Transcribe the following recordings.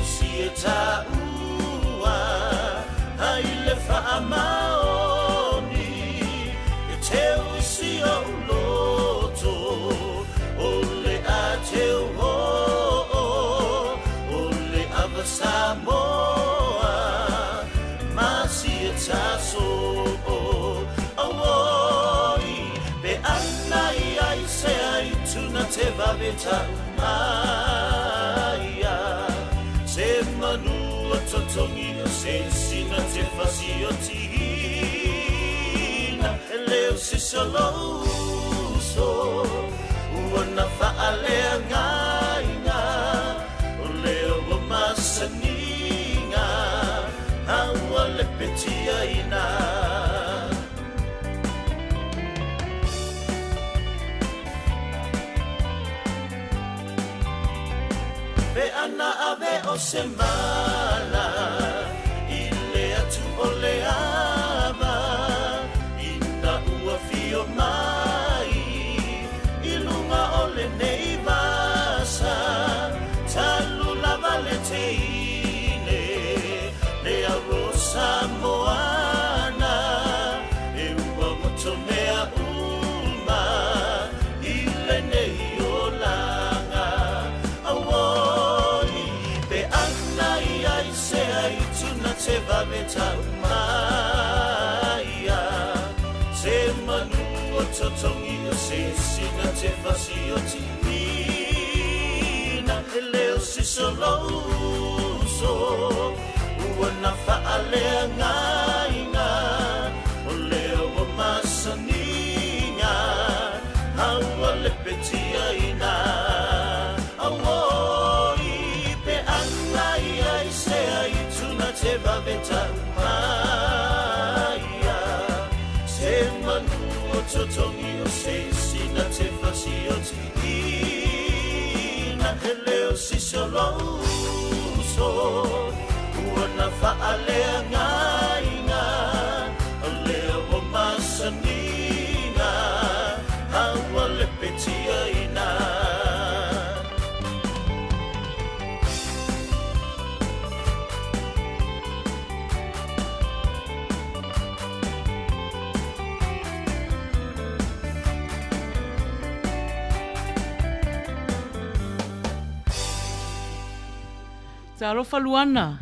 si e taua ai le faamaoni e teu i si ou loto o le a teu oo o le ava Samoa ma si e taso Auoi pe ana i ai se ai tuna te vave tau maia Se manu o totongi o se sina te fasi o tihina E leo si solouso ua na whaalea ngāinga O leo o masaninga Aua le petia ina. Pe ana ave o se mala i le atu o le ava ina ua fio mai i lunga o lenei vasa talu lava le teine le aro Samoana e ua moto mea uma i lenei olaga. Auoi, pe ana i ai se ai tuna te vave tau maia Se manu o totongi o se sina te fasi o tihina E leo si solouso ua na faaleagaina o lea ua masaniga a ua lepetiaina. Auoi pe ana i ai se ai tuna te vave tau maia Se manu o totongi o se sina te fasi o tihina E leo si solouso ua na faaleagaina o lea ua masaniga a ua lepetiaina. Talofa Luana.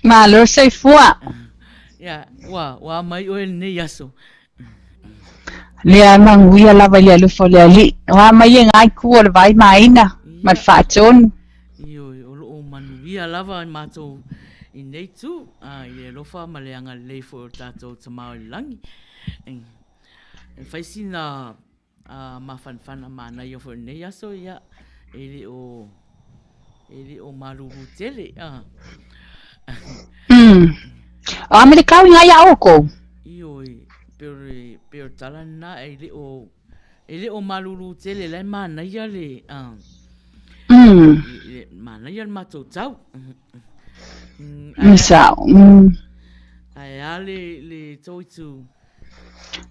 Malo soifua. Ia, ua, ua mai oe lenei aso. Lea manuia lava i le alofa o le Alii. O a mai e ngā itu o le vai maina ma le faatonu. Ioe, o loo manuia lava i matou i nei itu, a, i le alofa ma le agalelei foi o le tatou Tama o i le Lagi. E fai sina a mafanafana manaia foi o lenei aso, ia, e le o, e le o malulu tele. A. O a me le kau i ngā ia oukou? Ioe, pe o le, pe o le tala lena, e le o, e le o malulu tele, la e manaia le, a, manaia le matou tau. Sao. Ae a le, le tou itu?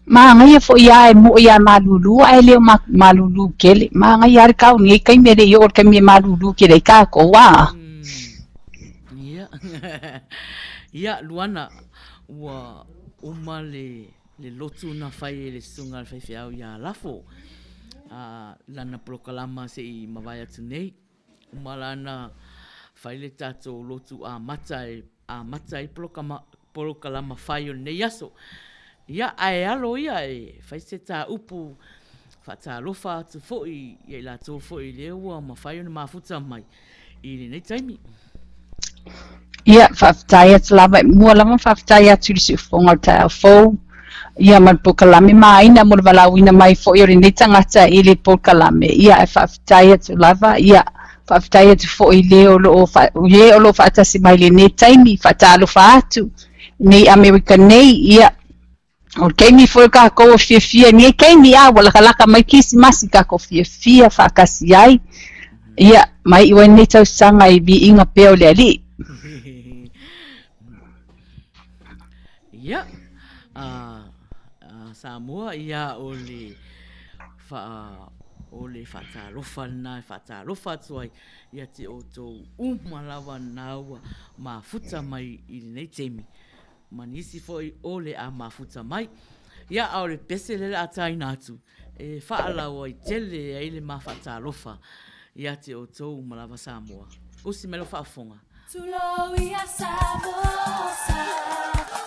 Magaia foi a e moʻi a malulu ae le o malulu tele. Magaia a le kau nei taimi e le i oo le taimi e malulu tele ai tatou a. Ia. Ia, Luana, ua uma le, le lotu na fai e le Susuga a le Faifeau iā Lafo, a, lana polokalama se i mavae atu nei. Uma lana fai le tatou lotu amata e amata ai polokalama fai o lenei aso. Ia, ae alo ia e fai se tā upu faatalofa atu foi ia i latou foi lea ua mafai ona mafuta mai i lenei taimi. Ia, faafetai atu lava, e mua lava faafetai atu i le siufofoga o le taeao fou, ia ma le polokalame maina mo le valaauina mai foi o lenei tagata i le polokalame. Ia, ae faafetai atu lava, ia, faafetai atu foi i le o lo o, e o lo o faatasi mai i lenei taimi, faatalofa atu nei Amerika nei, ia, o le taimi foi o kākou o fiafia i nei taimi, a ua lakalaka mai Kerisimasi kākou fiafia faatasi ai, ia, mai i lenei tausaga i viiga pea o le Alii. Ia, a Samoa, ia o le wha... O le faatalofa lena e faatalofa atu ai ia te outou uma lava na ua mafuta mai i lenei taimi ma nisi foi o le a mafuta mai. Ia, a o le pese lea o le a taina atu, e faalauaitele ai le ma faatalofa ia te outou uma lava Samoa. Usi mai lau faafofoga. Tulou ia Samoa sa,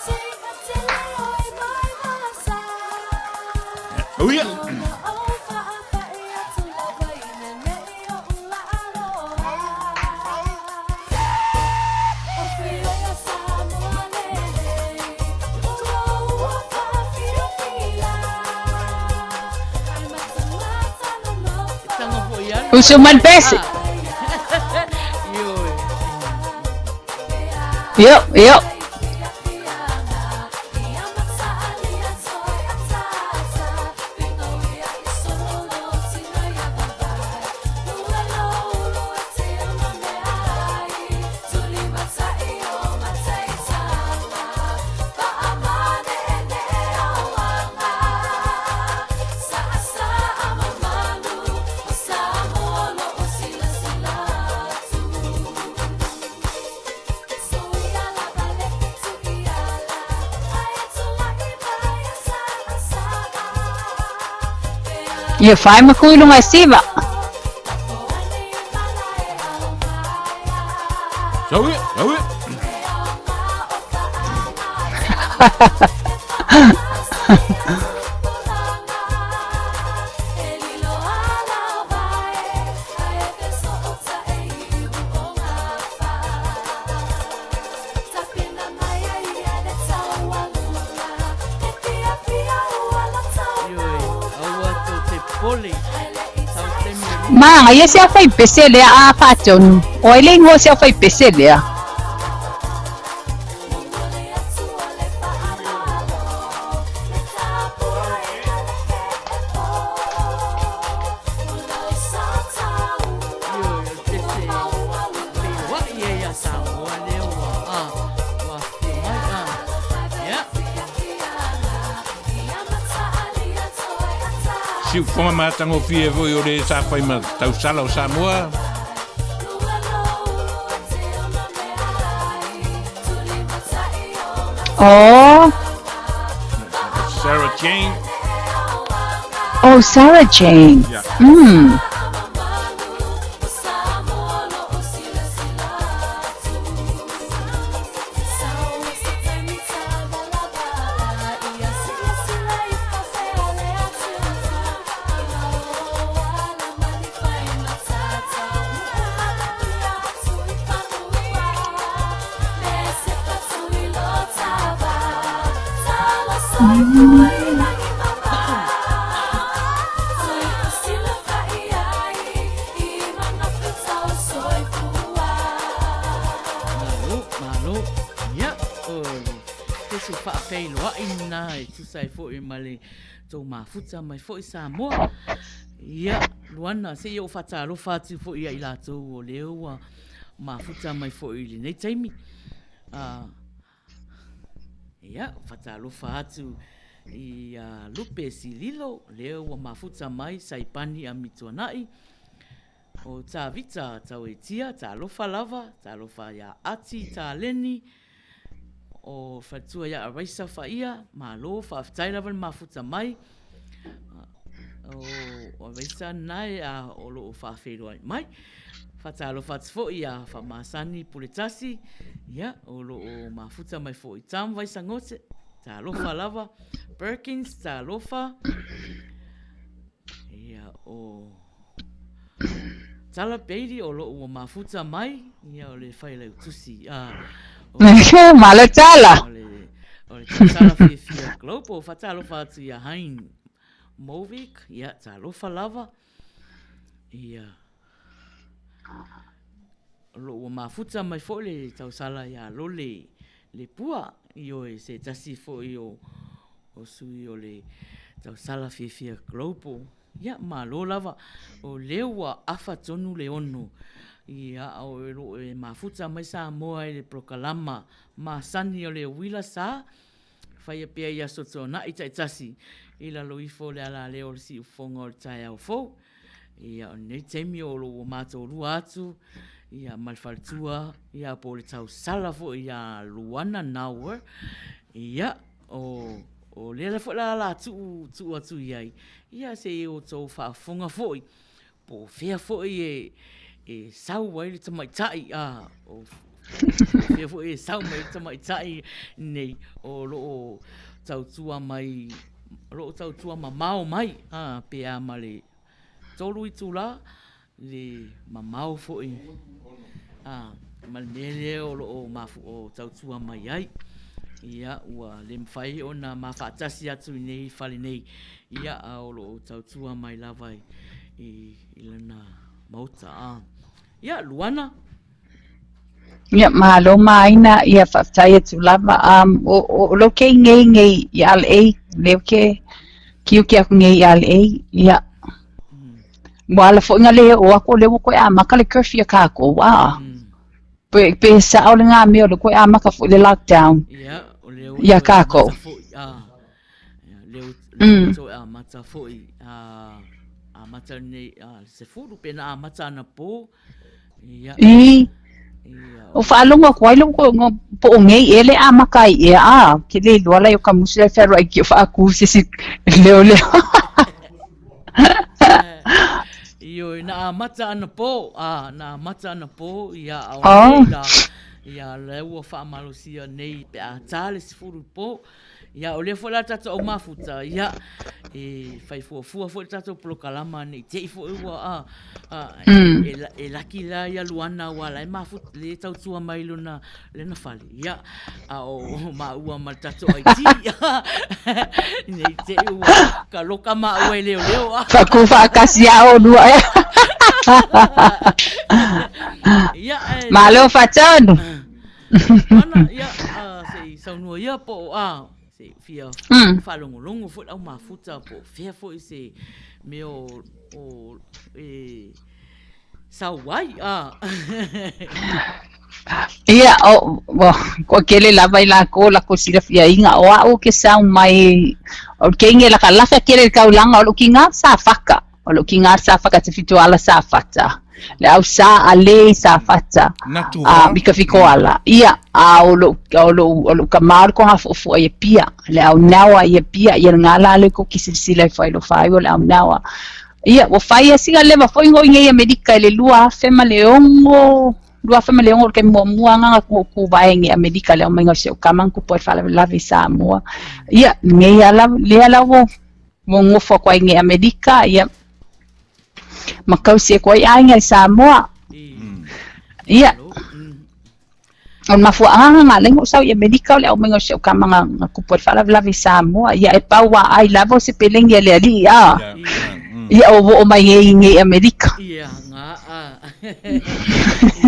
seiga tele oi mai vasa. Uia! Usu mai le pese. Io, io. Ia fai ma kui lunga e siva. Sau ia, sau ia. Ma, ia se afai pese lea a faatonu. O ai le ingoa o se afai pese lea? Siufoga matagofie foi o le sa fai ma tausala o Samoa. Oh. Sarah Jane. Oh, Sarah Jane. Yeah. Malo, malo, ia, o le pese faafeiloai lena e tusa ai foi ma le tou mafuta mai foi Samoa. Ia, Luana, se i ou faatalofa atu foi ia i latou o lea ua mafuta mai foi i lenei taimi. Uh, ia, faatalofa atu i a Lupe Sililo, lea ua mafuta mai Saipani Amituanai, o Tavita Tauetia, talofa lava, talofa ia Ati Taleni, o Faletua ia Araisa Faia, malo, faafetai lava le mafuta mai. O Araisa nae a o loo faafeiloai mai. Faatalofa atu foi ia Faamasani Puletasi, ia, o loo mafuta mai foi Tam Vaisagote, talofa lava. Perkins, talofa. Ia, o Tala Beatty o loo ua mafuta mai, ia, o le Failautusi. A, o, Malo Tala. O le, o le Tala Fiafia Global. Faatalofa atu ia Hain Movik, ia, talofa lava. Ia, o lo ua mafuta mai foi le tausala ia Lole Lepua, ioe, se tasi foi o, o sui o le tausala fiafia global. Ia, malo lava, o lea ua afa tonu le ono. Ia, o lo e mafuta mai Samoa i le polokalama masani o le uila sa, Faia pea i aso tuanai taitasi i lalo ifo o le alaleo o le siufofoga o le taeao fou. Ia, o lenei taimi o lo o ua matou lua atu, ia, ma le faletua, ia, po o le tausala foi ia Luana Nauer, ia, o, o lea la foi la la tuu, tuu atu i ai, ia, se i outou faafofoga foi, po o fea foi e, e sau ai le tamaitai, a, o, o fea foi e sau mai ai le tamaitai nei o lo o tautua mai, o lo o tautua mamao mai, a, pe a ma le 3 itulā le mamao foi a, ma le mea lea o lo o mafu, o tautua mai ai. Ia, ua le mafai ona ma faatasi atu i nei fale nei, ia, a o lo o tautua mai lava i, i, i lana maota. A, ia, Luana. Ia, malo maina, ia faafetai atu lava. Um, o, o, o lo ke ngei ngei i LA, leo ke kiu ke aku ngei i LA, ia. Ua ala foi nga le o aku le ua koe a maka le curfew a kākou, a. Pe, pe sa o le ngā mea o le koe a maka foi le lockdown. Ia, o le ua Ia kākou. foi, a. Ia, le ua le ua toe amata foi, a, amata nei, a, se fulu, pe na amata ana pō, Ia. I. O faalogo aku ai loko ngo po o ngei e le amaka ai ea a ke le iloa lai o ka musi lai fealuai ki o faaku se si leo leo. Ioe, na amata ana pō, a, na amata ana pō, ia, a o nei la, ia, lea ua faamalosia nei pe a tā le 10 pō, Ia, o lea foi la tatou au mafuta, ia, e fai fuafua foi le tatou polokalama nei te i foi ua, a, a, mm. e, e, e laki la ia Luana ua la e mafuta, le tautua mai lona, lena fale, ia, a o, o maua ma le tatou IT, nei te i ua ka loka maua e leo leo, a. Whaku whaakasi a o lua e. Ia, e. Malo whatanu. Ana, ia, a, se i saunua ia po o a, se i fia mm. whaalongolongo foi lau mafuta po o fea foi se mea o, o e, sau ai, a. Ia, o, o, ko kele lava i lākou la ko silafiaina o a'u ke sau mai o ke inge laka laka kele le kaulanga o lou kiga Safata. O lou kiga Safata te fitoala Safata. Le au sa a le Safata. Natura. A i ka fikoala. Ia, a o lou, o lou, o lou kamā o le kogafoʻofoʻa i Apia. Le au naoa i Apia, ia le gala le ko ki silasila ifo ai lou faaiu o le au naoa. Ia, ua fai a sina leva foi ngoi nei Amerika i le 2006, 2006 o le taimi muamua aga na kuvae nei Amerika le aumaiga o si ou kama na tupu ai le faalavelave i Samoa. Ia, lenei ala, lea la ua Ua nofo aku ai nei Amerika, ia, ma kausi aku ai aiga i Samoa. Ia, o le mafuaaga na ala ai ona ou sau i Amerika o le aumaiga o si ou kama na na tupu ai le faalavelave i Samoa. Ia, e pau a ai lava o se peleni a le alii, a. Ia, ua oo mai ai i nei Amerika. Ia, ga, a.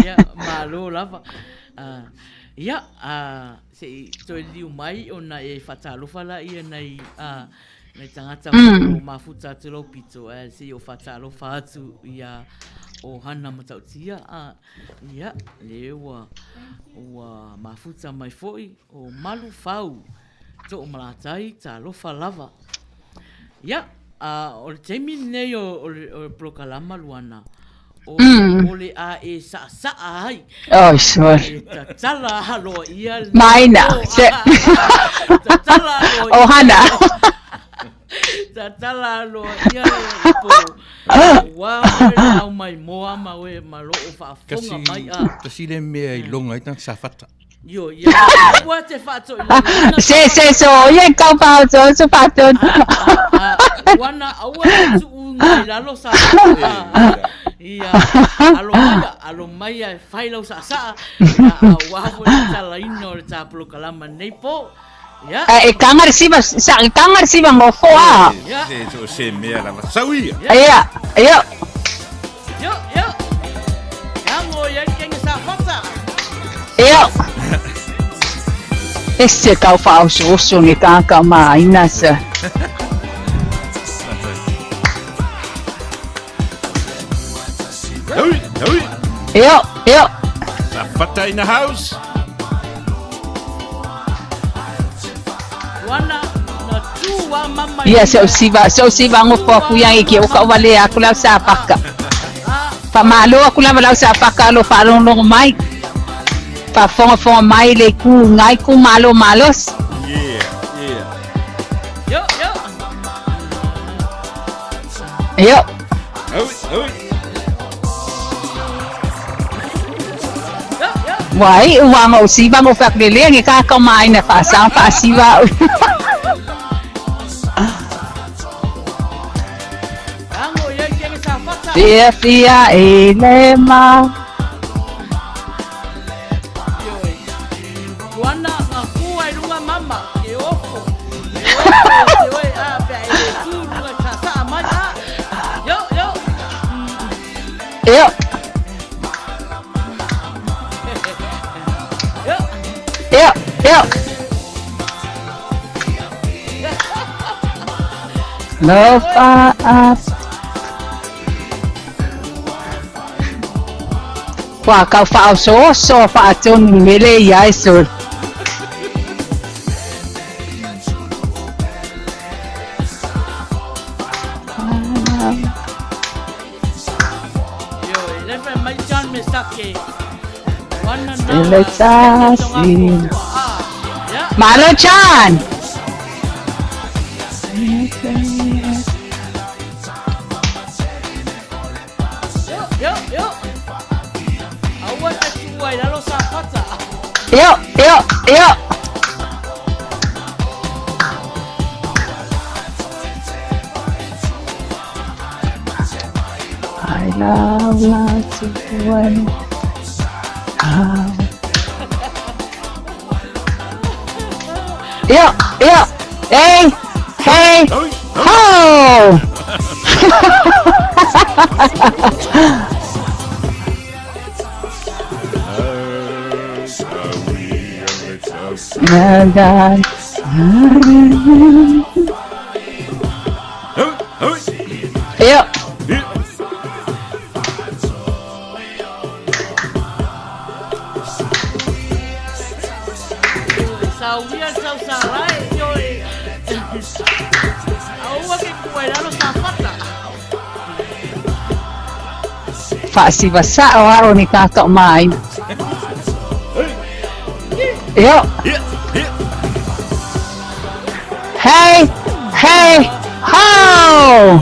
Ia, malo lava. Ia, a, Se i toe liliu mai ona e faatalofa laia nai a nai tagata mm. o mafuta atu lau pito ae se i o faatalofa atu ia o Hana Matautia a ia le ua ua mafuta mai foi o Malufau Toomalatai talofa lava. Ia a o le taimi lenei o o le, o le polokalama Luana o, mm. o le a e saasaa ai. Oh, sure. E tatala aloa ia le Maina. Se. Tatala aloa ia. Ohana. Tatala aloa ia le po. Ua oe le au mai moa ma oe ma loo faafofoga mai a. Kasi le mea i longa ai tagata Safata. Io, ia, ua te whaatoi lalo. Se, se, so, ia kau pao so, so whaatoi. Wana, aua te tuu ngai lalo sa. Ia, alo maia, alo maia e whai lau sa sa. Ia, a ua fo le talaina o le tāpolo kalama nei po. Ia. E kanga le siva, sa, e kanga le siva ngofo a. Se, so, se mea lava. Sau ia. Ia, ia. Yo, yo. Ia ngo ia kenge sa fata. Ia. E se kau whaososo nge kākau māina sa. Hui, hui. Io, io. Safata in the house. Wana na Ia se o siva se o siva ngofo aku ia ki o ka wale aku lau sa paka. Faamalo aku lava lau sa paka lo faalogologo mai. Faafogafoga mai le ku ngai ku malo malos. Yeah, yeah. Yo, yo. Yo. Oi, oi. Yo, yo. Wai ua ngo siva ngo fa le nge ka ka mai na fa sa fa siva. Ango ia ke sa fata. Fia fia e le ma. Luana nga kua i lunga mama ke ofo. Ke ofo te oe a pe ai le tu lunga sa sa mai a. Yo yo. Yo. Yo. Yo, yo. Lofa up. Ua kau faaosooso faatonu mele ia e solo. Yo, le fai mai chan me sake. Wana na. Le tasi. Malo Chan! Yo, yo, yo. Aua te tua i lalo sa fata. Yo, yo, yo. I love lots of one. Yo, yo, hey, hey, Oi, ho! Na, na. Oi, oi. Yo, Yeah. Sa uia sau sa rai. Yo. Aua ke kua i lalo sa fata. Faasivasa'o a'o ni kāka'o māina. Yo, Yeah, yeah. hey, hey, ho!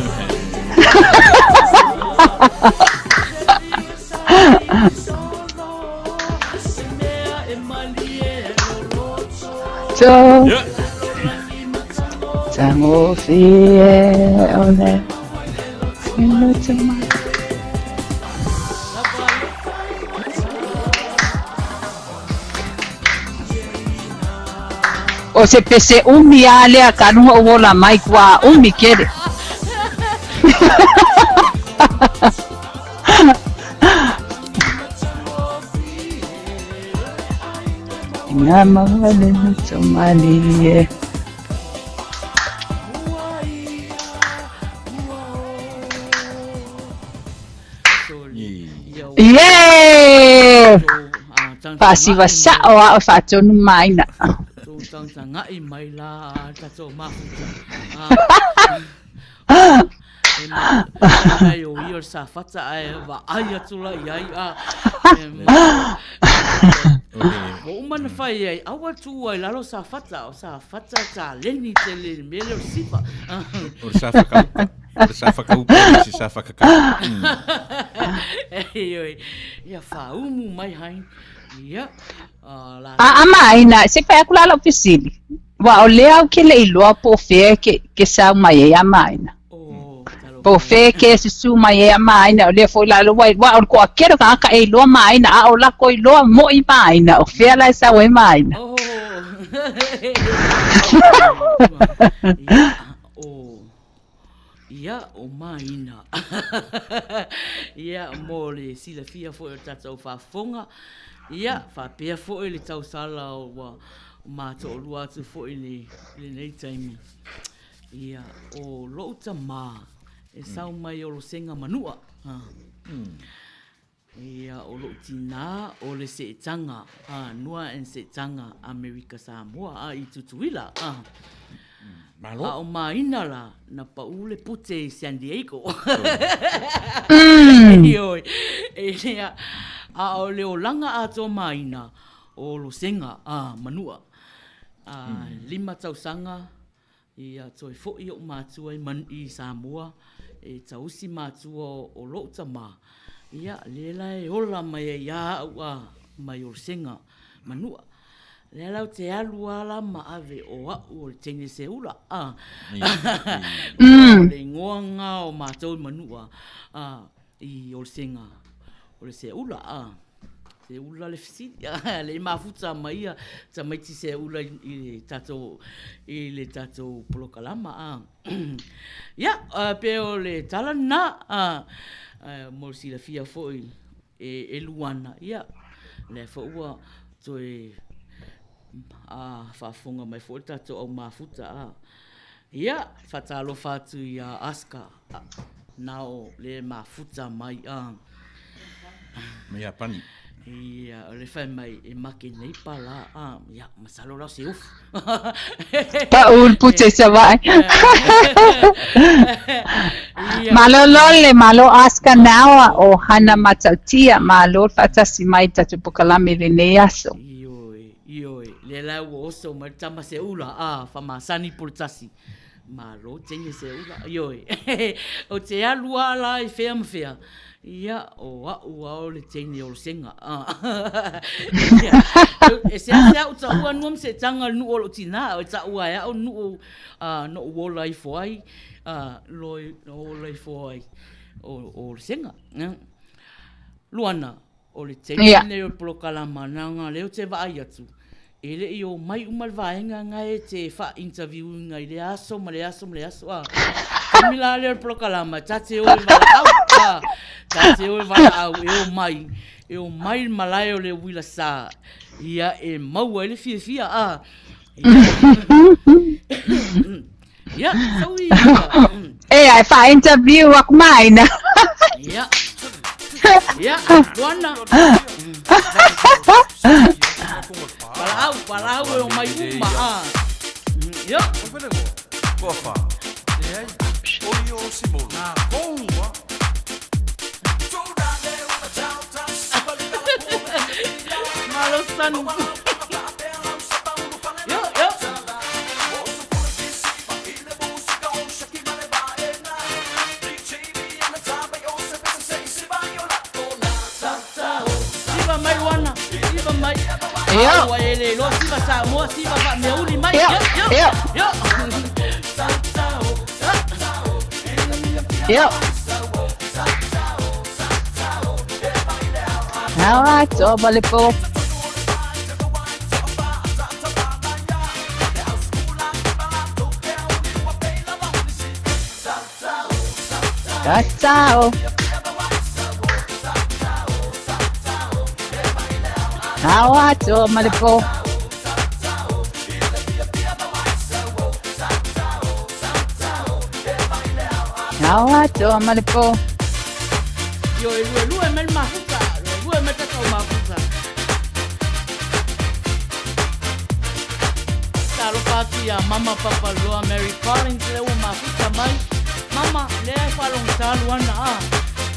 So, Yeah. Tagofie o le loto mai. O se pese umi a lea ka luga o ola mai kua umi kele. Ina maua le loto malie. Yeah! Faasivasa'o a'o faatonu maina. Tautangai mai la tatou mafuta. E ma ai o ia o le safata ae vaai atu la i ai a. Ua uma na fai ai, aua tu ai lalo safata, o safata taleni tele le mea lea o le siva. O le sa whakaupa. O le sa whakaupa, o se sa whakakau. Ioe, ia faaumu mai hai. Ia, la. A ama aina, se fai aku la lau fesili. Ua o lea au ke le iloa po o fea ke, ke sau mai ai ama aina. Oh, talofa. Po o fea ke susu mai ai ama aina, o lea foi la lo wai, wa o le koa kele o kagaka e iloa ma aina, a o lako iloa mo'i ma aina, o fea la e sau ai ma aina. Oh. Ia, o ia o maina. Ia mo le silafia foi o tatou faafofoga. Ia faapea foi le tausala ua matoolua atu foi le lenei taimi. Ia o lou tamā e sau mai o Losega Manua. Ia o lou tinā o le seetaga a Nua and Seetaga Amerika Samoa a i Tutuila. Malo. A o Maina la, na paʻū le pute i San Diego. Ioe. Ia, a o le olaga atoa Maina, o Losega, a, Manua. A, 5 tausaga, ia toe foʻi oʻu matua i i Samoa, e tausi matua o loʻu tamā, ia, lea la e ola mai ai iā aʻu a mai Olosega, Manua. Lea la ou te alu a la ma ave o aʻu o le teine seula, a. O le igoa nga o matou i Manua, a, i Olosega, o le seula, a. Seula le fesili, a, le i mafuta ma ia tamaiti seula i le tatou, i le tatou polokalama, a. Ia, pe o le tala lena, a, mo le silafia foi e Luana, ia, lea foi ua toe a faafofoga mai foi le tatou au mafuta, a. Ia, faatalofa atu iā Aska, na o le mafuta mai, a. Mai Iapani. Ia, o le fai mai, e make nei pala, a, ia, masalo la o se ofu. Pa'u le pute i Savaii. Malo Lole, malo Oscar Nawa o Hana Matautia, malo le faatasi mai i le tatou polokalame i lenei aso. Ioe, ioe, lea la ua oso mai le tama seula, a, faamasani Poletasi. Malo teine seula, ioe. Ou te alu lava la i fea ma fea, ia, o a'u a o le teine Olosega. E seasea ou taua nua ma seetaga le nuu o lou tinā, e taua e a'u nuu noʻu ola ifo ai, ola ifo ai o Olosega. Luana, O le taimi lenei o le polokalama, na lea ou te vaai atu, e le i omai uma le vaega na e te faa-interview ina i lea aso ma le aso ma le aso, a. Taimi la lea o le polokalama, ta te o e valaau, a, ta te o e valaau, e omai, e omai le malae o le uila sa, ia e maua ai le fiafia, a. Ia, sau i Ea, e faa-interview aku maina. Ia. Ia, Luana. Valaau, valaau e omai uma, a. Ia. Malo san. Yo, yo. Siva mai Luana, siva mai. Yo. Ua e le iloa siva Samoa, siva faameauli mai. Yo, Yo, yo. yo. Yo. All right, so ma le po. Ciao. Ao atoa ma le po. Ao atoa ma le po. Io e lue lue mai le mafuta, lue lue mai tatou mafuta. Talofa atu iā Mama Papaloa Mary Collins lea ua mafuta mai. Mama, lea e faalogotā Luana a.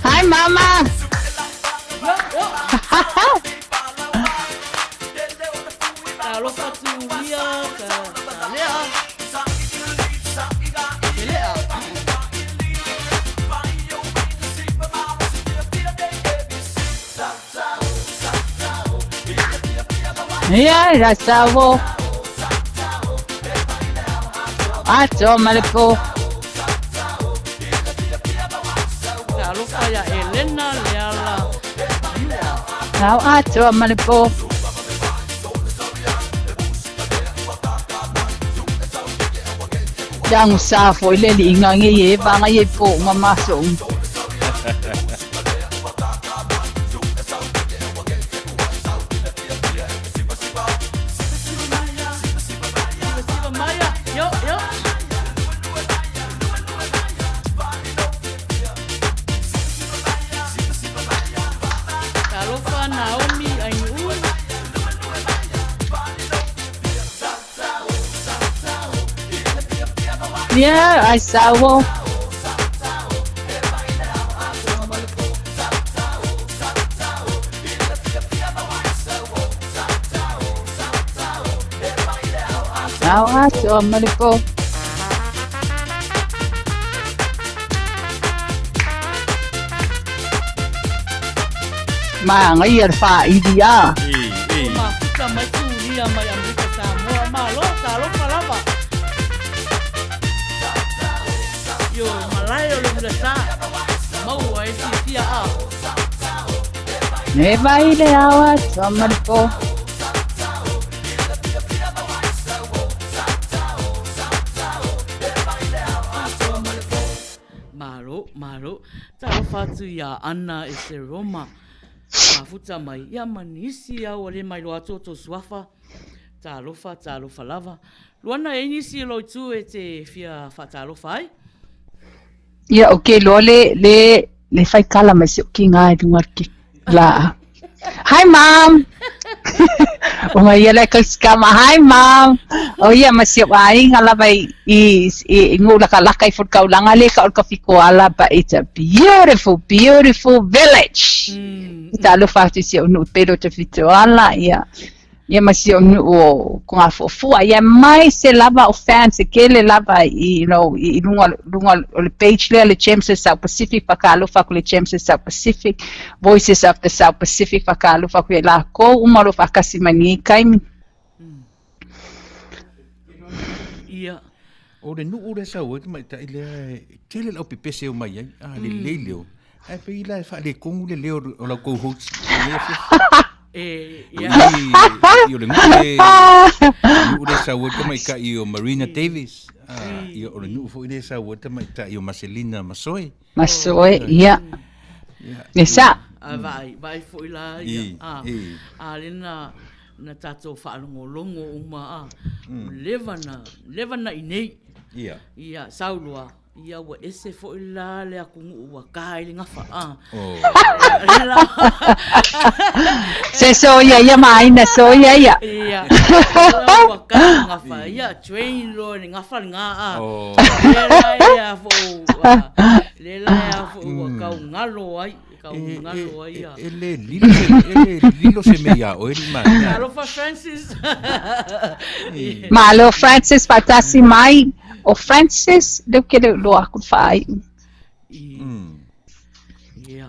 Hi Mama. Yo, yo. Talofa atu i Ulia, ka, ka lea. Ke lea. Ia, la savo. Atoa ma le po. Talofa ia Elena Leala Manua. Ao atoa ma le po. Yang sa foi le li nga nge ye ba nga ye po ma ma so. Talofa Naomi Ainuu. Ia, ai sauo. Ao atoa ma le po. Māngaia le fāili a. Mafuta mai Turia mai Amerika Samoa malo talofa lava. Io malae o le ulasa maua e fiafia a. Me vai le ao atoa ma le po. Malo, malo. Talofa atu ia Ana e se Roma. Mafuta mai, ia ma nisi au ua le mailoa atu o tou suafa. Talofa, talofa lava. Luana, e ai nisi o lou itu e te fia faatalofa ai? Ia, ou te iloa le, le, le faikala mai si ou kiga i luga o le laa. Hi mom! O mai ia le kausikama, hi mom! O ia ma si ou aiga lava i, i, i Nuu-lakalaka i Fulutaulaga le ka o le Kafikoala, but it's a beautiful, beautiful village. Talofa atu i si ou nuu pele o Tafitoala, ia. Ia ma si ou nuu o Kogafuafua, ia mai se lava o fans e kele lava i, you know, i luga, luga o le page lea le Gems of South Pacific, whakaalofa aku le Gems of South Pacific, Voices of the South Pacific, whakaalofa aku ia lakou uma o lo o faakasi mai lenei taimi. Ia. O le nuu lea sau ai tamaitai lea e tele lau pepese e omai ai, a lelei leo. Ae pei la e faaletonu le leo o lau kou host i lenei afiafi. E, ia. I, o le nuu le, nuu le sau ai tamaitai o Marina Davis. Ah, ia, o le nuu foi le sau ai tamaitai o Marcelina Masoe. Masoe, ia. E sa. A vaai, vaai foi la ia. A, a le na, na tatou faalogologo uma a, ua leva na, leva na i nei. Ia. Ia, sau loa, ia ua ese foi la le atunuu ua ka ai le gafa. A. Oh. Se soia ia ma aina soia ia. Ia, ua ka le gafa, ia, train loa le gafa le ga a. Oh. Le la ia fo, le la ia fo ua kau ngalo ai. Kau ngalo ai ia. E le lilo se, e le lilo se mea iā oe le maina. Alofa Francis. Malo Francis faatasi mai. O Francis, lea ou te le iloa atu le faaiu. Ia.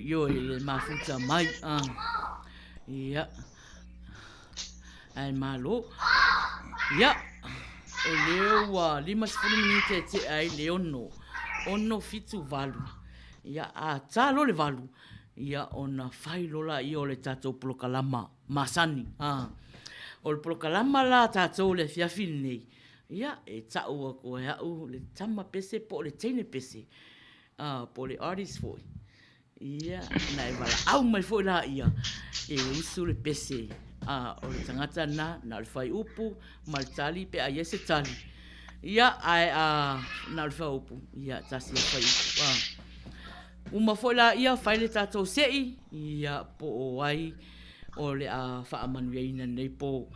Ioe le mafuta mai. Ia. Ae malo. Ia. O lea ua 50 minute e tea ai le 6. 6, 7, 8. Ia, a ta loa le 8, ia ona fai loa laia o le tatou polokalama masani. A. O le polokalama la a tatou i le afiafi lenei, ia, e tau atu e au le tama pese po o le teine pese, a, po o le artist foi. Ia, na e valaau mai foi laia e usu le pese a o le tagata lena, na o le fuaiupu ma le tali pe a i ai se tali. Ia, ae a na o le fuaiupu, ia, tasi a fuaiupu. A. Uma foi laia, fai le tatou sei, ia, po o ai o le a faamanuiaina lenei po.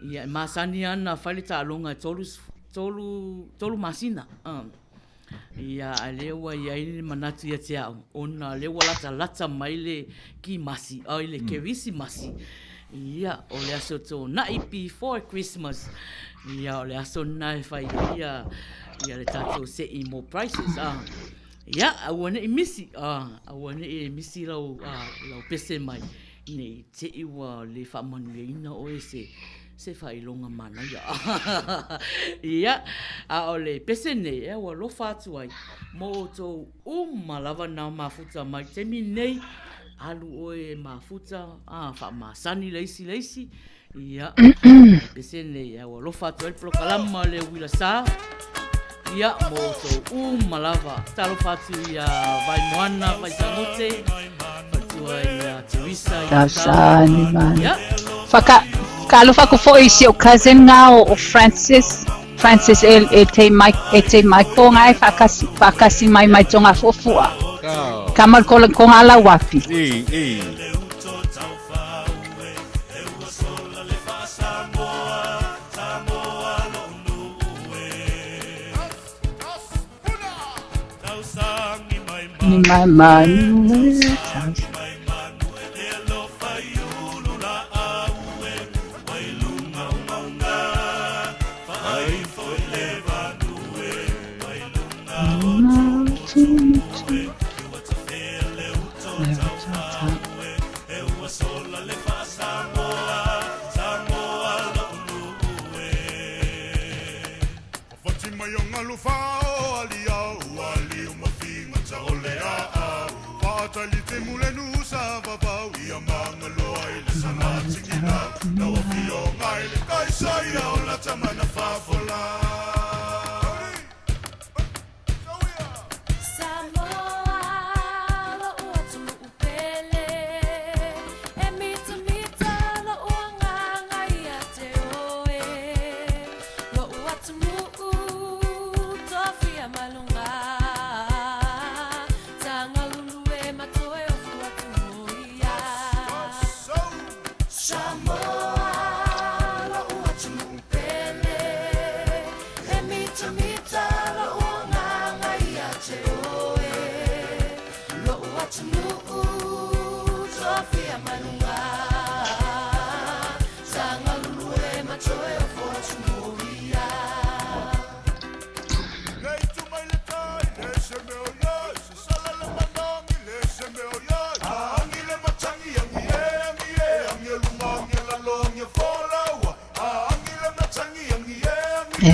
Ia, e masani lava ona fai le taaloga e 3, 3 masina. A. Ia, a lea ua i ai le manatu ia te au, ona lea ua latalata mai le kimasi, oi le kerisimasi, ia, o le aso tōnaʻi before Christmas, ia, o le aso lena e fai ai ia, ia le tatou seʻi mo prizes, a. Ia, aua ne i misi, a, aua ne i e misi lau, a, lau pese mai, Ne i te i ua le faamanuiaina ʻoe i se, se faailoga manaia. Ia, a o le pese nei, e ua alofa atu ai mo ʻoutou uma lava nā mafuta mai taimi nei, alu ʻoe e mafuta, a, faamasani le isi le isi, Ia, pese nei, e ua alofa atu ai le polokalama o le uila sa. Ia, mo ʻoutou uma lava. Talofa atu ia Vaimoana, Vaisagute, faletua ia Teresa, ia Tausani mai. Ia. Whaka, whakaalofa aku foi i si ou cousin ngā o, o Francis. Francis e, e te, mai, e te mai ko ngā e whakasi, whakasi mai mai tō ngā fuafua. Ka mau ko, ko ngā lauapi. I, i. Mai manu e.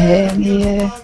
Yeah.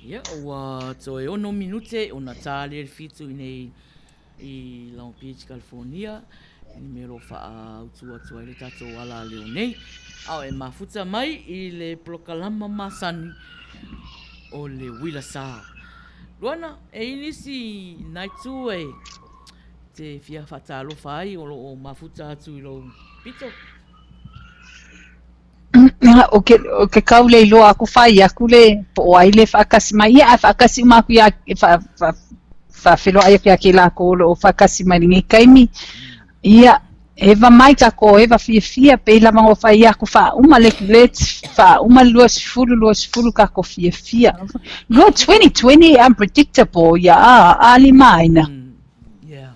Ia, ua toe ono minute ona tā le 7 i nei i Long Beach, California, i le mea o lo o faaautu atu ai le tatou ala leo nei. A o e mafuta mai i le polokalama masani o le Uila Sā. Luana, e i nisi nai tū e te fia faatalofa ai o lo o mafuta atu i lou pito? O ke, o ke kau le iloa aku fai aku le po o ai le faakasi mai ia ae faakasi uma aku ia fa, fa, faafeiloai aku ia ke lākou o lo o faakasi mai lenei taimi. Ia, eva mai takou eva fiafia pei lava ona fai aku faauma le le faauma le 20 20 takou fiafia. Lua 2020 unpredictable ia a a limaina. Yeah.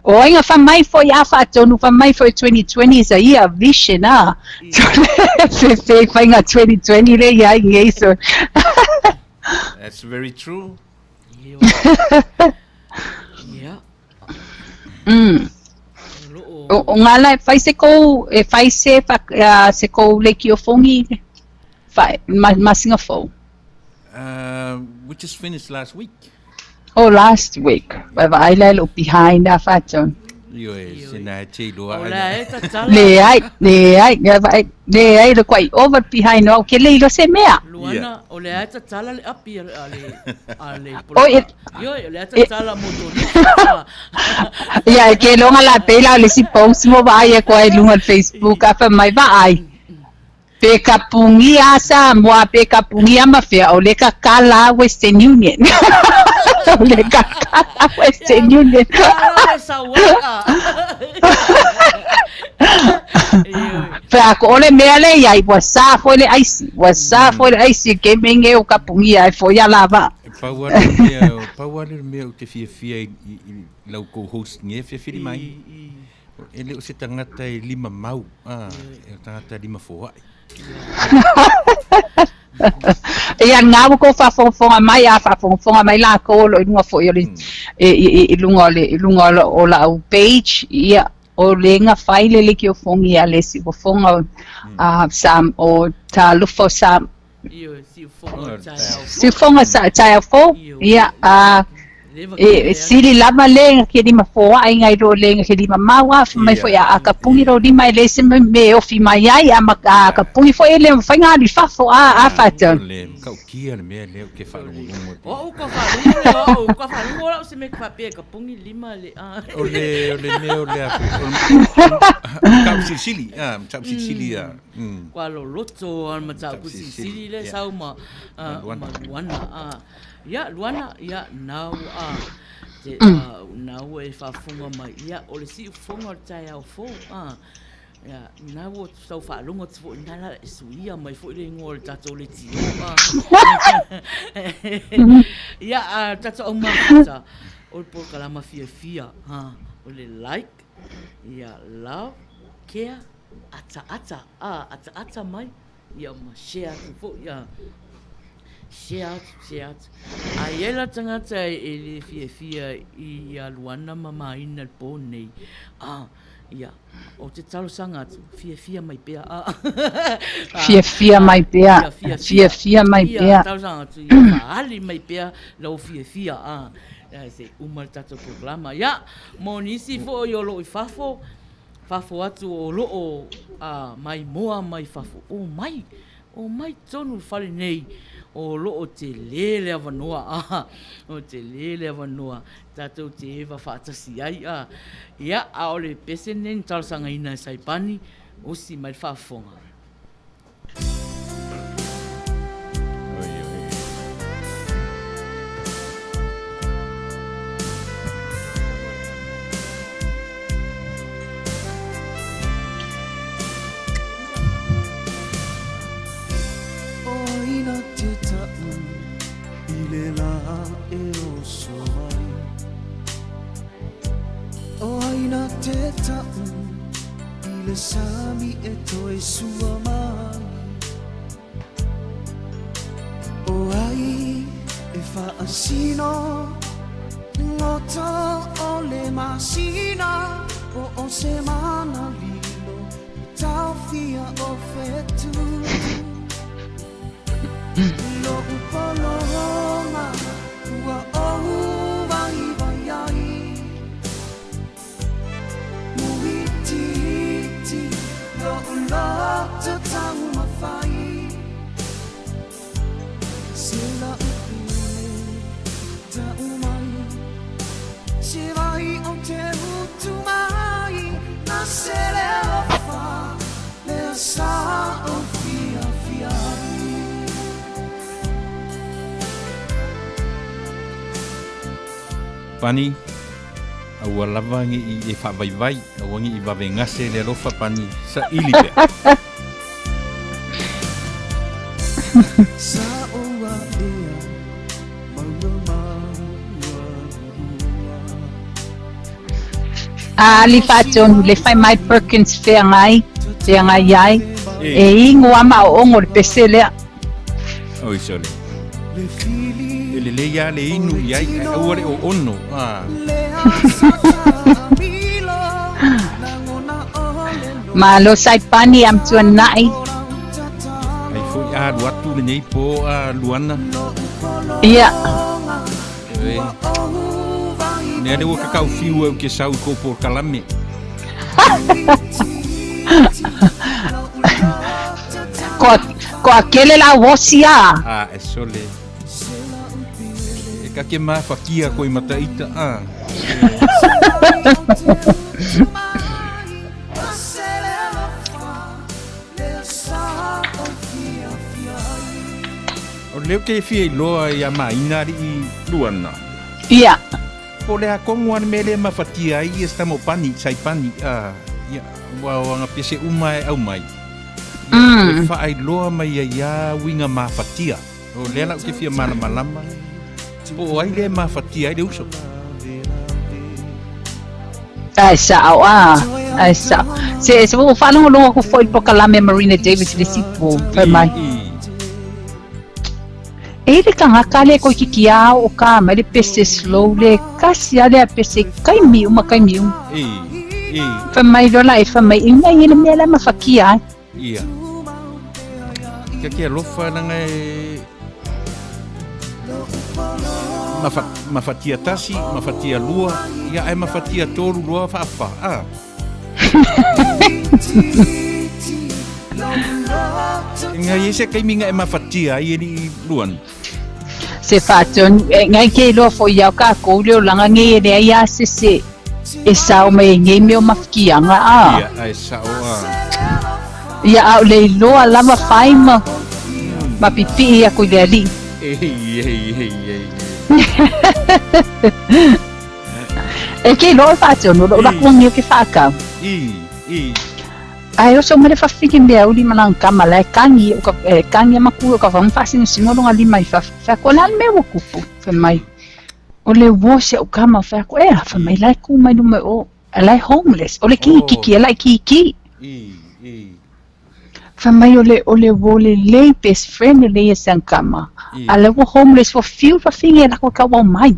O ai nga whamai foi a whaatonu, whamai foi 2020 is a year of vision, ah. Fe fe whainga 2020 le ia i ngei so. That's very true. Yeah. O, o ngā la e whai se kou, e whai se, wha, uh, se kou leki o whongi, whai, ma, masinga fou. We just finished last week. Oh, last week. Vai vai lai lo behind a whaton. Ioe, se nā e te iloa. O la e tatala. Le ai, le ai, le ai, le ai le quai over behind au ke le ilo se mea. Luana, o le e tatala le api a le a le O e Ioe, o le e tatala mo tō Ia, e ke longa la pela o le si post mo vai e koe lunga Facebook a fa mai vai. Pe kapungia Samoa, pe kapungia ma fea, o le kakala Western Union. o le kakala Western Union. Fea ko ole mea le iai, ua sa foi le aisi, ua sa foi le aisi ke menge o kapungia e foi ala va. E pau ale le mea, pau ale le mea o te fiafia i, i, i lau kou host nge fiafili mai. E le o se tagata e lima mau, a, e o tagata e lima foai. Ia ngā ua kou faafogafoga mai a faafogafoga mai lakou o lo o i luga foi o le e, i, i, i luga o le i luga o, la, o lau page ia o le gafai le lekiofogi a le siufofoga a sa o talofa o sa. Siufoga sa taeao fou. Ia, a e sili lava le ga ke lima foaʻi nai lo le ga ke lima mau a fai mai foi a ka pugi lou lima e leai se mea e ofi mai ai a ma a ka pugi foi e le mafai ona alu i fafo a a faatonu. O le matautia le mea lea ou te faalogologo atu. O au ka faalogo lea o au ka faalogo lau se mea faapea ka pugi lima le a. O le o le mea o le a foi o le mataupu silisili a mataupu silisili a. Kua loloto a le mataupu silisili lea sau ma ma Luana a. Ia Luana ia nau a te nau e faafofoga mai ia o le siufofoga o le taeao fou a. Ia na ua tau faalogo atu foi na la e suia mai foi le igoa o le tatou leitio a. Ia a tatou au mafuta o le polokalama fiafia ha o le like ia love care ataata a ataata mai ia ma share atu foi a. Share atu share atu. A i ai la tagata e le fiafia i a Luana ma Maina i le po nei a ia Ou te talosaga atu, fiafia mai pea. Fiafia mai pea, fiafia mai pea. Ia, talosaga atu, ia faaali mai pea lau fiafia. Se i uma le tatou polokalama. Ia, mo nisi foi o lo o i fafo, fafo atu o lo o maimoa mai fafo, omai, Omai tonu i le fale nei, o lo o tele le avanoa, a, o tele le avanoa tatou te eva faatasi ai, a. Ia, a o le pese lenei na talosagaina e Saipani, osi mai le faafofoga. Pani, aua lava ne i e faavaivai, aua ne i vave gase le alofa Pani, saili pea. A ali faatonu le fai mai Perkins feagai, feagai ai, e ingoa ma oogo le pese lea. Oi sole. E lelei lava le inu i ai, ae aua le oono. Ah. Malo Saipani am tuanai. Ai foi a alu atu lenei po a Luana. Ia. E. Nea le ua kakau fiu au ke sau i kou polokalame. Koa, koa kele la wosi a. A, e sole. E kake mawhakia koe mataita a. O lea ou te fia iloa ia Maina alii Luana. Ia. Po o le a komu a le mea lea e mafatia ai ia se tama o Pani, Saipani, a, ia, ua o anga pese uma e aumai. Ia, mm. E whaailoa mai ai ia uiga mafatia. O lea la ou te fia malamalama, po o ai lea e mafatia ai le uso. Ai sa'o a, ai sa'o. Se se ua faalogologo aku foi i le polokalame a Marina Davis i le isi po, fai mai. E i le tagata lea koe kiki a o ka mai le pese slow le kasi a lea pese kaimi uma kaimi uma. Fai mai loa la e fai mai i mai i le mea la e mafatia ai. Ia. Kia ke alofa langa e mafa, mafatia tasi, mafatia lua, ia ai mafatia tolu loa faafa. Ah. Ngai e se kaimi nga e mafatia ai e li luan. Se whaatonu, e ngai ke loa fo iau ka kou leo langa nge e lea ia se se e sao mai e ngei meo mawhikianga a. Ia, ai sao a. Ia a o le iloa lava fai ma ma pipii aku i le alii. Ei, ei, ei, ei. E ke iloa e whaatonu, lo ula kuangi o ke whaakau. I, i. Ae oso mai le fafine mea uli ma lana tama la e kagi o ka e kagi a makua o ka faga faasinosino lona lima i fafo. Fai atu, O le a le mea ua kupu? Fai mai, O le uō si a'u kama. Fai atu, Ea? Fai mai, La e kū mai luma i o, la e homeless, o le kikiki e laʻikīkī. Fai mai, O le o le uō lelei best friend lelei e si ana kama, a la ua homeless, ua fiu le fafine e lako e kauao mai.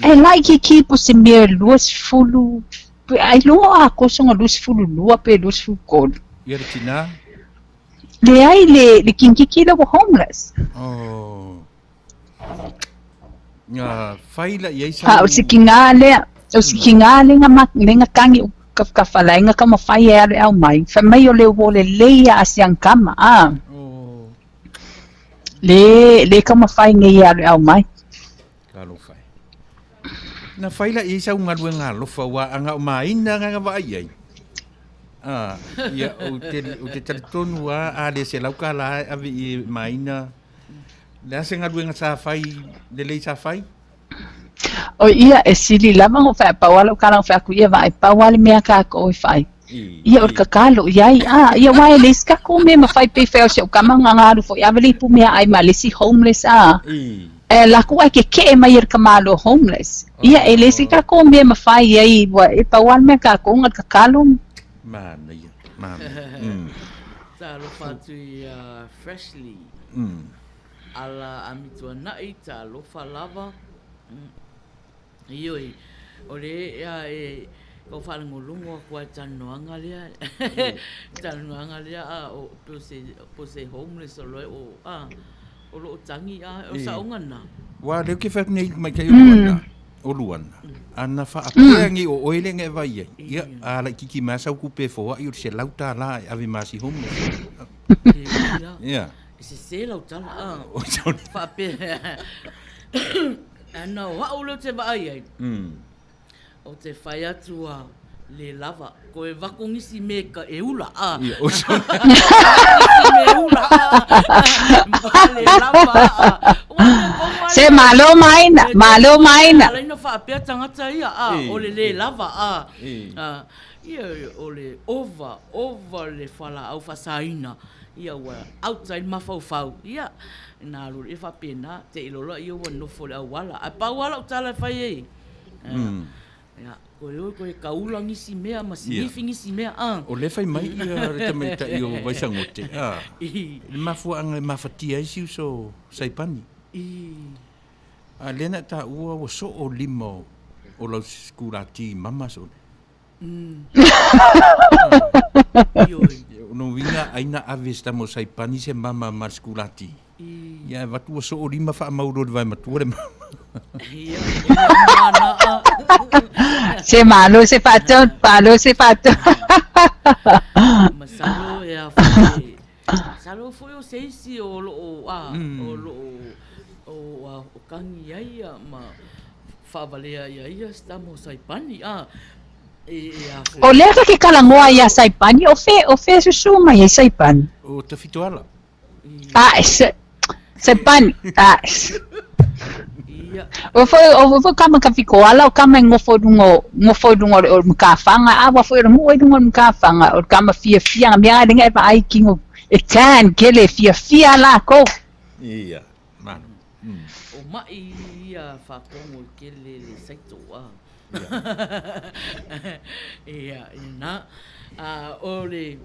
E laʻikīkī po o se mea e 20 Pe ai loa a koso nga 22 pe 23. Ia le tina? Leai le, le kinkiki le ua homeless. Oh. Nga whai la i ai sa... A o se kinga lea, o se kinga le nga, ma, le nga tangi o ka, ka whalae nga kama whai e alu e au mai. Whai mai o le ua le lei a asiang kama, a. Oh. Le, le kama whai ngei e alu e au mai. Talofa e. Na whai la i sau galuega alofa ua anga o maina nga nga vaai ai. Ah, ia o te o te talitonu a a le se lauka la ave i maina. Le a se galuega sa fai le lei sa fai? O ia e sili lava ngo whai pau ala o kala whai aku ia vaai pau ale mea kākou e whai. Ia o le kakalo i ai a ia wai le isi kākou mea ma whai pe whai o se o kama ngā ngāru fo i ave le ipu mea ai ma le isi homeless a. E lako ai ke keʻe mai e le ka malo homeless. Ia e le isi kākou mea ma whai ai ua e pau ale mea kākou nga le kakalo. Mānaia, mānaia. Mm. Talofa atu i a Freshly. Ala Amituanaʻi, talofa lava. Ioe, o le ea e kau faalogologo atu ai talanoaga lea, talanoaga lea a o po se po se homeless o loe o a o loo tagi a o saoga na. Ua leo ke fai atu nei mai kai o Luana, o Luana. Ana faapea nei o oe lea na e vaai ai. Ia, a laitiiti mai a sau kupe foai o le $100 e ave ma si homeless. Ia. E sese lau tala a. Faapea. Ana o au lea ou te vaai ai, o te whai atu a le lava, ko e vako ngisi me ka e ula a. Ia, o Vako ngisi me ula a. Ma le lava a. Ua mea kohu a Se malo maina, malo maina. Ala ina whaapea tangata ia a, o le le lava a. Ia, o le ova, ova le whalaau whasaina. Ia ua outside mafaufau, ia, na alu e faapena, te i lola ia ua nofo le auala. Ae pau lava lau tala e fai ai, ia, koe oi koe kaula nisi mea ma sinifi nisi mea, a. O lea fai mai ia le tamaitai o Vaisagote, a, le mafuaaga e mafatia ai si uso Saipani. A lea na taua ua soo lima o lau sikulati mama sole. O lona uiga ai na ave se tama o Saipani se mama ma le sikulati. Ia e avatu ua soo lima faamau loa i le vae matua le mama. Se malo se faatonu, malo se faatonu. Masalo e a foi Masalo foi o se isi o loo a o loo o a o kagi ai ia ma faavalea ia ia se tama o Saipani a e e a foi O lea ka ke kalagoa ia Saipani, o fe o fe susu mai ai Saipani? O Tafitoala. Ah, se Saipani, ah. Ia. O foi o foi kama ka fikoala o kama e ngofo i luga o ngofo i luga o le o le makafaga a ua foi o le nuu ai luga o le makafaga o le kama fiafia nga mea lenga e vaai kino e tan kele e fiafia lakou. Ia, malo. O mai ia whakongo i kele le saito a. Ia, ina. O le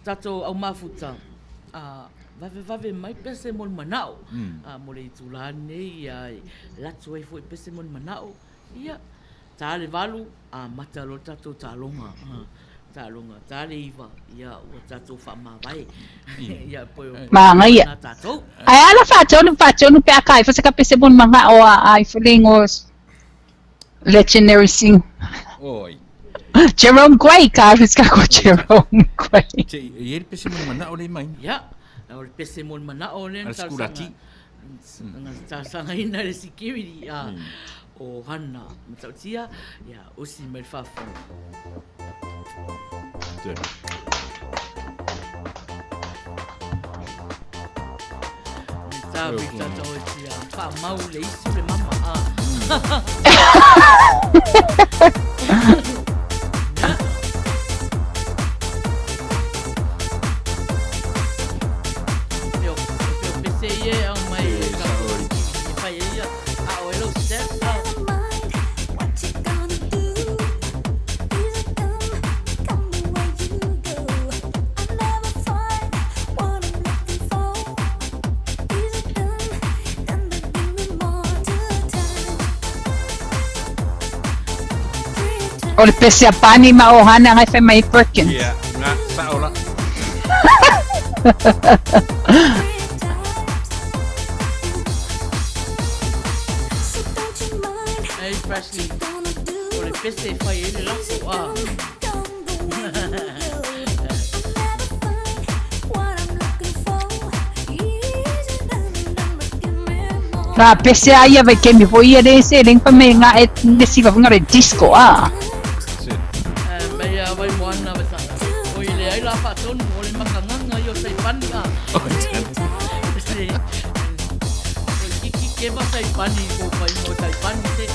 tatou au mafuta, a vavevave mai pese mo le manao. A mo le itula nei, ia, e latu ai foi pese mo le manao. Ia, ta le valu, amata loa le tatou taloga. Taaloga ta le iva, ia ua tatou faamavae. Ia poe o Manaia. na tatou. Ae a la faatonu faatonu pe a ka ifo se ka pese mon manga o a a ifo le ingoa legendary sing. Oi. Jerome Guay ka alu ska ko Jerome Guay. Te i e le pese mon manao le mai. Ia, o le pese mon manao le A le sikulati. Na talosagaina le security a o Hana Matautia, ia osi mai le faafofoga. Faamau le isu le mama a. O le pese a pani ma ohana ngai fai mai Perkins. Ia, nga, sao la. Hey Presley, o le pese e fai ai le lafo a. Nga pese a ia vai kemi foi ia le se leng pa me nga e nesi va nga le disco a. Mai a vai moana vai sa. O i le ai la faatonu o le makagaga i o Saipani a. Kiki keva Saipani ko pai mo Saipani se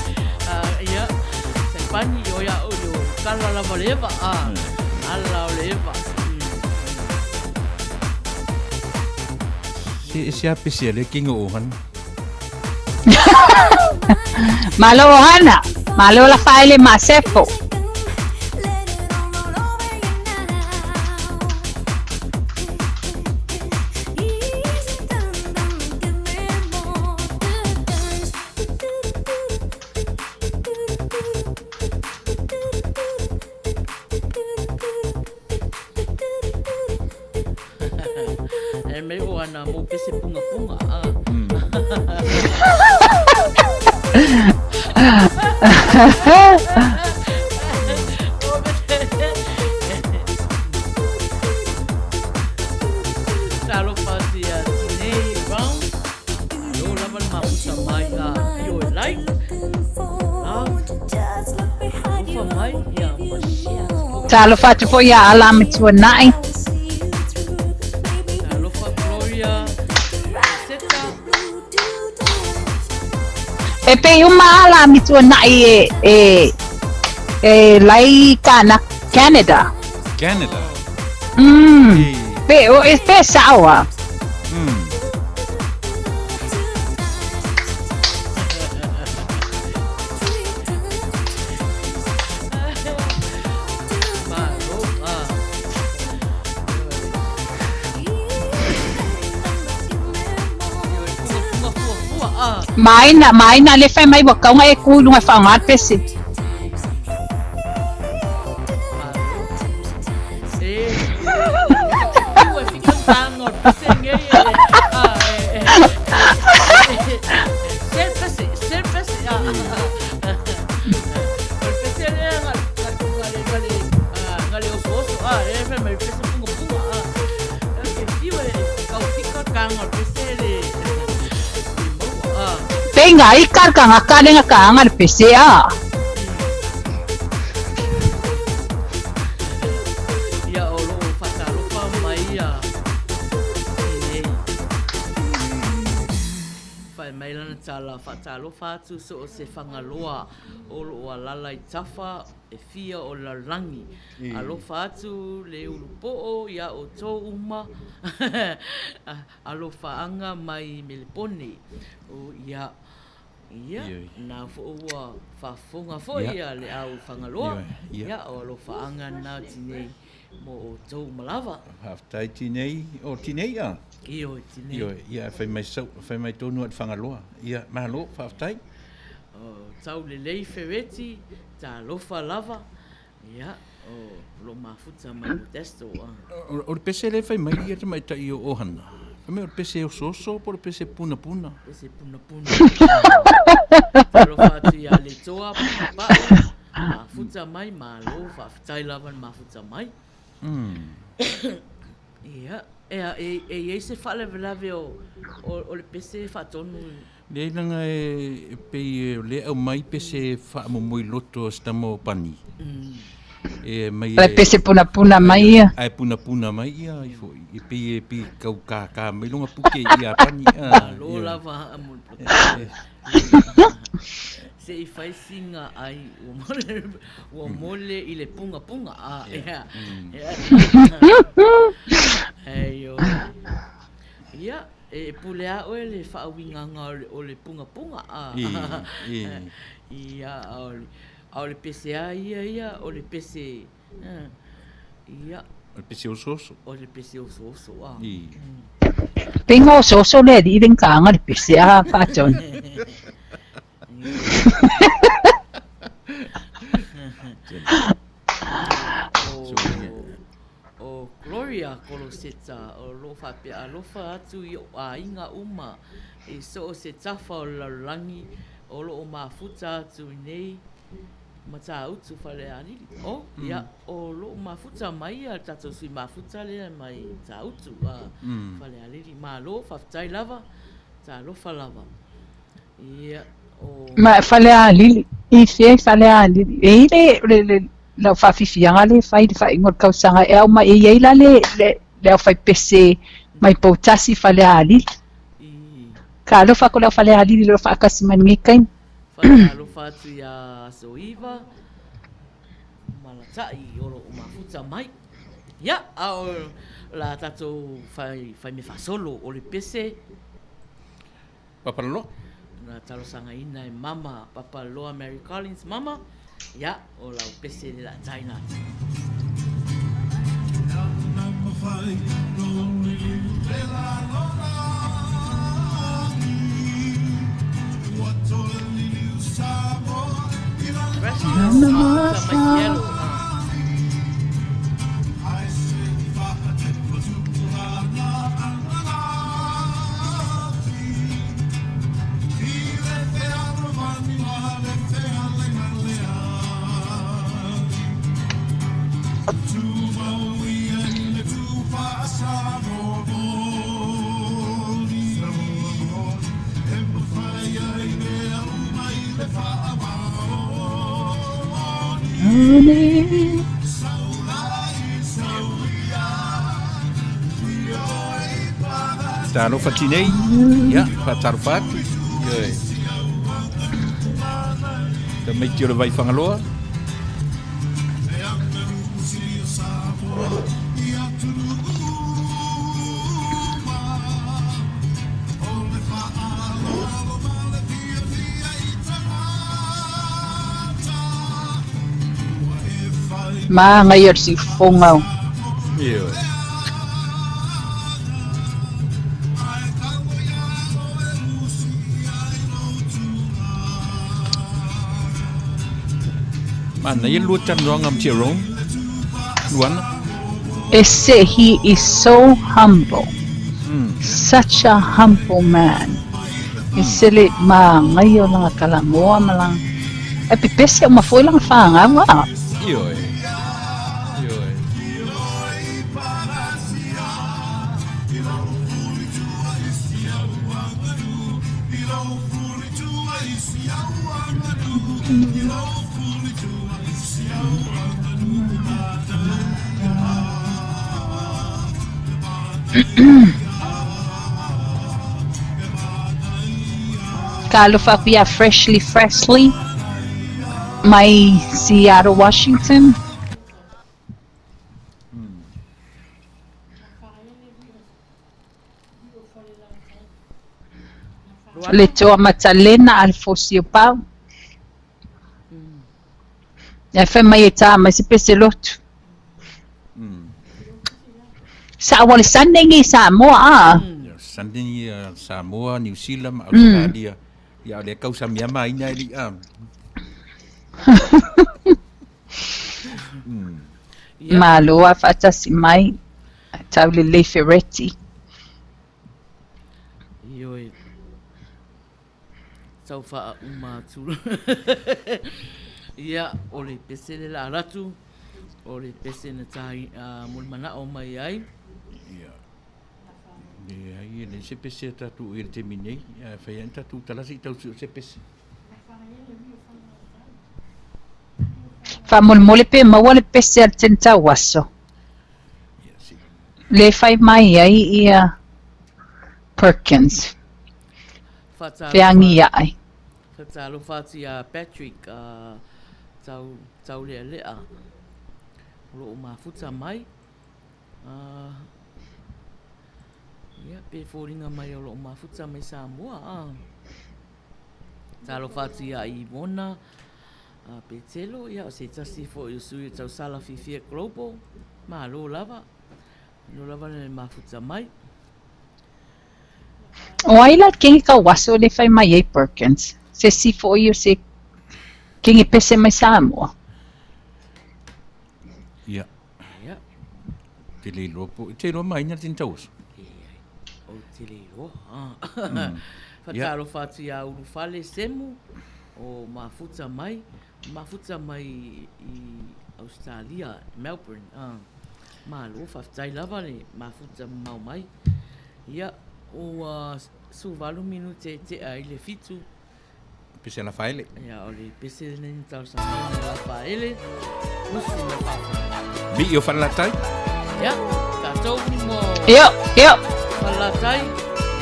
ia Saipani o ia o le kala lava le eva a. Ala o le eva. Se se a pese le kinga o hana. Malo ohana. Malo la faile ma sefo. E mei o ana mou pese pungapunga. Ah. Talofa atu ia Tinei Brown. Alo lava le mafuta mai a i oe like. Alofa mai ia ma share. Talofa atu foi ia Alama Tuanai. Talofa Gloria Seta. E pei uma Alama Tuanai e e e lai kana Canada. Canada. Pe o e pe sao a. Malo a. Punga fuafua a. Maina, maina le fai mai ua kauga e ku i luga e faaaoga le pese. Pei nga i kar ka nga ka le nga ka nga le pese a. Ia o loo faatalofa mai ia lenei. Fai mai lana tala faatalofa atu so o se Fagaloa o loo alala i tafa e fia o le lalolagi. Alofa atu le ulupoo ia outou uma. Alofaaga mai Melepone. O ia ia na fo ua faafofoga foi ia le au Fagaloa. Ia o alofaaga na tinei mo outou uma lava. Faafetai tinei, o tinei a? Ioe tinei. Ioe, ia fai mai sau, fai mai tonu a le Fagaloa. Ia, malo, faafetai. O tau lelei fereti, talofa lava. Ia, o lo mafuta mai Modesto. O le pese lea e fai mai ia tamaitai o Ohana, fai mai o le pese osooso po o le pese punapuna? Pese punapuna. Talofa atu ia Letoa, Pau, mafuta mai, malo, faafetai lava le mafuta mai. Ia, e, e, e i ai se faalavelave o, o, o le pese faatonu Leai leaga e pei o lea e aumai pese faamomoi loto a si tama o Pani. E aumai e pese punapuna mai ia. Ae punapuna mai ia ai foi. E pei e pei kau kākā mai longa puke i Iapani. Malo lava a mo Se i fai singa ai ua mole, ua mole i le pungapunga. A, ia. Ei, ia. E pule a oe le faauigaga o le pungapunga a. Ia, a o le pese a ia ia, o le pese, ia. O le pese osooso. O le pese osooso a. Pei nga osooso le alii le gaaga le pese a Faatonu. O Gloria Koloseta o lo o faapea alofa atu i ou aiga uma i so o se tafa o le lalolagi o lo o mafuta atu i nei Matautu Falealili. O, ia, o lo o mafuta mai ia le tatou sui mafuta lea mai Matautu a Falealili. Malo, faafetai lava, talofa lava. Ia, o. Ma Falealili, i fea i Falealili? E i le, le, le lau faafiafiaga lea e fai i le faaiuga o le tausaga e ao mai e i ai la le, le, le aufaipese mai Poutasi Falealili. Ka alofa atu le au Falealili i lo faatasi mai lenei taimi. Faatalofa atu ia Aso Iva Malatai o lo o mafuta mai. Ia, a o la tatou fai, fai mea faasolo o le pese. Papalaloa. Na talosagaina e Mama Papalaloa Mary Collins Mama, ia, o lau pese le la taina atu. Fresh mafuta mai Seattle. Talofa tinei, ia, faatalofa atu. Ioe. Tamaiti o le vai Fagaloa. Māngai o le siufofoga o. Ioe. Manaia le lua talanoaga ma Jerome, Luana. Ese, he is so humble. Such a humble man. Ese le māngai o lana talanoa ma lana. Ae pepese uma foi lana fanau a. Ioe. Ioe. Talofa aku iā Freshly Fresley mai Seattle, Washington. Le toa Matalena a le Fosi o Pau. Ae fai mai e tā mai se pese lotu. Sa ua le Sunday nei i Samoa a? Ia, Sunday nei a Samoa, New Zealand ma Australia. Ia, o lea kausami a maina e li'a. Ia. Malo lava faatasi mai, tau lelei Fereti. Ioe. Tau faauma atu. Ia, o le pese le la alatu, o le pese na tai uh, mo le manao mai ai. Ia. Leai, e leai se pese a tatou i le taimi nei. Ae fai ane tatou tala se i tau sue o se pese. Faamolemole pe maua le pese a le Tauaso. Le fai mai ai ia Perkins. Feagia'i. Whatalofa atu i a Patrick uh, tau, taulealea o loo mafuta mai. Uh, ia, pe foliga mai o loo mafuta mai Samoa. Uh. Talofa atu iā Ivona Petelo, ia o se tasi foi o sui o Tausala Fiafia Global. Malo lava. Malo lava le mafuta mai. O ai la kenge tauaso le fai mai ai Perkins? Se isi foi o se kenge pese mai Samoa. Ia. Ia. Te le iloa po, te iloa mai na tini tauaso. Ou te le iloa. Mm. Whakaalofa atu i a Ulufale Semu o Mafuta mai, Mafuta mai i Australia, Melbourne. Ah. Malo, whawhetai lava le Mafuta mamao mai. Ia, ua 18 minute tea i le 7. Pese a Lafaele. Ia, o le pese lenei na talosagaina e Lafaele. Musi ma fafo. Mi'i o Falelatai. Ia, tatou mo... Ia, ia. Falelatai.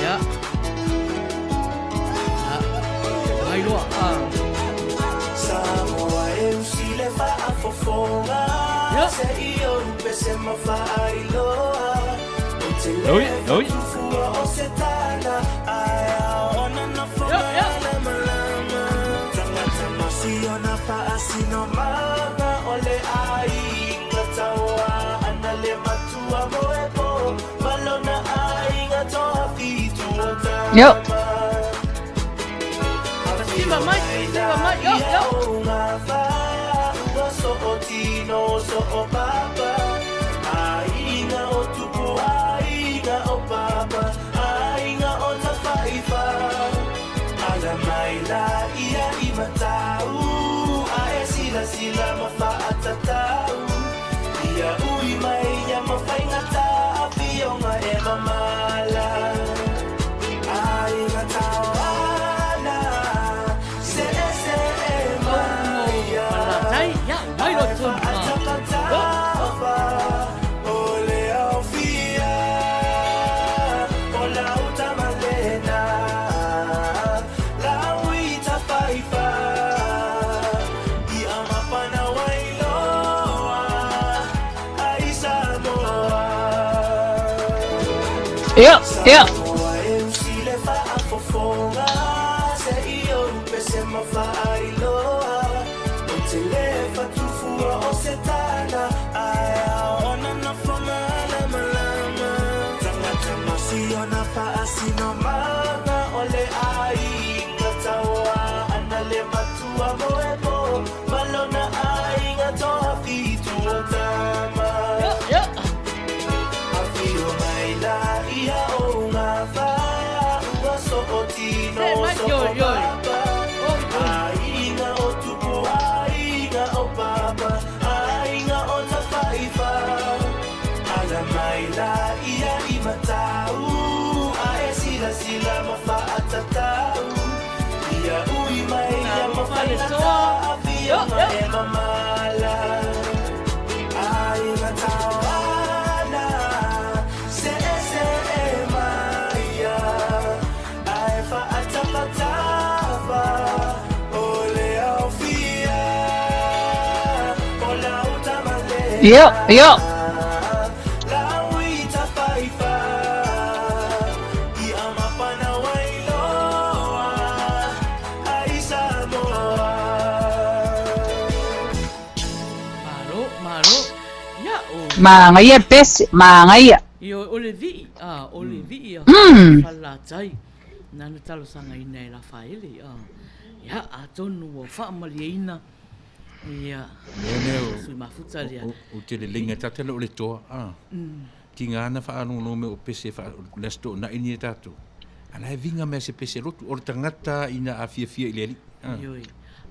Ia. Ia. Mai loa. Ah. Samoa e usi le faafofoga Ia. Se i ou pese ma faailoa O te le Oi, oi. fua o se tala Ae a ona na Ia, ia. malama Tangata masiona faasino maga O le aiga taua ana le matua mo e po Malona aiga toa fitu o Ia. tama Siva mai, siva mai, yo, yo. Falelatai, ia, mai loa tonu. Ah. Ia, ia. Samoa e usi le faafofoga Se i ou pese ma faailoa O te le fatufua o se tala Ae a ona na whamalamalama Tangata masiona faasinomaga O le aiga taua ana le matua mo e po Malona aiga toa fitu o tama Ia, ia. Afio mai la ia o ngā wha So o tino Se mai, so yo, o yo. papa Oi, oi. Aiga o tupu, aiga o papa Aiga o tawhaiwha Ala mai la ia i matau Ae sila sila ma whaatatau Ia ui mai ia ma Talofa le whaingata toa. Afio Yo, ma yo. e mamala Aiga tauana Se se e maia Ae whaatapatapa O le aufia O lau tamalena Ia, ia. Lau i tawhaiwha I amapana wailoa Ai Samoa Malo, malo. Ia, o. Magaia le pese, magaia. Ia, o le vii, ah, o le vii a Mm. Falelatai, nana talosagaina e Lafaele, ah. Ia, atonu ua faamalieina. Ia. Mea lea o... Sui mafuta lea. O te leleiga tātou le o le toa. Ah. Tiga ana whaalongolongo me o pese wha, le aso toonai ni e tātou. Ala e vinga mea se pese lotu, o le tangata ina a fiafia i le alii. Ah. Ioe.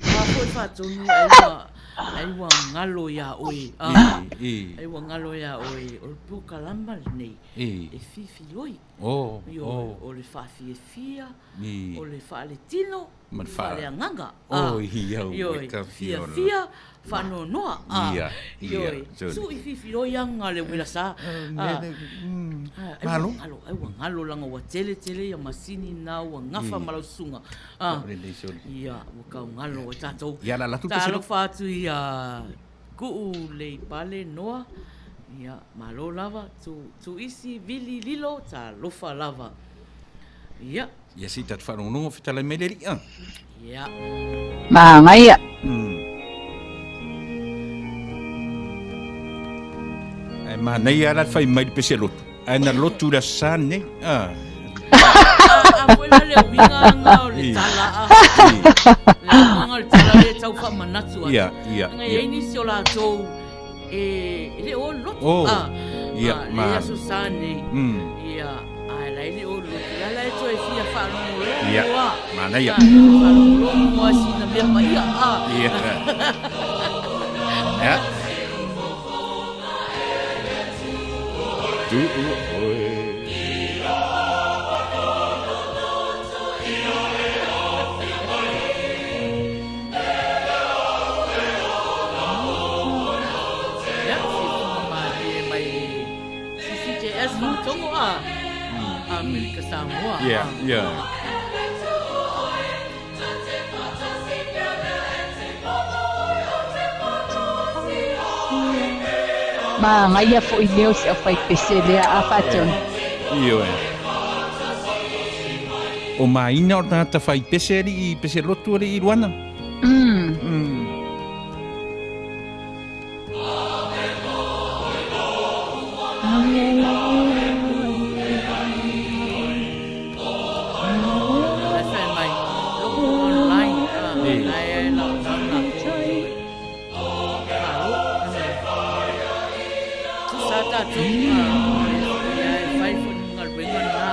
A foi whaatonu, ai ua, ai ua ngalo ia oe. Ah. E, e. Ai ua ngalo ia oe. O le pōkalama lenei. E. E fifi oi. Oh, Ioe, oh. O le whaafiafia, E. o le whaaletino, Ma le faaleagaga. Oh, ia ua Ioe, ka fia ola. fiafia, faanoanoa. Ah, Ia, ia, Ioe, sole. suʻi fifiloiaga le uila sa. Mea Ah, le- mm, ah, ai ua Malo. galo, ai ua galo laga ua tele tele ia masini na ua gafa ma lau susuga. Ah, O lenei sole. ia, ua taugalo ai tatou. Ia la latu pese lotu. Talofa atu ia Kuu lei pale noa, ia, malo lava, tu, tuisi, vili, lilo, talofa lava. Ia. Ia se i tatou faalogologo fetalai mai le alii a. Ia. Magaia. Ae manaia lava la le fai mai le pese lotu. Ae na lotu i le Aso Sa lenei. A. A foi la le uiga aga o le tala a. Le uiga o le tala lea e tau faamanatu atu. Ia, ia, Leaga e i ai nisi o latou e le o le lotu. Oh, A, ia, a, ma. Le Aso Sa nei. Ia, a la e le o le lotu. La la e toe fia faalogologo Ia, a. manaia. A, faalogologo a sina mea paia. A. Ia. Ia. Tuu oe. Ia, siufofoga malie mai le CCJS Faatogo a Amerika Samoa. Ia, ia. Magaia foi lea o se aufaipese lea a Faatonu. Ioe. O Maina o le tagata faipese alii, pese lotu alii Luana. Mm. Lai fai mai, loko online, ah, lai ai lau tau na ko ioe. Malo, tusa tatou, ah, ia e fai foi ni galuega na.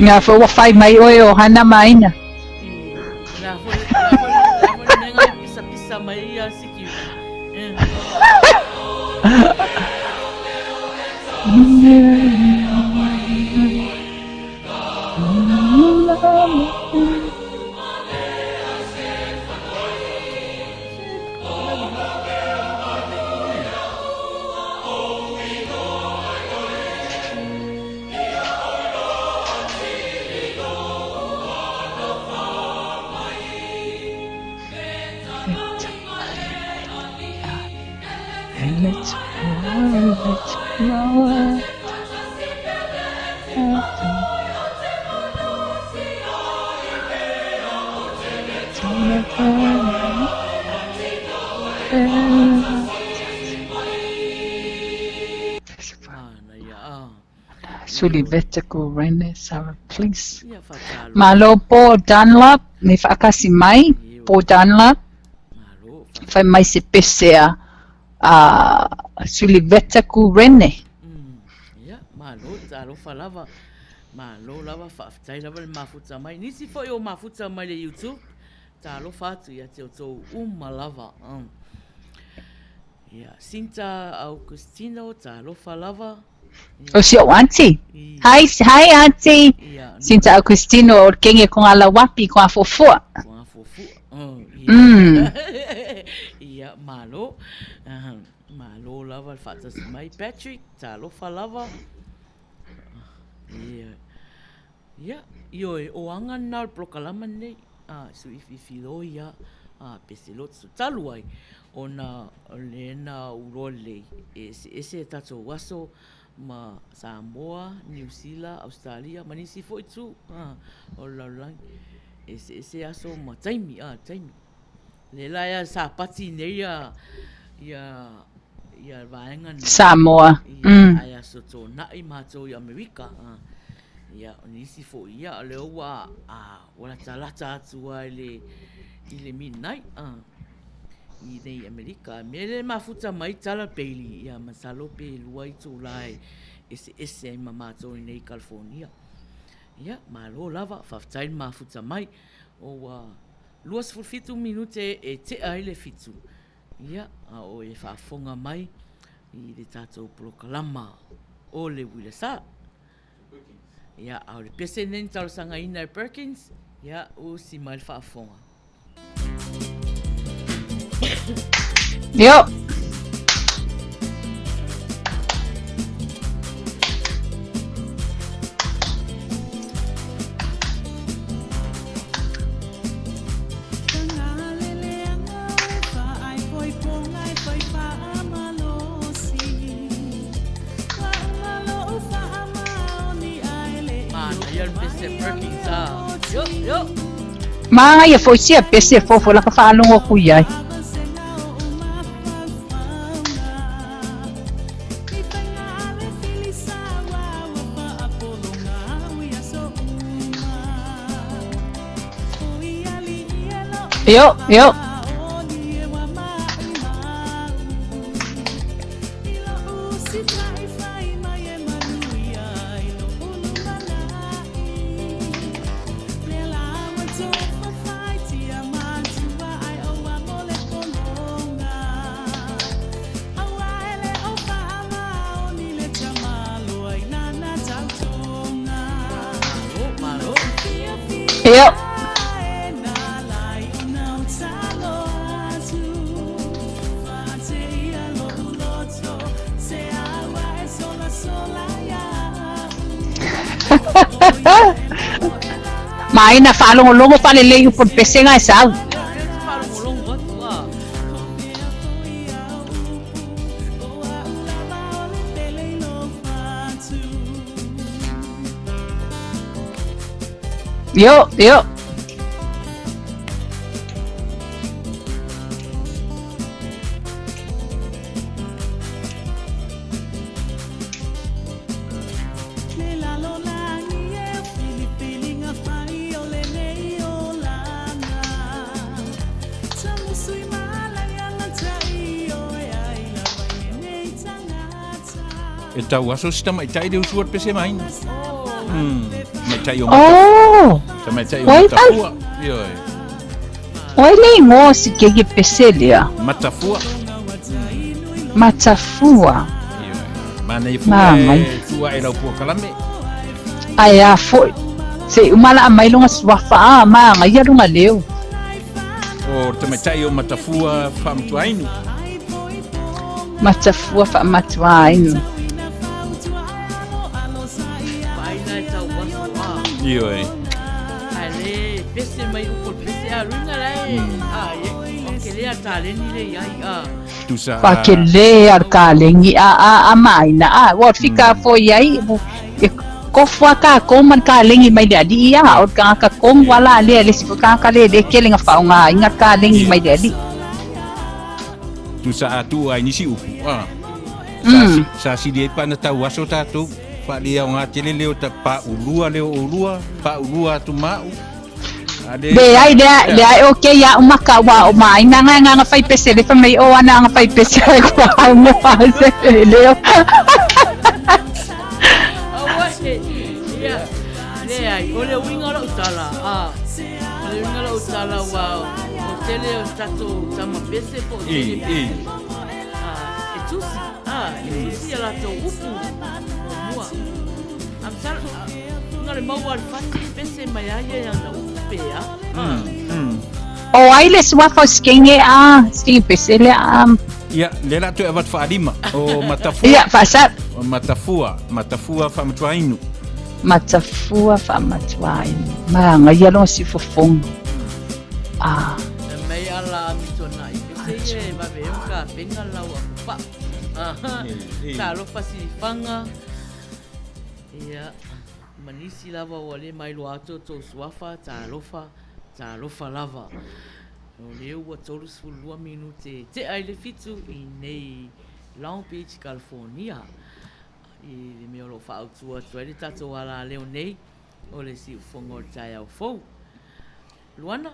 Nga foi ua fai mai oe o hana maina. La foi, la foi, la foi le mea ngai pisapisa mai ia Sikiu. Eh. Manaia, ah. Sulivetical Rene Sarah please. Ia whakalo. Malo po Dunlop, me whaakasi mai, po Dunlop, Malo. whai mai se pesea a Sulivetical Rene. Ia, malo, talofa lava. Malo lava, faafetai lava le mafuta mai. Nisi foi o mafuta mai le YouTube, talofa atu ia te outou uma lava. Ia, Sinta Augustino, talofa lava. O si ou auntie. Ia. Hi, hi auntie. Ia, Sinta Augustino o kenge ko ngā lawapi ko ngā fuafua. Ko ngā fuafua. Oh, ia. Ia, malo. Malo lava le faatasi mai. Patrick, talofa lava. Ia. Ia, ioe, o aga lena o le polokalama lenei, a, suififi loia, a, pese lotu talu ai, ona o lena uloa lelei, e eseese a tatou aso, ma Samoa, Niu Sila, Ausetalia ma nisi foi itu o le lalolagi. Eseese aso ma taimi, taimi. Lea la ea sapati nei ia ia ia vaega nei. Samoa. Ia, ae aso Tona'i matou i Amerika. Ia, o nisi foi, ia, o lea ua, a, ua latalata atu lava i le, i le midnight, a, i nei Amerika. Mea lea e mafuta mai tala Bailey, ia, masalo pe 2 itula e eseese ai ma matou i nei California. Ia, malo lava, faafetai le mafuta mai. O ua 27 minute e tea ai le 7, ia, a o e faafofoga mai i le tatou polokalama o le Uila Sa. Ia, a o le pese lenei na talosagaina e Perkins, ia, usi mai le faafofoga. Io. Manaia foi sia pese e fofo la ka faalogo aku i ai. Io, io. Io. Maina faalogologo faalelei upu o le pesega e sau. Io, io. E tau aso si tamaitai le usu o le pese maina. Tamaitai o Oh! Tamaitai o Oi, Matafua. Ioe. Oi le igoa o si keiki pese lea. Matafua. Matafua. Ioe. Manaia foi Mamai. e tua e lau polokalame. Ae a foi. Se i uma laa mai lona suafa a magaia lona leo. O le tamaitai o Matafua Faamatuainu. Matafua Faamatuainu. Vaai e tau aso a. Ioe. Ae le pese mai upu o le pese a luga la e. A e o ke lea taleni le iai a. Tusa. Faakele a le kalegi a a a maina a ua fika foi ai e kofo a takou ma le kalegi mai le alii a o le tagata tonu a la lea le isi foi tagata le le kele na faaaogaina le kalegi mai le alii. Tusa a tuu ai nisi upu a. Sa sili ai pa na tau aso tatou faaleaoga tele leo ta paulua leo oulua paulua atu ma au. Leai, lea, lea e okay ia uma ka ua o maina nga nga nga fai pese le fa mai o ana nga fai pese ai kua au mo ase leo. Aua e, ia, leai, o le uiga o lau tala, a, o le uiga o lau tala ua o tele o tatou tama pese po o tele pese. A, e tusi, a, e tusi a latou upu muamua. A masalo, na o le maua a le fati e pese mai a ia i ana upu pe a. O ai le suafa o Sikenge a, Sikenge pese lea a. Ia, lea la toe avatu faalima o Matafua. Ia, faasa. O Matafua, Matafua Faamatuainu. Matafua Faamatuainu. Magaia lona siufofoga. A. E mai ala amitonai pese ia e vave ai ona tapena lau apupaa. Talofa Silifaga. Ia, ma nisi lava ua le mailoa atu o tou suafa, talofa, talofa lava. O lea ua 32 minute tea i le fitu i nei Long Beach, California. I le mea o lo o faaautua atu ai le tatou alaleo nei, o le siufofoga o le taeao fou. Luana?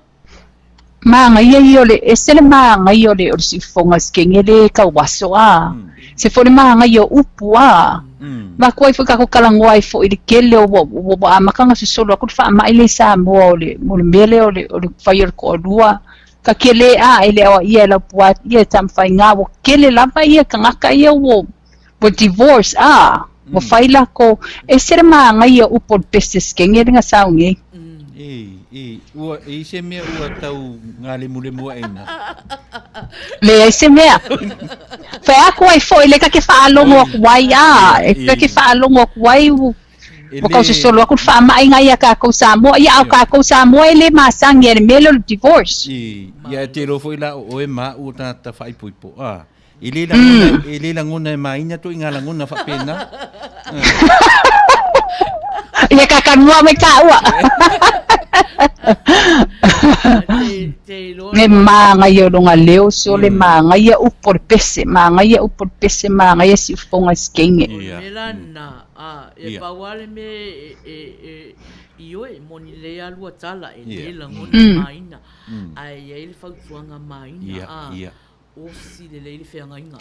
Manaia ia o le ese le manaia o le o le siufofoga o le sekenge le tau aso a. Se foi le manaia o upu a. Maku ai foi tatou talanoa ai foi i le tele o ua ua amata ona sosolo atu le faamai lea i Samoa o le o le mea lea o le o le fai o le toalua ka kele a e le aoaia e Laupua ia e Tamafaiga ua tele lava ia tagata ia ua ua divorce a ua fai lakou ese le manaia o upu o le pese sekenge le na sau nei. E, e, ua, e i se mea ua tau ngālemulemu aʻe ina. Leai se mea. Fai atu ai foi le ka ke faalogo aku ai a, e ka ke faalogo aku ai ua ua tau sosolo atu le faamai ia takou Samoa. Ia a o takou Samoa e le masani i le mea lea o le divorce. E, ia e te iloa foi la o oe ma a'u o tagata faaipoipo, a. E le lagona, e le lagona e māina to i ngā lagona whapena. Ia ka kanua me tāua. Me māngai o longa leo so le māngai ia upo le pese, māngai ia upo le pese, māngai ia siufonga i skenge. O le mea na, a, e pau a le mea e, e, e, i oe, moni lei a lua tala, e le lagona e māina. Ae i ai le fautuaga māina, a, Osi lelei le feagaiga.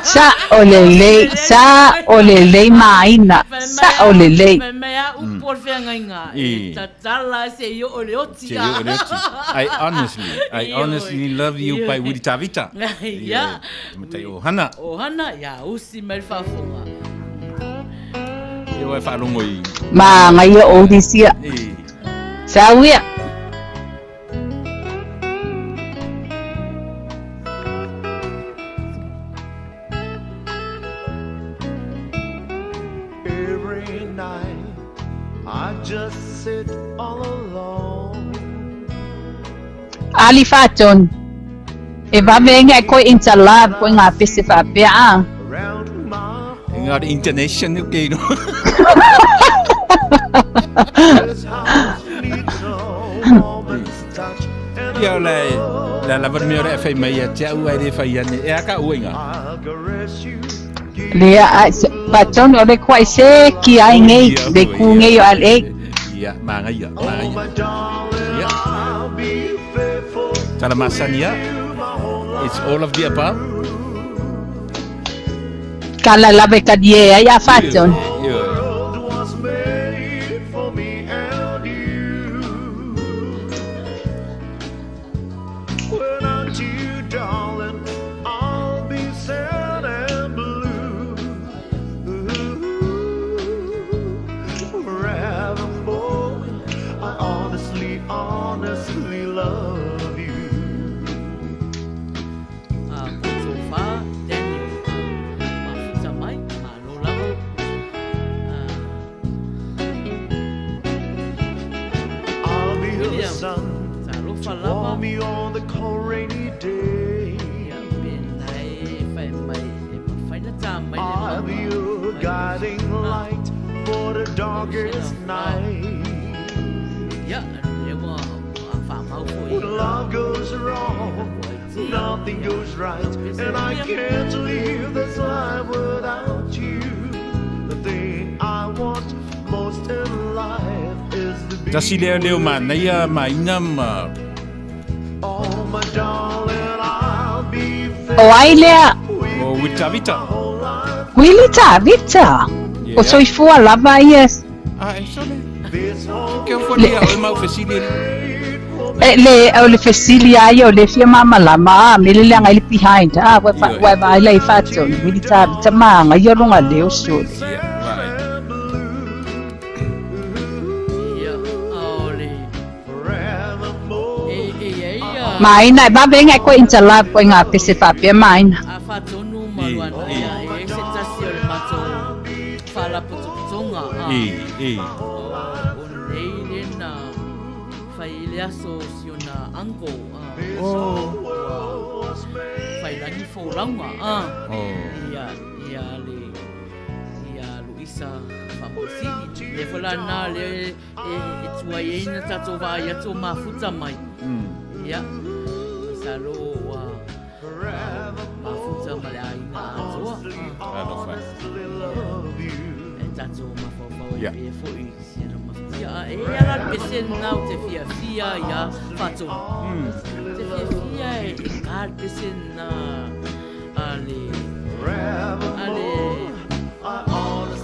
Sa'o lelei, sa'o lelei Maina, sa'o lelei. Fai mai a upu o le feagaiga, e tatala se i oo i le oti. Se i oo i le oti. I honestly, I honestly love you by Willie Tavita. Ia. Matai o Hana. O Hana, ia usi mai le faafofoga. Ia wai faalogo i. Māngaia o Urisia. Sau ia. Every night I just sit all alone. Ali Faton, e vave ai koe interlove koe ngā pese whaapea a. Around my E ngā re international ke ino. This house needs a woman's touch and Ia o le, le lava le mea o le e whai mai ia te au ai le whai ane. E aka ua inga. I'll caress you, give Lea a Faton o le koe se ki ai ngei, le ku ngei o LA. Ia, māngai ia, Oh māngai my ia. darling, Ia. I'll be faithful Tala masani ia. to my whole life. It's all of the above. Ka la lave ka die ai a Faton. Ia. World was made for me and you. Without you, darling, I'll be sad and blue. Forevermore, I honestly, honestly love you. A ko Tōwhā, Daniel, a mafuta mai, malo lava. A I'll be the William, sun talofa to lava. warm you on the cold rainy day. Ia pena e whai mai, e mawhai na tā mai le I'll be mama. your Mai guiding o light for the darkest night. Ia, le ua a whamau foi. When love goes wrong, nothing goes right, and I can't live this life without you. The thing I want most in life is to be. Tasi lea leo manaia maina ma Oh, my darling, I'll be O ai lea, o Willie Tavita. whole life. Willie Tavita. Yeah. O soifua lava ia. Ah, e sole. This whole Ke o foli a oe mau fesili. E le o le fesili a ia o le fia mamalama a me le leaga i le behind a ua fa ua vaai la i Faton Willie Tavita māngaia longa leo sole. Ia, vai. Ia, a o le, forevermore. e, e ia ia. Maina e vave ai koe interlove koe ngā pese whaapea maina. A whatonu ma E, luana e. ia, e se tasi o le matou whalapotopotonga. A, E, e. o, o nei le na whai i le aso si ona uncle. A, Oh. ua whai langi fōlaunga. A, Oh. ia, ia le, ia Luisa whamau. Sili. Lea foi la lena lea e, e, e tuai ai na tatou vaai atu o mafuta mai. Ia, masalo ua mafuta ma le aiga atoa. Alofa. E tatou mafaufau ai Ia. pea foi i siana mafutia. A e ia la le pese lena ou te fiafia ia Faatonu. Ou te fiafia e e ka le pese lena a le a le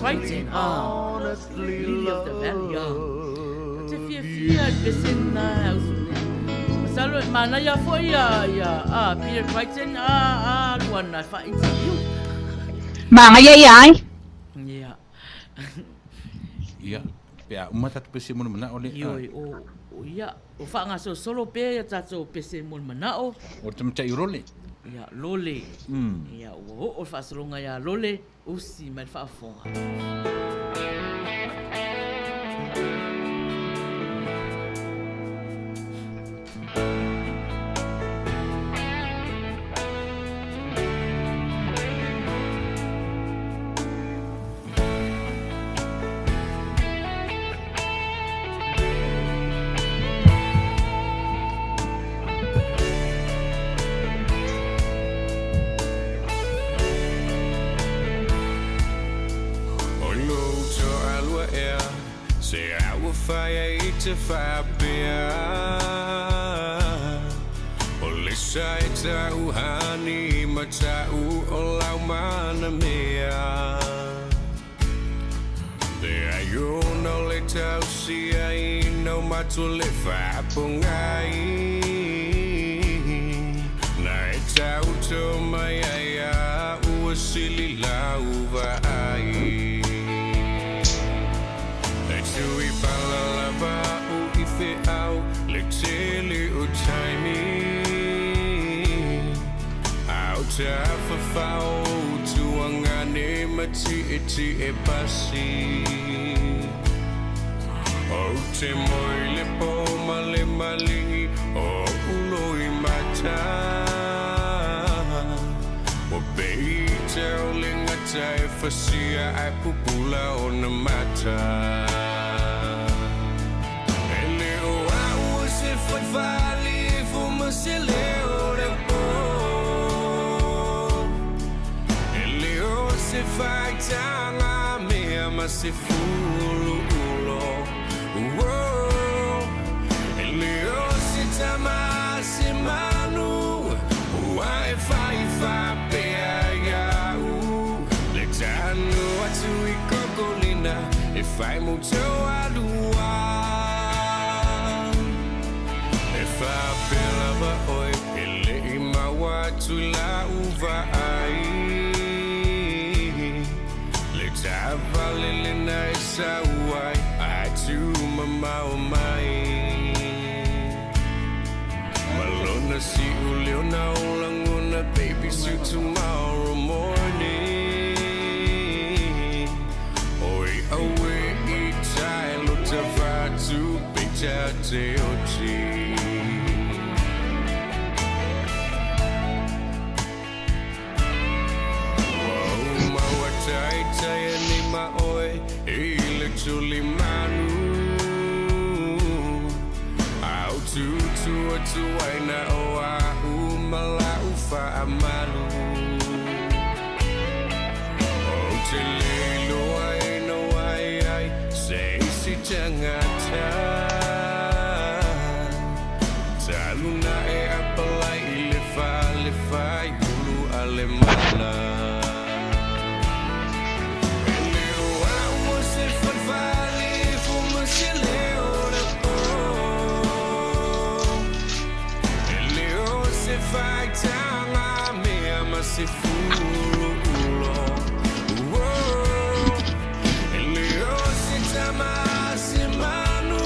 Crichton, ah, Lily of the Valley, ah. Ou te fiafia i le pese lena e ausu nei. Masalo e manaia foi ia, ia, ah, Peter Crichton, ah, ah, Luana e faa-interview. Magaia ia ai. Ia. Ia, pe a uma tatou pese mo le manao lea. Ioe, o, o ia, o faagasolosolo pea ia tatou pese mo le manao. O le tamaitai o Lole. Ia, Lole. Ia, ua oo le faasologa ia Lole, usi mai le faafofoga. O lou toalua ea Se au fai ai i te faapea O le sa e tau hani ma tau o lau mana mea Leai ona o le tausiaina o matou le faapogai Na e taoto mai ai a ua sili lau vaai E tui pala lava au i feau le tele o taimi A o tafafao o tuagane ma tietie pasi Ou te moe i le po ma le maligi o oʻu loimata Ua pei te o le gata e fasia ae pupula ona mata E le o au o se faifalifo ma se leo lepo E le o se faitaga mea ma se fuluulo E le o se tama se manu Ua e fai faapea ia'u Le tanu atu i Kokolina E fai mo Toalua E faapea lava oe e le i maua atu i lau vaai Le taavale lena e sau ai ae tuumamao mai Ma lona siu leo na o lagona Baby see you tomorrow morning Oi aue i tai lo tavatu peita te oti. Ua ou maua taitai nei ma oe i le tulimanu A o tutu atu ai na o a'u ma la'u faamalu Ou te le iloa ina ua i ai se isi tagata Talu na e apalai i le fale faiulu a le mala E le o au o se falefalifo ma se leo lepo E le o se faitaga mea ma se fuluulo E le o se tama se manu.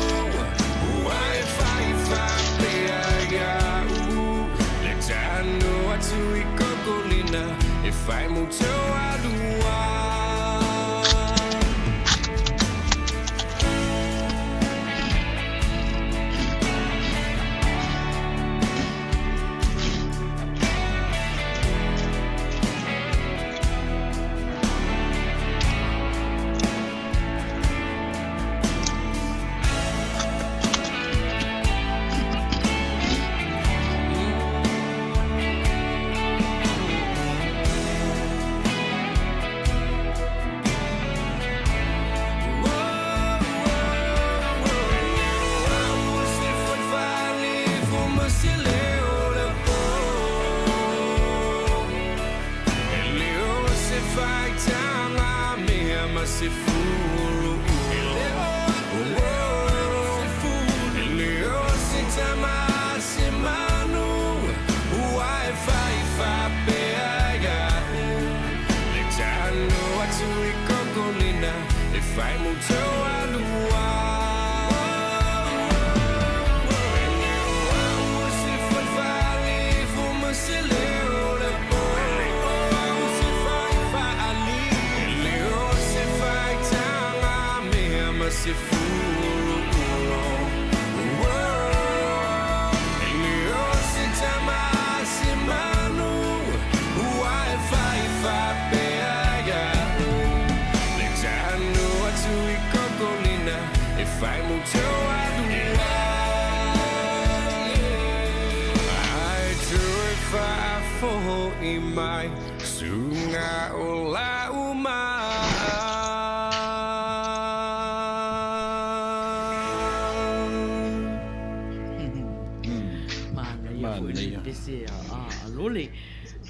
Manaia foi le pese a Lole.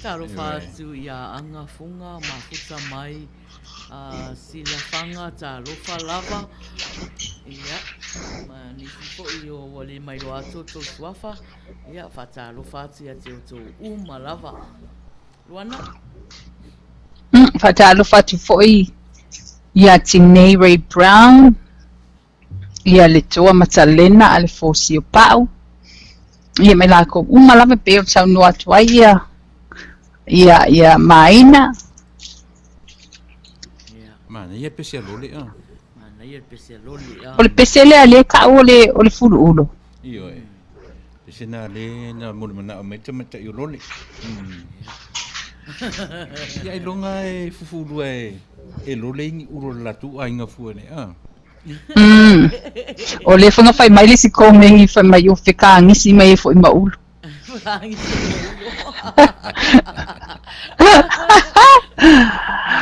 Talofa atu ia Aga Funga mafuta mai a Silafaga talofa lava. Ia, ma nisi foi o ua le mailoa atu o tou suafa. Ia, faatalofa atu ia te outou uma lava. Luana? Faatalofa atu foi ia Tinei Ray Brown, ia le Toa Matalena a le Fosi o Pau, ia me lakou uma lava e pei ona saunoa atu ai ia ia ia Maina. Manaia pese a lole a. Manaia le pese a lole a. O le pese lea lea ta'u o le o le fuluulo. Ioe. Pese na le na mo le mana'o mai tamaitai o lole. Ia ailoga e fufulua e e lole i ni ulo o le latou aiga fua nei a. O lea foi na fai mai le isi komeni fai mai o fekagisi mai ai foi ma ulu.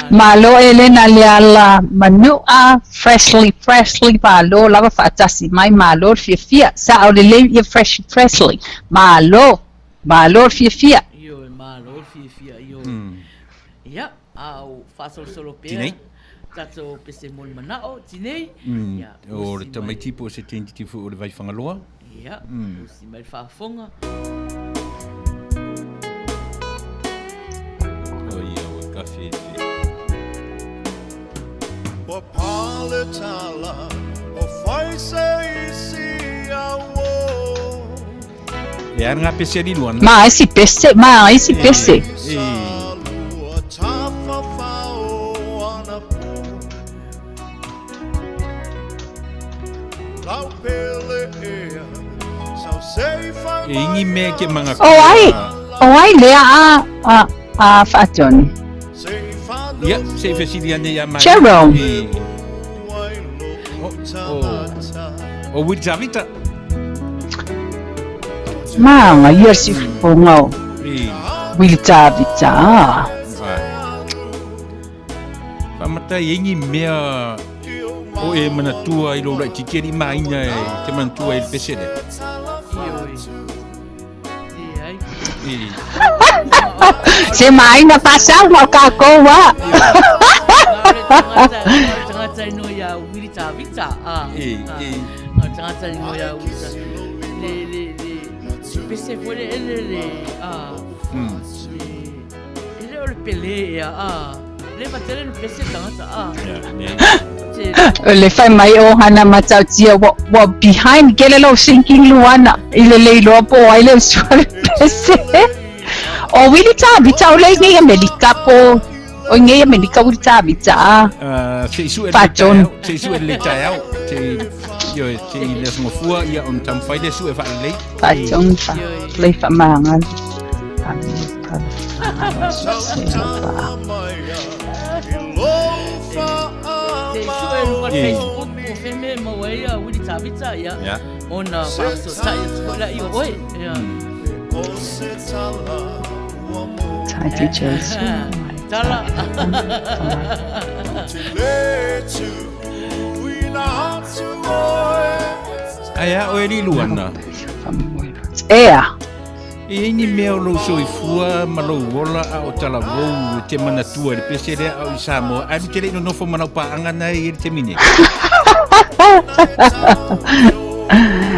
Malo Elena Leala Manua Freshly Freshly malo lava faatasi mai malo le fiafia sao lelei ia Fresh Freshly malo malo le fiafia. Ioe malo le fiafia ioe. Ia a o faasolosolo pea tatou pese mo le manao tinei. Ia o le tamaiti po o se teiniti foi o le Vaifagaloa. Ia usi mai le faafofoga. O ia ua kafe te. Ua pale tala o fai se isi au o. E ana ngā pese a Liluana. Ma isi pese, ma isi pese. E. E ingi mea ke manga O ai, o ai lea a, a, a Faatonu. Ia, se i fesili ane ia mai. Jerome. E. O, o, o Will Javita. Maanga, ia si fofoga o E. Will Javita. Vai. Faamatai e ingi mea o e manatua i lou laitiiti alii ma aiga e te manatua i le pese lea. Ioe. Leai. E. Se maina faasau ma o kākou a. Na o le tagata, na o le tagata inoa ia Willy Tavita. Ah, E, ah. e. Na o le tagata inoa ia Willy Tavita. Le, le, le, le pese foi le ele le, ah, le, E le o le Pele ea, a. Leva tele no pese tagata, a. O le fai mai o hana matautia ua, ua behind kele lou thinking Luana i le le iloa po o ai le usu a le pese. O Willy Tavita o le i nei Amerika po o i nei Amerika Willy Tavita a. Se i sue le Faatonu. taeao, se i sue le taeao, se i, ioe, se i le aso gafua, ia ona taumafai lea sue faalelei. Faatonu fa, lei faamagalo. Se i sue luga le Facebook po o fea mea e maua ai a Willy Tavita, ia. Ia. Ona faafesootai atu foi lea i o oe, ia. Tai te Jesu. Tala. Ae a oe Liluana? Ea. E i ai ni mea o lou soifua ma lou ola a o talavou e te manatua i le pese lea a o i Samoa, ae te le i nonofo ma lau paaga na e i ai le taimi nei?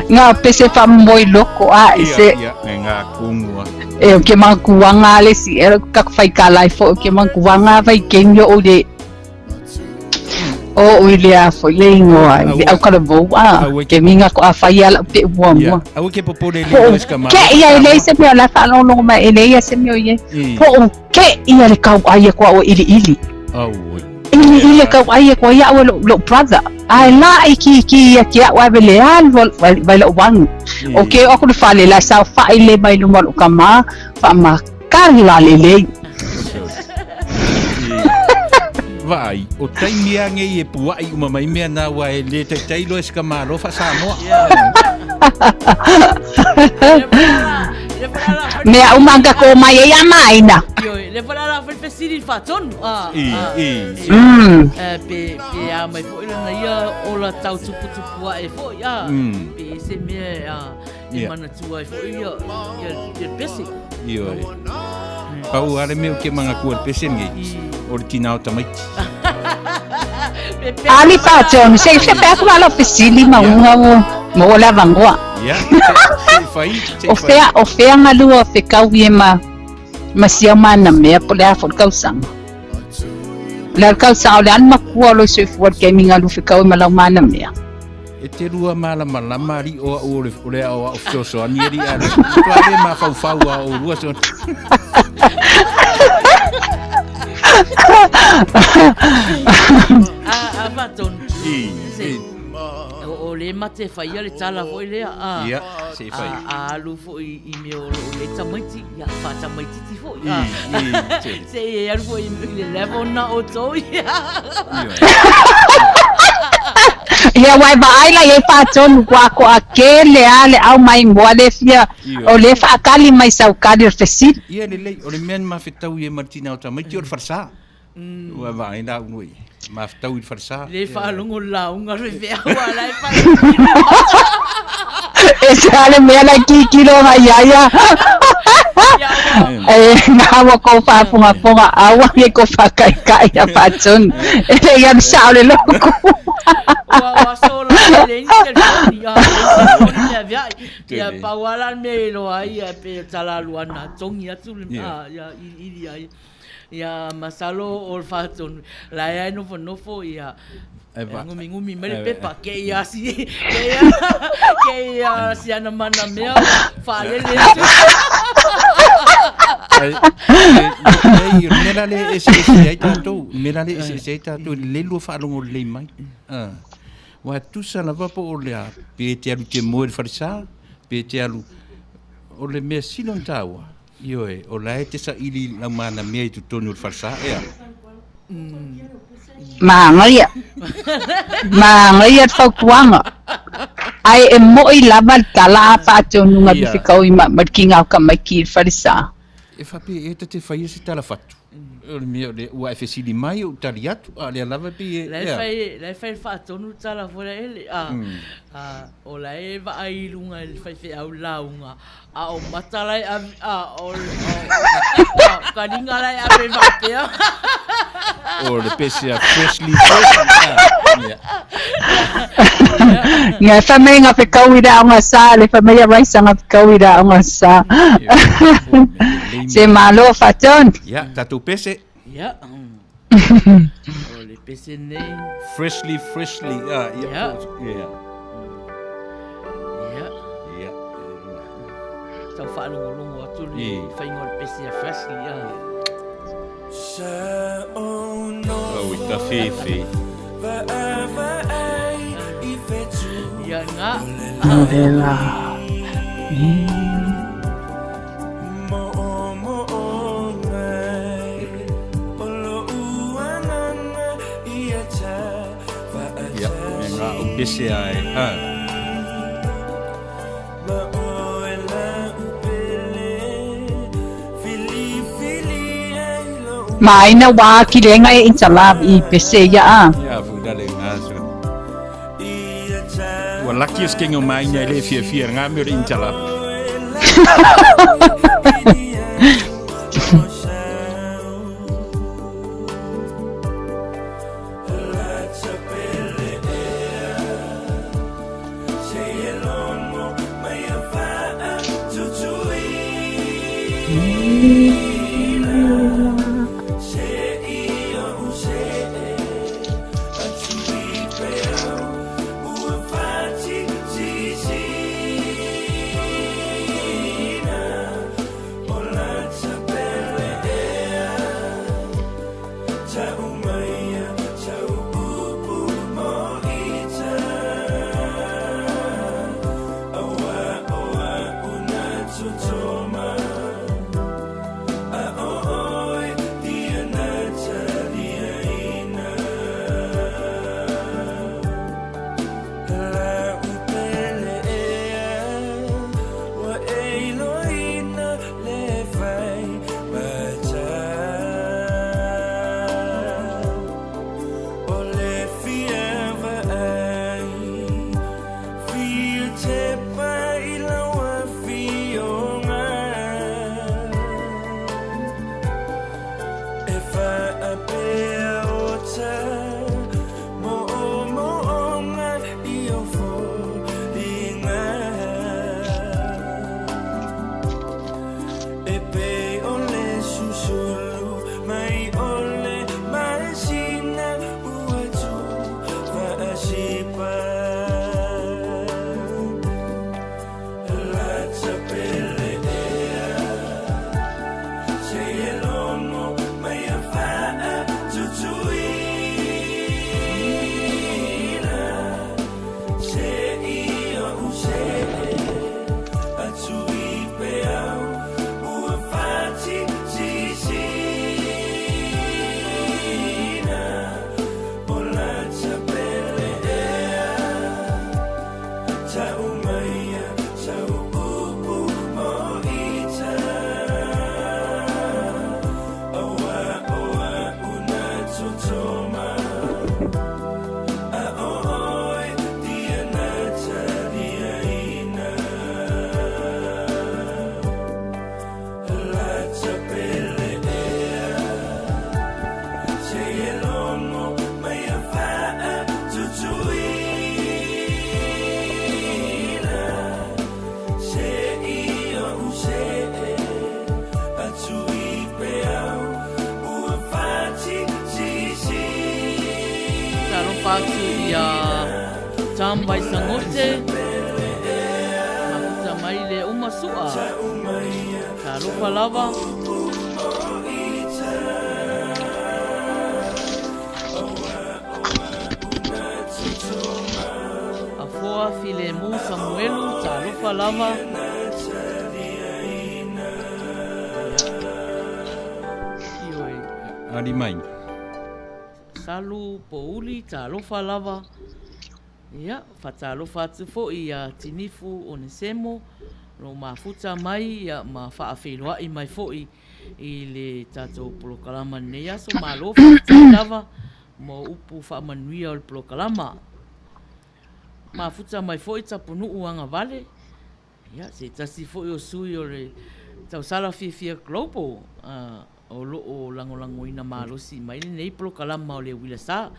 Ngā pese whamomoe loko a e se. Ia, ia, e ngā kungua. E o ke mankuanga le si e ka whai ka lai fo o ke mankuanga vai kemio o le o o le a fo le ingoa i le au kalavou a ke minga ko a whai ala o te mua mua. Aua ke popole le o ska Ke ia e lei se mea la whaalongo mai e lei se mea ia. Po o ke ia le kau ai ko o ili ili. Au. I le tauai e koe ia'u e lo'u brother, ae laʻikiiki ia te a'u ae vele alu mai lo'u agu. O ke oo aku i le fale, la e saofaʻi lelei mai luma o lo'u kamā, faamakala lelei. Vaai, o taimi a nei e puaʻi uma mai mea na ua e le taitai loa e se ka Malo faa-Samoa. Mea uma anga ko mai ai a maina. Le fale ala fai fesili faatonu. I, i. Pe, pe a mai foi lana ia ola tau tuputupu ae foi, a. Pe se mea a, e manatua ai foi ia, ia, ia pese. Ioe. Pau a le mea o ke mangatua le pese nei, o le tina o tamaiti. Ali faatonu, se se pe aku ala fesili ma unga o mo o le avanoa. Ia, se i fai, se i O fai. fea, o fea galua o fekau ie ma ma sia mana mea po le a foi le tausaga. O le a le tausaga o le a le makua o lou soifua i le taimi galu fekau ai ma lau mana mea. E te lua malamalama alii o au o le, o le aoao fesoasoani alii a le matua le mafaufau a o lua so. A, a faatonu. I, Se, i. o, o le mate faia le tala foi lea. A, Ia, se i fai. A, a alu foi i mea o loo le tamaiti, ia faatamaititi foi. I, i, te. Se i alu foi i le level na outou. Ioe. Ia aua e vaai la i ai faatonu ua toatele lava le au mai moa le fia o le faatali mai sau tali o le fesili. Ia lelei, o le mea na mafetau i ai ma le tina o tamaiti o le falesa. Ua vaai la au i mafetau i le falesa. Le faalogo le lauga le faifeau a la e fai. E se a le mea la e kikilo agai ai a. E ngā ua kou faafogafoga aua ne i kou faakaikai ia faatonu. E le i alu sao le loku. Ua ua sola e leai ni telefoni, a leai ni telefoni mea veai. Ia pau lava la le mea e iloa ai ia pei o tala alu ana togi atu le ia iliili ai. Ia masalo o le faatonu la e nofonofo ia gumigumi mai le pepa ke ia si ke ia ke ia si ana mana mea faalele atu. Ai, ei, o le mea la lea e eseese ai tatou, o le mea la lea e eseese ai tatou i le lua faalogo lelei mai. Aua e tusa lava po o le a, pe e te alu e te moe i le falesa, pe e te alu, o le mea sili ona taua, Ioe, o la e te saili i lau manamea i totonu o le falesa, ea? Manaia. Manaia le fautuaga. Ae e moʻi lava le tala a faatonuga Ia. fekaui ma ma le kiga o tamaiti i le falesa. E faapea ea ta te faia se tala fatu? O le mea o lea ua e fesili mai ou tali atu, a o lea lava e pei e, La e ea? fai, la e fai faatonu le tala foi la ele, a, a, o la e vaai i luga i le faifeau lauga, A o mata la e ave, a o, o, kaliga la e ave faapea. O le pese a freshly fresh. Yeah. Nga fai mai nga fekau i le aoga sa, le fai mai a Raisa nga fekau i le aoga sa. Se malo faatonu. Ya, tatou pese. Ya. O le pese nei. Freshly, freshly. Ah, yeah. Yeah. Yeah. Yeah. Yeah. Tau faalogologo atu le faiga o le pese a Freshly. Ah. Au i ka fefe. Ia nga. Vela. Ia, me ngā au pese ai. Ha. Maina wā ki lenga e intalab i pese ia a. Ia, fu dale ngā so. Ua laki o skenga o maina e le fiafia ngā mea o le intalab. iā Tom Vaisagote, mafuta mai le uma sua. Talofa lava. Afoa Filemu Samuelu, talofa lava. Ioe. Ali mai. Salu Pouli, talofa lava. Ia, fatalofa atu foi ia Tinifu Onesemo, lo mafuta mai ia ma faafeiloai mai foi i le tatou polokalama lenei aso. Malo faafetai lava mo upu faamanuia o le polokalama. Mafuta mai foi Tapunuu Agavale, ia, se tasi foi o sui o le Tausala Fiafia Global, o lo o lagolagoina malosi mai lenei polokalama o le Uila Sa.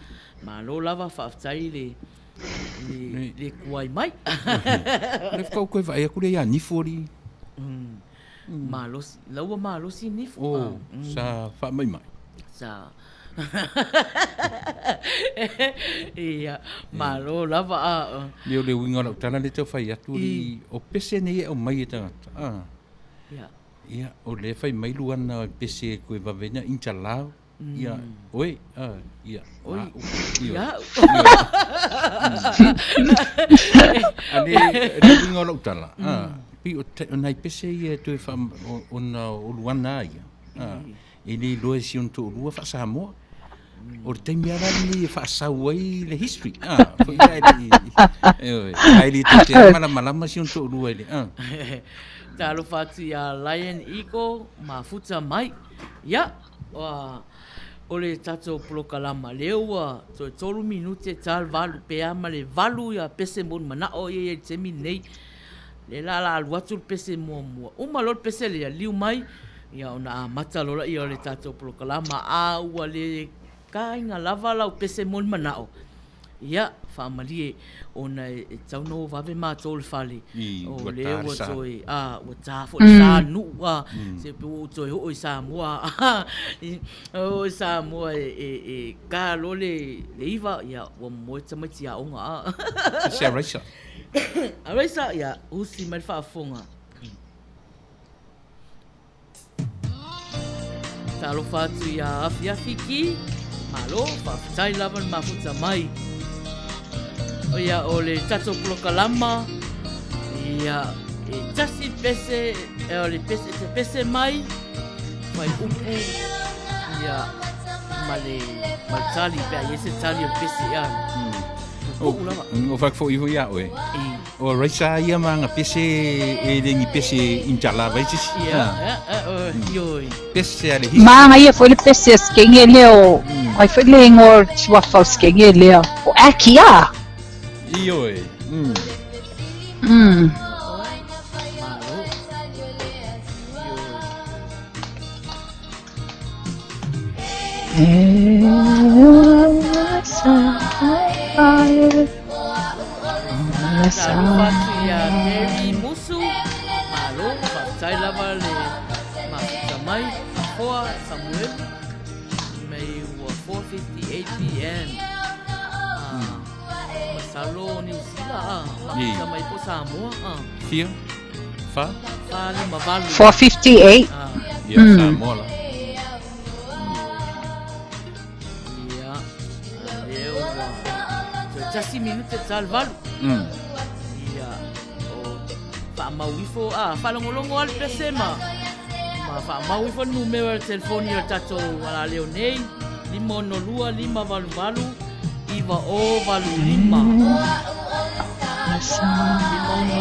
Malo lava, faafetai le le, le kuai mai. Le whakau koe vaai aku le ia nifu ori. Malosi, la ua malosi nifu. Oh, sa whaamai mai. Sa. Ia, malo lava a. Le o le uiga o lau tala le tau fai atu i o pese nei e aumai e tagata. Ah. Ia. Ia, o le fai mai luana o pese koe vavena intalau. Ia, oi, ah, ia. Oi, ia. A le, le uiga o lau tala, ah, pi o, te, o nai pese ia e toe wha, o, ona o luana ia. Ah, e le iloa e si ona toalua faa-Samoa. O le taimi lava lenei e faasau ai le history. Ah, foi la e le, e, ae le tou te malamalama si ona toalua i le, ah. Talofa atu iā Lion Eagle, mafuta mai. Ia, o le tatou polokalama, lea ua toe tolu minute ta le valu, pe a ma le valu ia pese mo le manao ia i le taimi lenei. Lea la o le a alu atu le pese muamua. Uma loa le pese lea, liu mai, ia ona amata loa lea o le tatou polokalama. A ua le taina lava lau pese mo le manao, ia, faamalie, ona e tatau ona o vave matou i le fale. I, O ua lea ta le ua sa. toe, a, ua ta foi le sa nuu, a, se pe ua ou toe oo i Samoa, oo i Samoa e, e, e ka loa le, le iva, ia, ua moe tamaiti aoga, a. Se araisa. Araisa, ia, usi mai le faafofoga. Talofa atu iā Afiafi Ki, malo, faafetai lava le mafuta mai. O ia, o le tatou polokalama, ia, e tasi pese, e o le pese, te pese mai, fai upu, ia, ma le, ma le tali, pe a i ai se tali o le pese, ia. Pupu lava. O whakafo iho ia oe. O Raisa ia ma nga pese e le ni pese injala vai sisi. Ia, ia, ioi. Pese a le hisi. Ma ia foi le pese a skenge lea o ai foi le ingoa o le suafa o skenge lea. O Aki a. Ioe. Malo. Ioi. Talofa atu iā Mary Musu, malo, faafetai lava le mafuta mai, Afoa Samuelu, mai ua 4:58 pm. Masalo Niu Sila a, mafuta mai po Samoa a. Fia? Fa? Fa lima valu. 4:58. Ia, Samoa la. Ia, lea ua toe tasi minute ta le valu. Ia, o faamau ifo, a, faalogologo lava le pese ma, ma faamau ifo le numera o le telefoni o le tatou alaleo nei, 562 588 9085. 562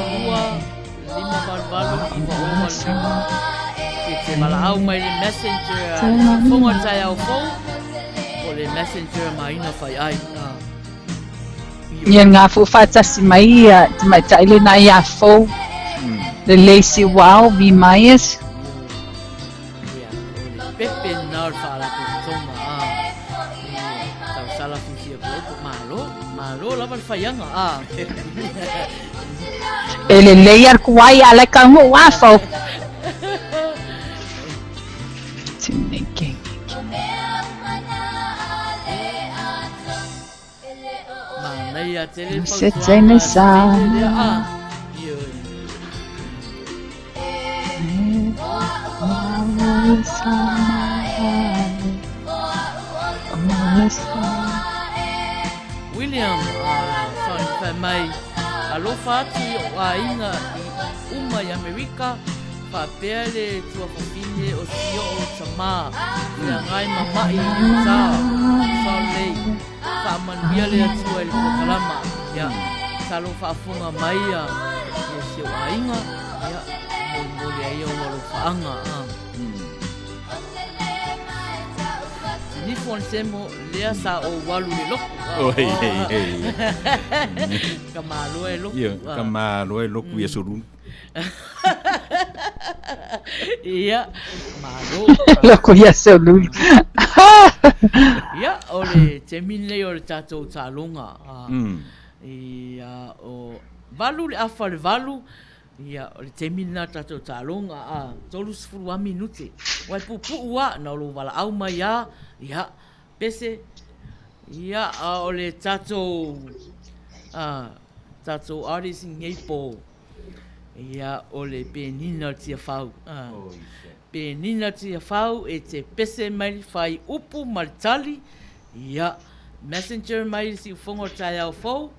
588 9085. E te valaau mai le messenger a le Siufogo o le Taeao Fou, po o le messenger ma Ina Faiai. Ia ngā fo whātasi mai ia te tamaitai lena ia Fou, le Lacey Wow, V. Myers. Ia, o le pepe lena o le faalapotopotoga a i Tausala Fiafia Global. Malo, malo lava le faiaga a. E lelei a le kuai a lai ka ngou a Fou. Malo. Manaia tele le Se teine fautuaga a Stine lea Samoa. a. Ioe. William, a fai mai, alofa atu i o aiga i uma i Amerika, faapea le tuafafine o si oo tamā, feagai ma ma'i i Utah, Salt Lake. Faamanuia le Atua i le polokalama. Ia, masalo o faafofoga mai ia si ou aiga, ia, molimoli ai ou alofaaga. Nifo o Semo, lea sa ou alu i le loku. Oh, hei, hei, hei. Ka malo e loku. Ia, ka malo e loku ia solunu. Ia, malo. Loku ia solunu. Ia, o le taimi lenei o le tatou taaloga. Ia, o 8:45, ia, o le taimi lena o le tatou taaloga, a, 30 lava minute. Ua e puupuu lava, na o lou valaau mai lava, ia, Pese, ia, a o le tatou, a, tatou artist i lenei po, ia, o le Penina Tiafau. A, Penina Tiafau e te pese mai le fai upu ma le tali, ia, messenger mai le siufogo o le taeao fou,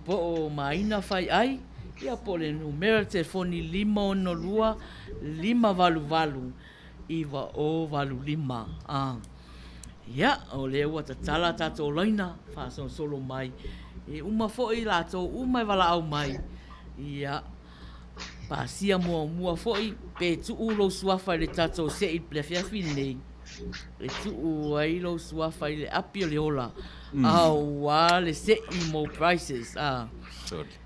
po o Maina Fai Ai, ia po o le numera telefoni 562 588 9085. A. Ia, o lea ua tatala tatou laina faasolosolo mai. E uma foi latou uma e valaau mai. Ia, pasia muamua foi pe tuu lou suafa i le tatou se'i i le afiafi lenei. E tuu ai lou suafa i le api o le ola. Auā le se'i mo prizes. A.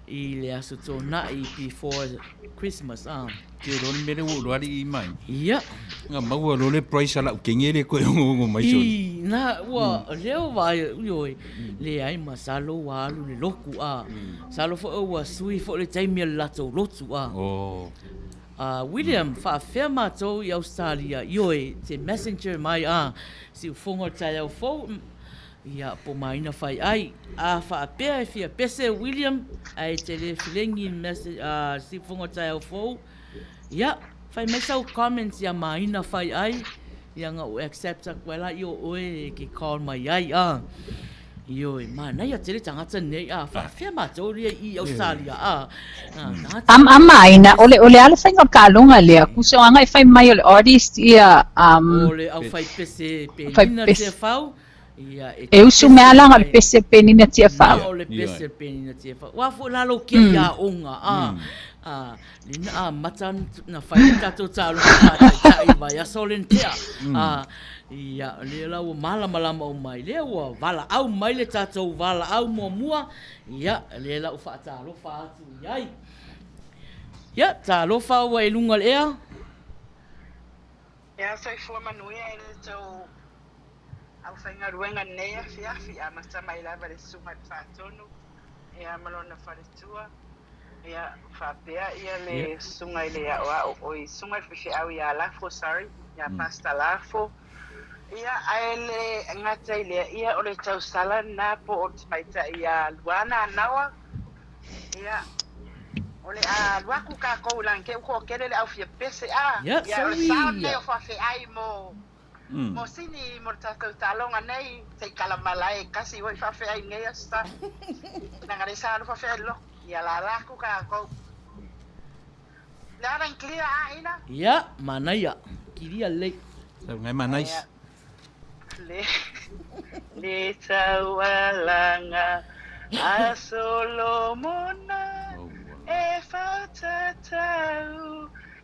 I le Aso Toonai before Christmas a. Te roa le mea lea ua ou iloa alii mai. Ia. Nga maua loa le price a lau kenge le koe ongoongo mai soli. I na ua lea ua vaai ioe leai masalo ua alu le loku a. Masalo foi ua sui foi le taimi o le latou lotu a. Oh. A William faafefea matou i Australia ioe te messenger mai a siufogo le taeao fou Ia, po maina fai ai. A faapea e fia pese William, ae e te le filegi i le mea siufofoga o taeao fou, ia, fai mai sau comments ia maina fai ai, ia na ou accept atu ai laia o oe e ke call mai ai, a. Ioe, manaia tele tagata nei, a faapefea matou ia i Australia, a. Tagata. A maina, o le, o le a le faiga o le taaloga lea, kusoaga e fai mai o le artist ia, um. O le au fai pese penina Tiafau, E usu mea ala o le pese penina Tiafau. O le pese penina Tiafau. Ua foi la lou kia ia onga a. A lina a mata na fai le tatou taaloga faataitai vaiaso le na tea. A ia lea la ua malamalama uma ai. Lea ua valaau mai le tatou valaau muamua. Ia lea la ua faatalofa atu i ai. Ia talofa ua i luga o le ea. Ia soifua manuia i le tou Aufaigaluega lenei afiafi, amata mai lava i le Susuga i le Faatonu ia ma lona faletua, ia faapea ia le Susuga i le Aoao, oi Susuga i le Faifeau ia Lafo, sorry, ia Pastor Lafo. Ia ae le gata i lea, ia o le tausala lena po o le tamaitai ia Luana Anawa, ia o le a alu atu tatou i lagi, ua toatele le au fia pese, a, ia o le sao lenei o faafeai mo Mo sini mo le tatou taaloga nei, se i tala malae e tasi oi faafeai i nei aso sa. Leaga le sa alu faafeai le loto. Ia lala atu tatou. Loud and clear a ina? Ia, manaia. Kiria lelei. Sau ngai ma nice. Le, le taualaga a Solomona e whatatau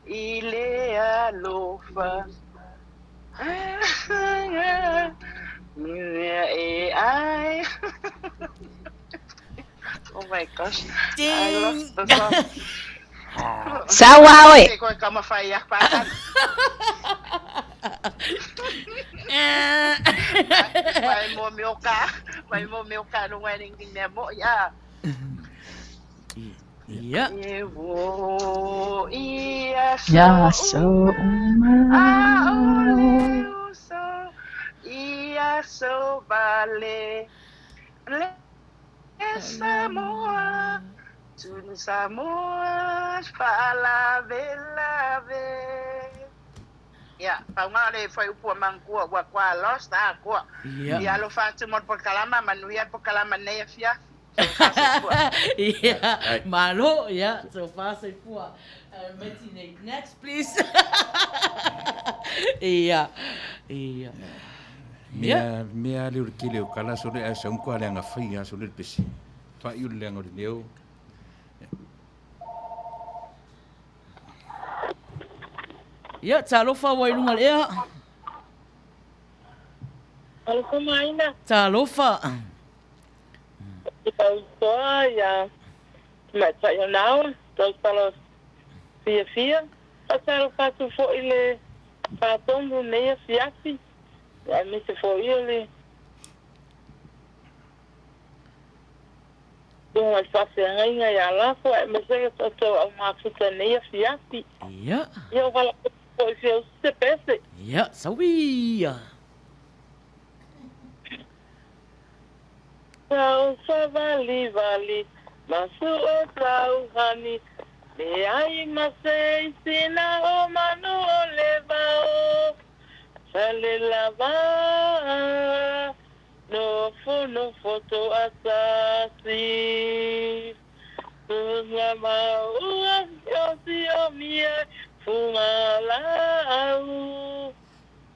i le alofa. Oh my gosh. I lost the song. Sau a oe. Koe ka mawhai a pātana. Mai mō meo ka, mai mō meo ka runga e ringi mea mo i a. Ia. E wo i aso Ia aso uma. A o le uso i aso vale. Le Samoa, Tunu Samoa faalavelave. Ia, pauga o le fuaiupu a Mangua ua kwa lost a koa. Ia alofa atu mo le polokalama, manuia le polokalama i lenei afiafi. Tofa soifua. Ia, malo, ia, tofa soifua. Mai tinei, next please. Ia, ia. Mea, mea le o le tele o kala sole ae sau kwa leaga fai a sole le pese. Fai o le leaga o le leo. Ia, talofa ua i luga o le ea. Talofa maina. Talofa. I tautoa ia tamaitai o Nawa, tautala fiafia. Faatalofa atu foi i le faatonu nei afiafi, aemaise foi o le Susuga i le faafeagaiga ia Lafo aemaise le tatou au mafuta i nei afiafi. Ia. Ia o valaau foi fia usi se pese. Ia, sauia. Tau favalivali ma su'o tauhani Leai ma se isi na o manu o le vao Fale lava Nofonofo toatasi Tuna maua siosiomi ai fugalaau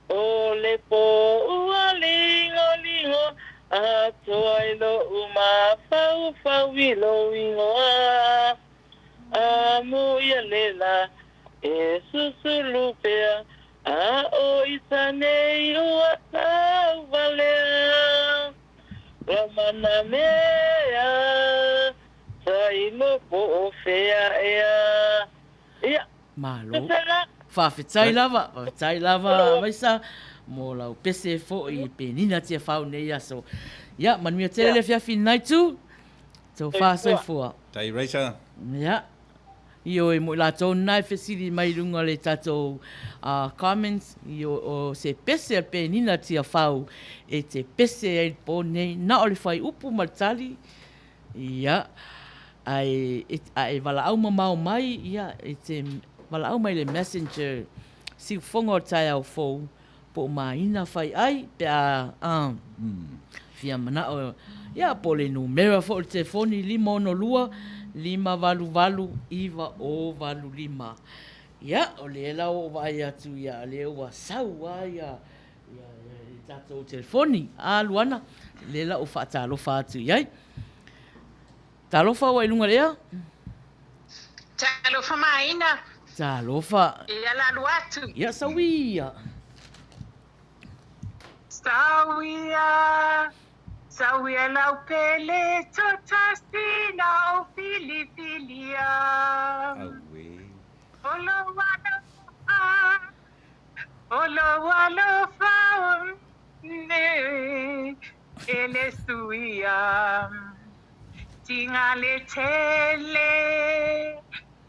O le po ua ligoligō atoa i loʻu mafaufau i lou igoa Amuia le la e susulu pea A o ita nei ua tauvalea Ua mana mea tailo po o fea ea. Ia, Malo. Faafetai lava, faafetai lava Maisa mo lau pese foi i penina Tiafau nei aso. Ia, manuia tele le afiafi lenai tu. Tofa soifua. Tai Raisa. Ia. Ioe, mo i latou na e fesili mai i runga le tatou comments, ioe, o se pese a le penina Tiafau e te pese ai le po nei, na o le whaiupu ma le tali, ia, ae, a e valaau mamao mai, ia, e te valaau mai le messenger siufofoga o le taeao fou, po o maina fai ai pe a fia manao ia po o le numera foi o le telefoni 562 588 9085. Ia o lea la ua ou vaai atu ia lea ua sau lava ia ia le tatou telefoni. A Luana, lea la ua faatalofa atu i ai. Talofa ua i luga o le ea. Talofa maina. Talofa. Ia la alu atu. Ia sau ia. Sau ia, sau ia lau pele totasi na o filifilia. Auē. O lou alofa, o lou alofa e le suia. Tinga le tele,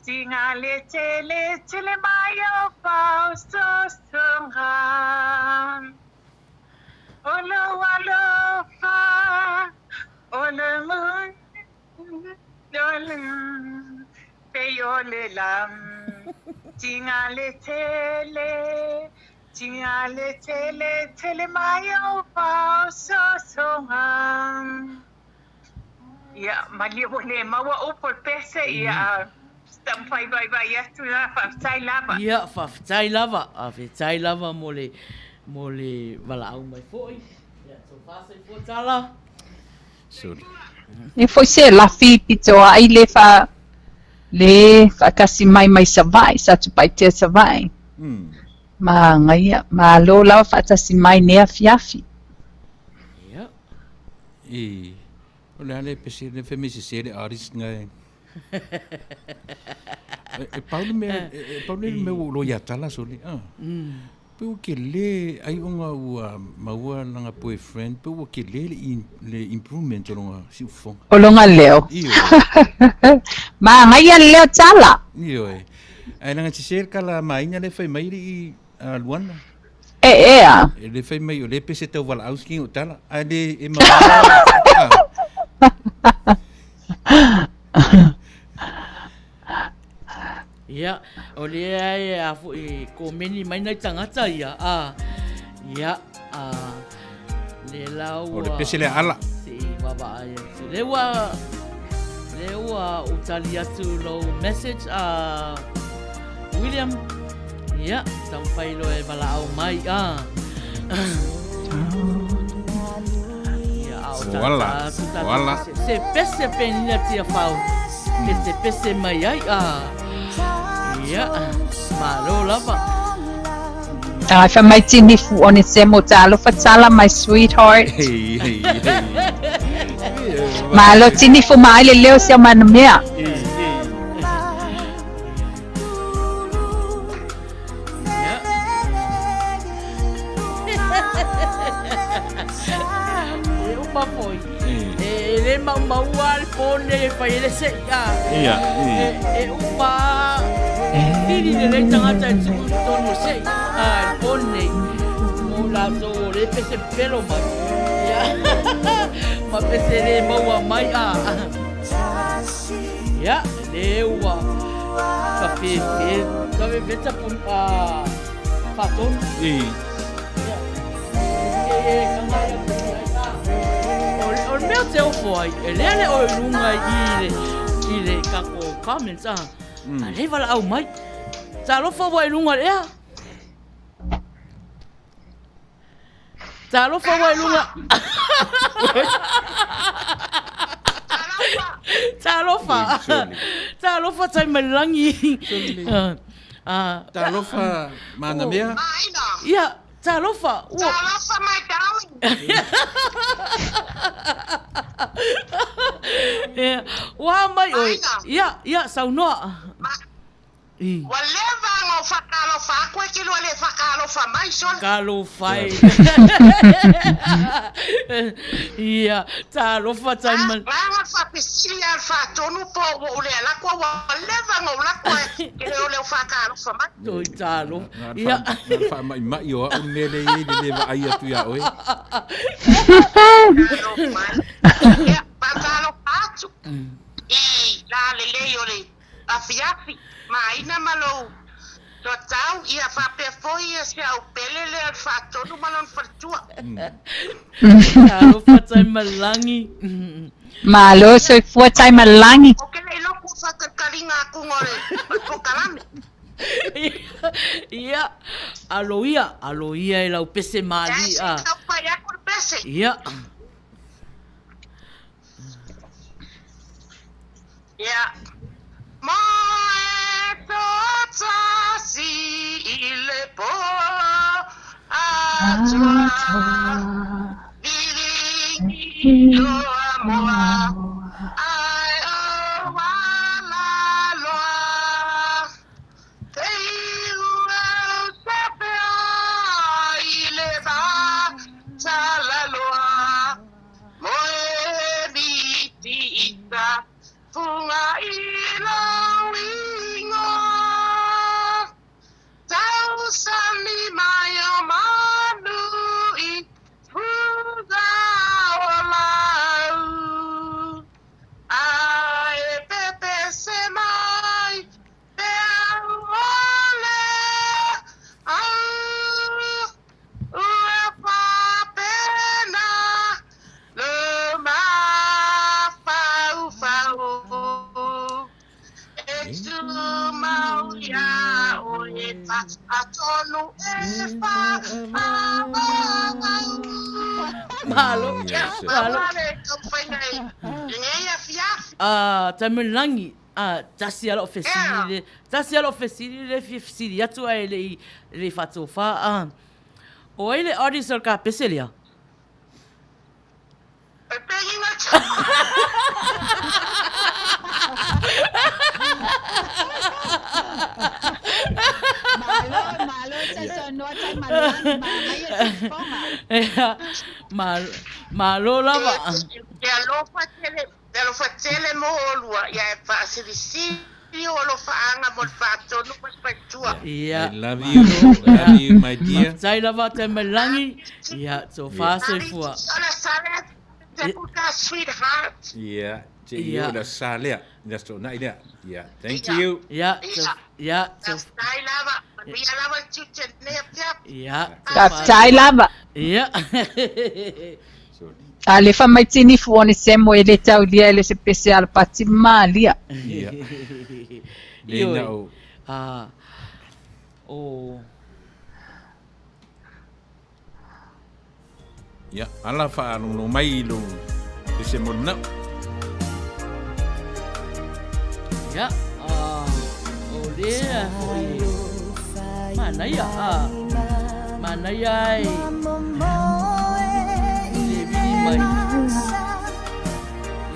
tinga le tele, tele mai o fausosoga. O lou alofa, o le pei o le la. Tinga le tele, tinga le tele, tele mai o fausosoga. Ia, malie ua le maua upu o le pese, ia, taumafai vaivai atu la, faafetai lava. Ia, faafetai lava, faafetai lava mo le, mo le valaau mai foi. Ia, tofa soifua tala. Sorry. E foi se lafi pito ai le fa le faatasi mai mai Savaii, Satupaitea Savaii. Magaia, malo lava faatasi mai nei afiafi. Ia. I, o le a le pese le fai mai sese le artist ngai. E, e pau le mea, e, e pau le mea ua ou iloa ia Tala sole, ah. Pe ua kele ai ona ua maua lana boyfriend, pe ua kele le, in, le improvement o lona siufofoga. O lona leo. Ioe. Magaia le leo Tala. Ioe. Ae leaga sese le kala maina le fai mai alii a Luana. E ea. E le fai mai o le pese tau valaau siki o tala. Ae le e mamao. Ia, o lea e a foi komeni mai nai tagata ia, a, ia, a, le la ua... O le pese lea ala. Se i vaavaai atu. Le ua, le ua ou tali atu lou message a William. Ia, taumafai loa e valaau mai, a. Ia, a o Oala, tata atu tatou oala. pese. Se pese penina Tiafau. Pese pese mai ai, a. Ia, malo lava. Ai, fai mai Tinifu Onesemo, talofa tala my sweetheart. Hey, hey, hey. Malo Tinifu ma ai le leo sia mana mea. E uma foi. E le maumaua le po nei e fai ai le se'i a. Ia, E, e uma pili lelei tagata e tuu i totonu o se'i a le po nei. Mo latou o le pese pepelo mai. Ia. Ma pese le maua mai a. Ia, le ua ka fefe, ka fefe tapu a faatonu. Ia, e e kanga ia ku ai a. O le mea ou te ofo ai, e lea le oe i luga i le i le kako comments a. A le valaau mai. Talofa ua i luga i le ea. Talofa ua i luga. Talofa. Talofa tai mai lagi. Talofa manamea. Ia, talofa. Ua. Talofa my darling. Ia, ua mai oi. Ia, ia, saunoa. Ua leva ona ou faatalofa atu e te lua le faatalofa mai sole. Talofa e. Ia, talofa tai ma. Leaga le faafesili a le faatonu po ua ou le alu atu a ua leva ona ou alu atu e te le o le faatalofa mai. Toi talofa. Ia. Na o le faamaimai o au le mea lea e i ai le le vaai atu ia oe. Talofa e. Ia, faatalofa atu i lalelei o le afiafi, maina ma lou toatau, ia faapea foi ia si au pele lea le faatonu ma lona faletua. Talofa Taimalagi. Malo soifua Taimalagi. Ou te le iloa po o faatalikaliga atuga o le polokalame. Ia, alo ia, alo ia e lau pese mali a. Ia, se i tau pai atu le pese. Ia. Ia. Moe totasi i le po atoa, Vilivi loa moa, ai o wala loa. Te iu au sapea i le va talaloa, Moe miti ita funga i lou ingoa. Tausani mai o manu i fuga o lau. A e pepese mai te au o le au. Ua faapena le mafaufau e tumau iā oe faatonu e faaauau. Malo, malo. Ah, Taimalagi, ah, tasi a lou fesili le, tasi a lou fesili le fia fesili atu ae le i, le i faatofa, ah. O ai le artist o le kapese lea? Malo, malo sa saunoa Taimalagi, manaia le fofoga. Malo, malo lava. E alofa tele E alofa tele mo olua, ia e faasilisili o alofaaga mo le faatonu ma le faletua. Ia. I love you, love you my dear. Faafetai lava Taimalagi, ia tofa soifua. Sala sala, te puta sweetheart. Yeah. Se i oo i le Aso Sa lea, i le Aso Toonai lea. Ia, thank you. Ia, ia. Faafetai lava, manuia lava le tiute i lenei afiafi. Ia. Faafetai lava. Ia. Alefa mai tinifu Onesemo e le taulia e le se pese alapati malia. Ia. Le na o. Ah, o Ia, ala faalogologo mai i lou pese mo lenau. Ia, o lea foi manaia, manaia ai i le vili mai i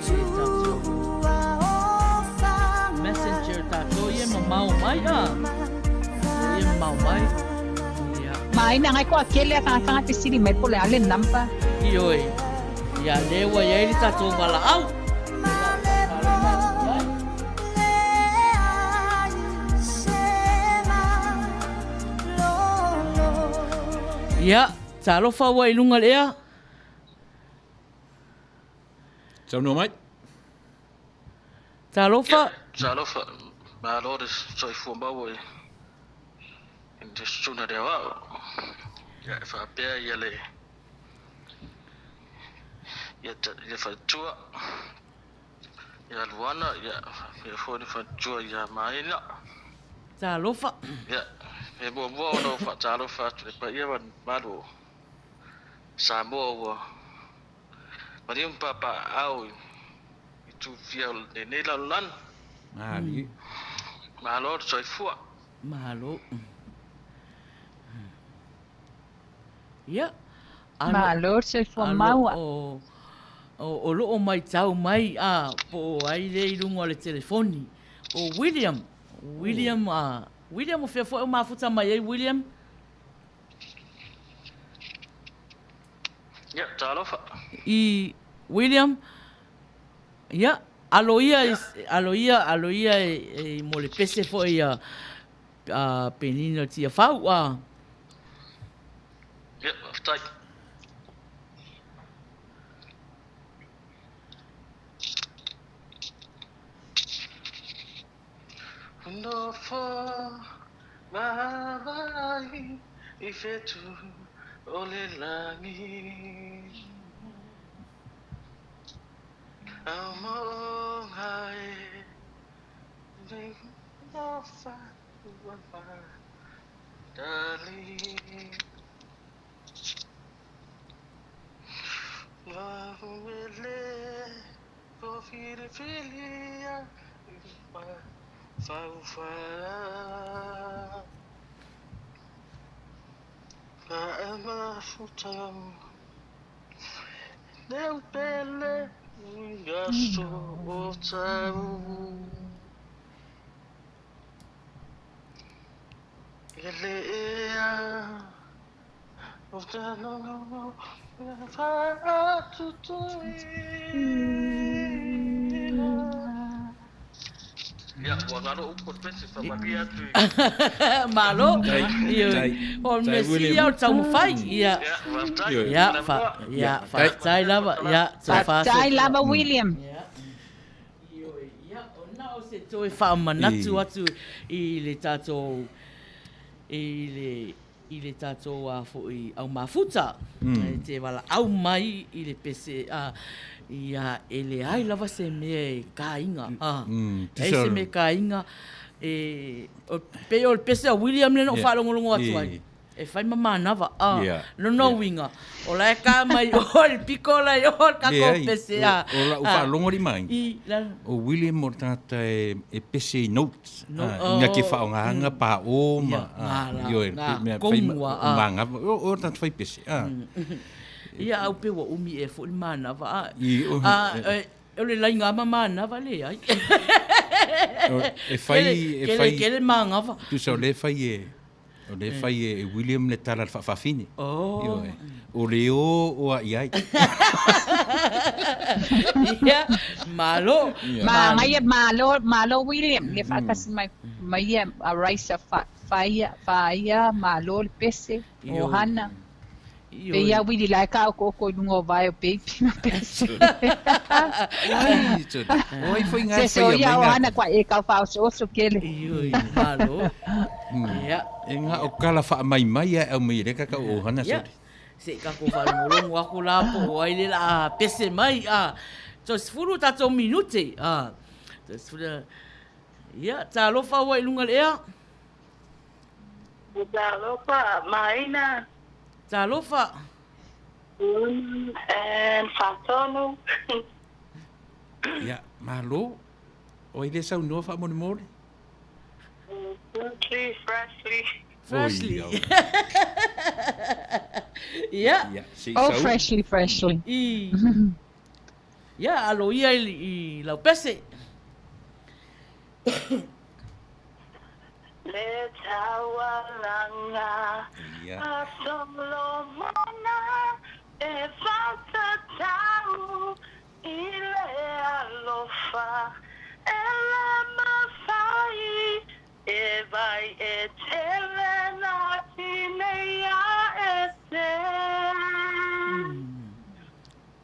le tatou messenger tatou ia mamao mai, ia mamao mai. Maina ngai koa kele a tagataga fesili mai po o le a le number. Ioe, ia lea ua i ai le tatou valaau. Ia, talofa ua i luga le ea. Saunoa mai. Talofa. Talofa, malo le soifua maua i le susuga i le aoao. Ia, e faapea ia le ia le faletua ia Luana, ia faapea foi le faletua ia Maina. Talofa. Ia, e muamua ona ou faatalofa atu i le paia ma le mamalu o Samoa ua maliu ma papaaao i tufia o lenei lalolagi. Malie. Malo le soifua. Malo. Ia. Malo le soifua maua. O, o loo maitau mai a po o ai lea i luga o le telefoni. O William. William, a William o fea foi o mafuta mai ai William? Ia, talofa. I William, ia, alo ia, alo ia, alo ia e, e mo le pese foi a, a Penina Tiafau. A. Ia, faafetai. Nofo vaavaai i whetū o le lagi Aumoga e Nofo vaavaai Vahumele Ko whiriwhiria i whauwhara Ka mafuta Leo pele i aso o tau E le ea o te noho Ia, ua galo upu o le pese, faamalie atu i... Malo. O le mea sili ia o le taumafai. Ia. Ia, faafetai. Ia, fa, ia, faafetai lava. Ia, Faafetai lava William. Ia. Ioe, ia, o na o se toe faamanatu atu i le tatou i le i le tatou a foi au mafuta e te valaau mai i le pese a ia e leai lava se mea e kāinga a e se mea kāinga e o pei o le pese a William lea na ou faalogologo atu ai e fai ma manava a lona uiga o la e ka mai o le piko la i o le tatou pese a o lau faalogo alii mai o William o le tagata e pese i notes ina te faaaogaina pa o ma ioe mea fai manava o le tagata fai pese a ia au pe ua umi ea foi le manava a o le laiga ma manava leai e fai e fai kele manava tusa o lea e fai e O lea e fai e William le tala a le faafafine. Oh. Ioe. O le o o a i ai. Ia, malo. Ia. Manaia, malo, malo William, le faatasi mai, mai ia a Raisa fa, faia, faia, malo le pese, Ioe. ohana. Pei ia Wili la e kaokooko i luga o vae o Baby ma Pese. Oi, tole. Oi foi ngai Se so whaia ia mai o ngā. ana kua e kau whaoso'oso kele. Ioi, malo. Ia. E ngā o kala wha mai mai e au mai reka ka o hana Ia. sore. Se i kako whalongolongo aku la po o ai le la a pese mai a. Toe 10 tatou minute. A. Toe 10. Ia, talofa ua i lunga le ea. Talofa, Maina. Talofa. And Fatonu. Ia, malo. O ai le saunoa faamolemole. Freshly, freshly. Freshly. Oi, Ia. Ia, se i Oh, sau. freshly, freshly. I. Ia, alo ia i lau pese. Le taualaga a Solomona e faatatau i le alofa e le mafai e vai e tele na tineia ese.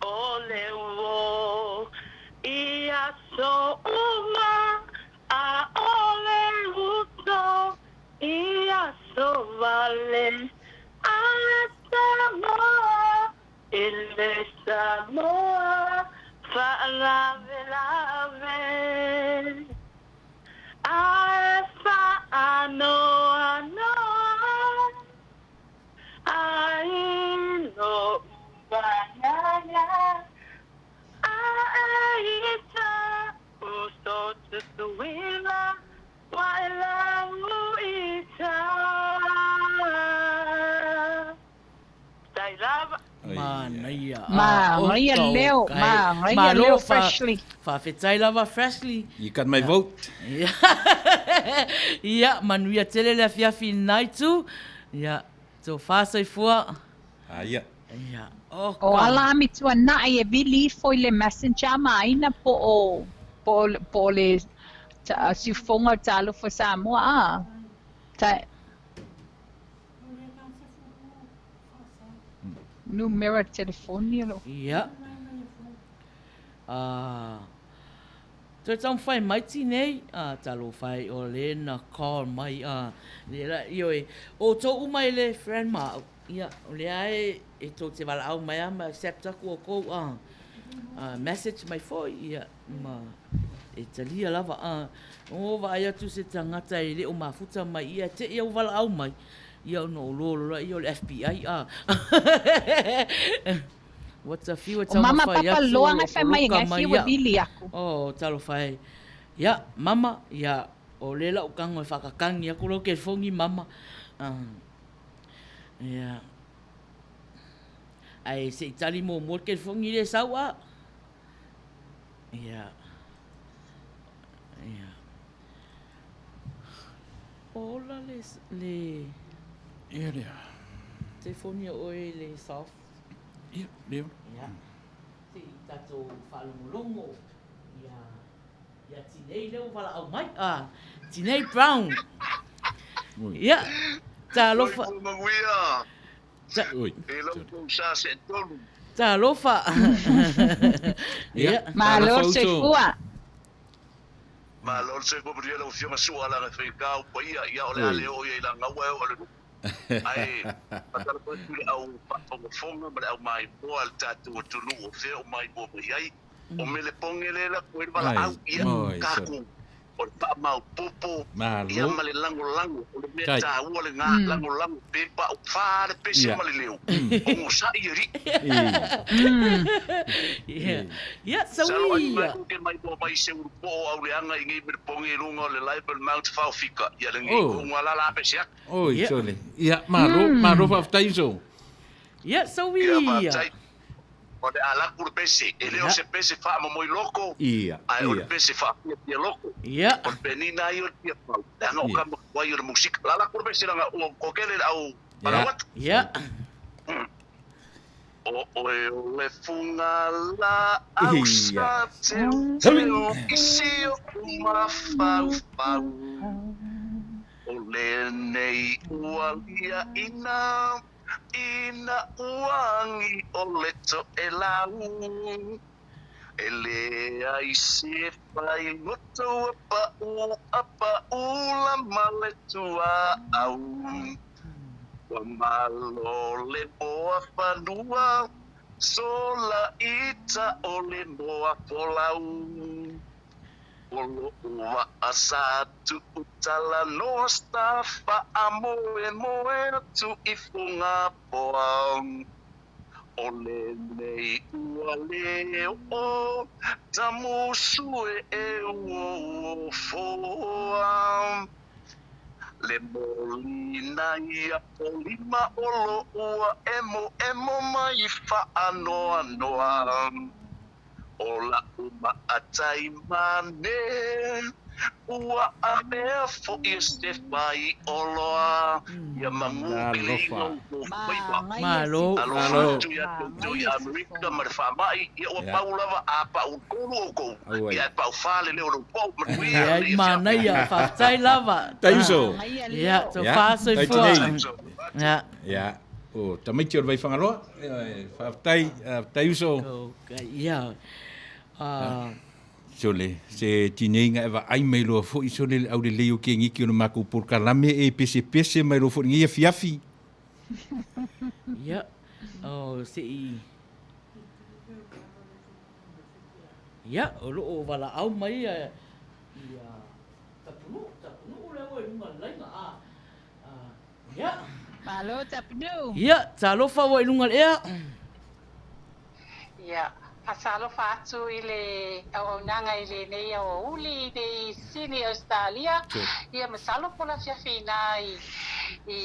O le uo i aso uma a o le uto i aso vale a le Samoa i le Samoa faalavelave a e faanoanoa ai lo'u agaga a e ita uso Tutuila ua e lau ita. Tai lava. Manaia. Manaia leo, manaia leo freshly. Faafetai lava freshly. You got my vote. Ia, manuia tele le afiafi i itu. Ia, tofa soifua. Ah, ia. Ia, oh, O ala amituana'i e vili ifo i le messenger ma aina po o po o po o le siufoga o Talofa Samoa a. Ta numera telefoni o lo. Ia. Ah. Toe taumafai mai tinei, a, talofa e o le na call mai, a, le la, ioe, o outou uma e le friend ma au, ia, o lea e, e tou te valaau mai a ma accept aku oukou, a, a, message mai foi, ia, ma e talia lava, a, o vaai atu se tagata e le o mafuta mai, ia, te i au valaau mai, ia, ona ou loa loa, ia, o le FBI, a. Ua tafiu e O mama taumafai papa atu o loa lo ngai fai mai poloka ngai mai fiu e iaʻu. vili aku. Oh, talofa e. Ia, mama, ia, o le la'u kago e faakakagi aku lau kelifogi, mama. Ah. Ia. Ae se i tali muamua le kelifogi le sau a. Ia. Ia. Ola le le Ia lea. telefoni a oe le soft. Ia, lea. Ia. Se i tatou faalogologo ia ia Tinei lea ua valaau mai. Ah, Tinei Brown. Ia. Talofa. Soifua manuia. Ta, Oi. E lau tou sa se tolu. talofa. Ia. Malo Talofa uso. soifua. Malo le soifua manuia lau afioga Sua laga faigā o paia ia o le a Oi. le oo ia i lagaua e oo le nuu. Ae faatalofa atu i le au faafogafoga ma le au maimoa a le tatou atunuu o fea o maimoa mai ai. O mele poge lea e lako ai le valaau Ai, ia oi, takou o le faamaopoopo ia Malo. ma le lagolago o le mea Tai. taua le ga lagolago pe paufā le pese Ia. ma le leo ogosaʻi alii. Ia. Ia, Masalo ai saui. mai ke mai mo mai se ulu po o au leaga i nei mele poge i luga o le Libel Mount Faofika ia le nei Oh. kuʻuga lala ape se atu. Oi, Ia. sole. Ia, malo, malo faafetai uso. Ia, saui. Ia faafetai. O le a laku le pese, e le o Ia. se pese faamomoi loko, Ia, ae o le ia. pese faafiafia loko. Ia. O le penina ai o le fiafau, leaga o Ia. kama kuai o le musika. La laku le pese leaga ua kokele le au Ia. valaau atu. Ia. O oe o le fuga laau Ia. sa teuteu i si o'u mafaufau. O lenei ua liaʻina. Ina uangi o le toʻelau E leai se failoto ua paʻu a paʻula ma le tuaʻau Ua malo le moa fanua Sola i taʻo le moa folau O loʻu waʻa sa tuʻu talanoa Sa faamoemoe atu i Fogapoa O lenei ua le oʻo Tamusu e uouofoa Le molina ia polima o loʻu ua ʻemoʻemo mai faanoanoa O laʻu maʻatai mane, ua ʻanea foʻi e se faiʻoloa ia magu i le igoa o kou faiva. Malo. Alofa atu iā ʻoutou i ʻAmerika ma le faamaʻi, ia ua pau lava a paʻu tolu ʻoukou, ia e paʻu fā le leo o lou poʻo, manuia Ia, le manaia, faafetai lava. Tai uso. Ia, tau fā soifua. Ia. Ia, o tamaiti o le Vaiwhangaloa. Faafetai, faafetai uso. Ia. Sole, se tineiga e vaai mai loa foi sole le aulelei o kegiki o le makou polokalame e pesepese mai loa foi i lenei afiafi. Ia, o se i... Ia, o loo valaau mai ia Tapunuu, Tapunuu lea ua i luga o le laina, a, Ia. Malo Tapunuu. Ia, talofa ua i luga o le ea. Ia, faatalofa atu i le auaunaga i lenei aoauli i nei Sini Ausetalia, ia masalo po o le afiafi ina i i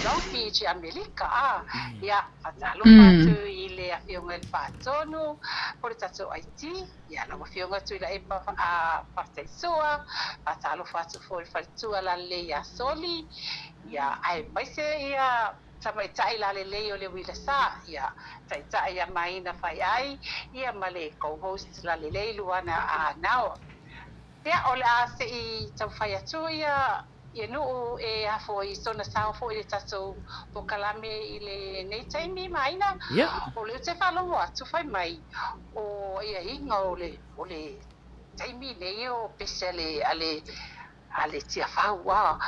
Long Beach i Amerika a. Ia, faatalofa atu i le Afioga i le Faatonu po o le tatou IT, ia lau Afioga Tuilaepa Faafetaisua, faatalofa atu foi i le faletua lalelei ia Soli, ia aemaise ia Tamaitai lalelei o le uila sa, ia taitai ia Maina Faiai, ia ma le co-host lalelei Luana Anao. Ia, o le a se i taumafai atu ia ia nuu e afo i sona sao foi i le tatou polokalame i lenei taimi, Maina. Ia. O lea ou te faalogo atu fai mai o aiaiga o le o le taimi nei o pese a le a le A le Tiafau a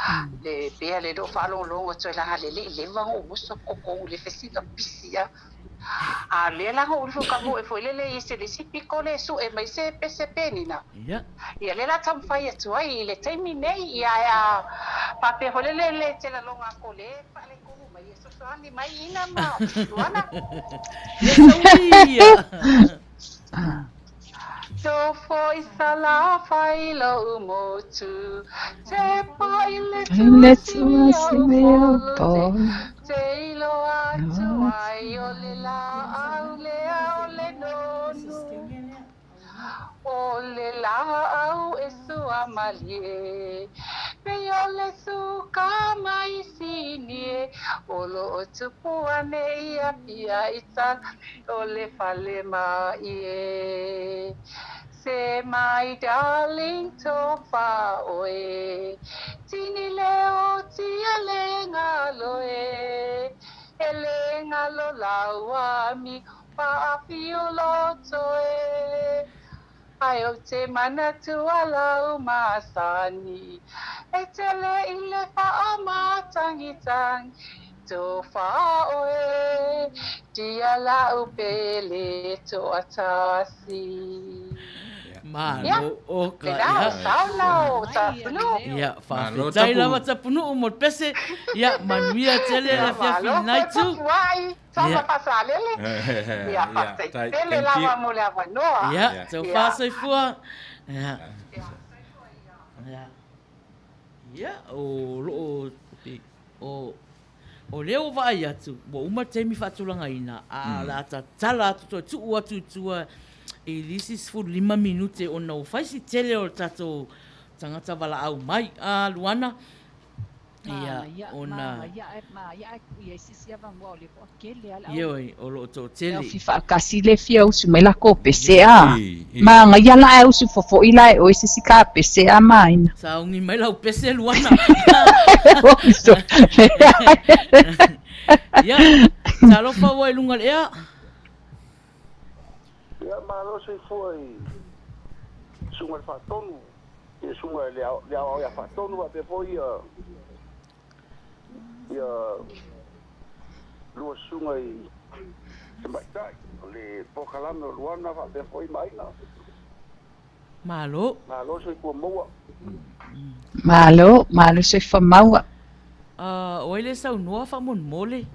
le pea le loo faalogologo atu ai laga le lei leva ona ou oso koko le fesina pisi a. A lea la ona ou ka moe foi lele i se le isi piko le sue mai se pese penina. Ia. Ia lea la taumafai atu ai i le taimi nei ia ae a faapea foi lele le te laloga ko le faaletonu mai e sosoani mai ina ma Luana. Ia sauia. Tofo i Salafai lo'u motu, Te pa i le tuasi o Upolu, Te iloa atu ai o le laau lea o le nonu, O le laau e sua malie, Pei o le suka mai Sini e, O lo o tupu ane i Apia i tala O le fale maʻi e Say my darling tofa ʻoe Tini leo tia le galo e E le galo laua mi paafio loto e Ae ou te manatu a lau masani E tele i le faamatagitagi Tofa ʻoe Tia la'u pele toatasi. Malo o ka Lena o sauna o Tapunuu. Ia, faafetai lava Tapunuu mo le pese. Ia, manuia tele le afiafi Malo lenai foi tu. tapuai, sama faasalele. Ia, faafetai tele lava mo le avanoa. Ia, taufa soifua. Ia. Ia. Ia, o loo o o lea ua vaai atu, ua uma le taimi faatulagaina, a o le a tatala atu toe tuu atu i tua i le isi 15 minute ona ua fai si tele o le tatou tagata valaau mai. A Luana, ia, ona. Ioe, o lo o toatele. Fi faakasi le fia usu mai la ko pese a. Magaia la e usu fofoʻi la e oe se isi ka pese a maina. Saogi mai lau pese Luana. Ia. Talofa ua i luga o le ea. Ia, malo soifua i Susuga i le Faatonu, i le Susuga i le Aoao ia Faatonu faapea foi ia ia lua susuga i Tamaitai o le polokalame o Luana faapea foi Maina. Malo. Malo soifua maua. Malo, malo soifua maua. O ai le saunoa faamolemole?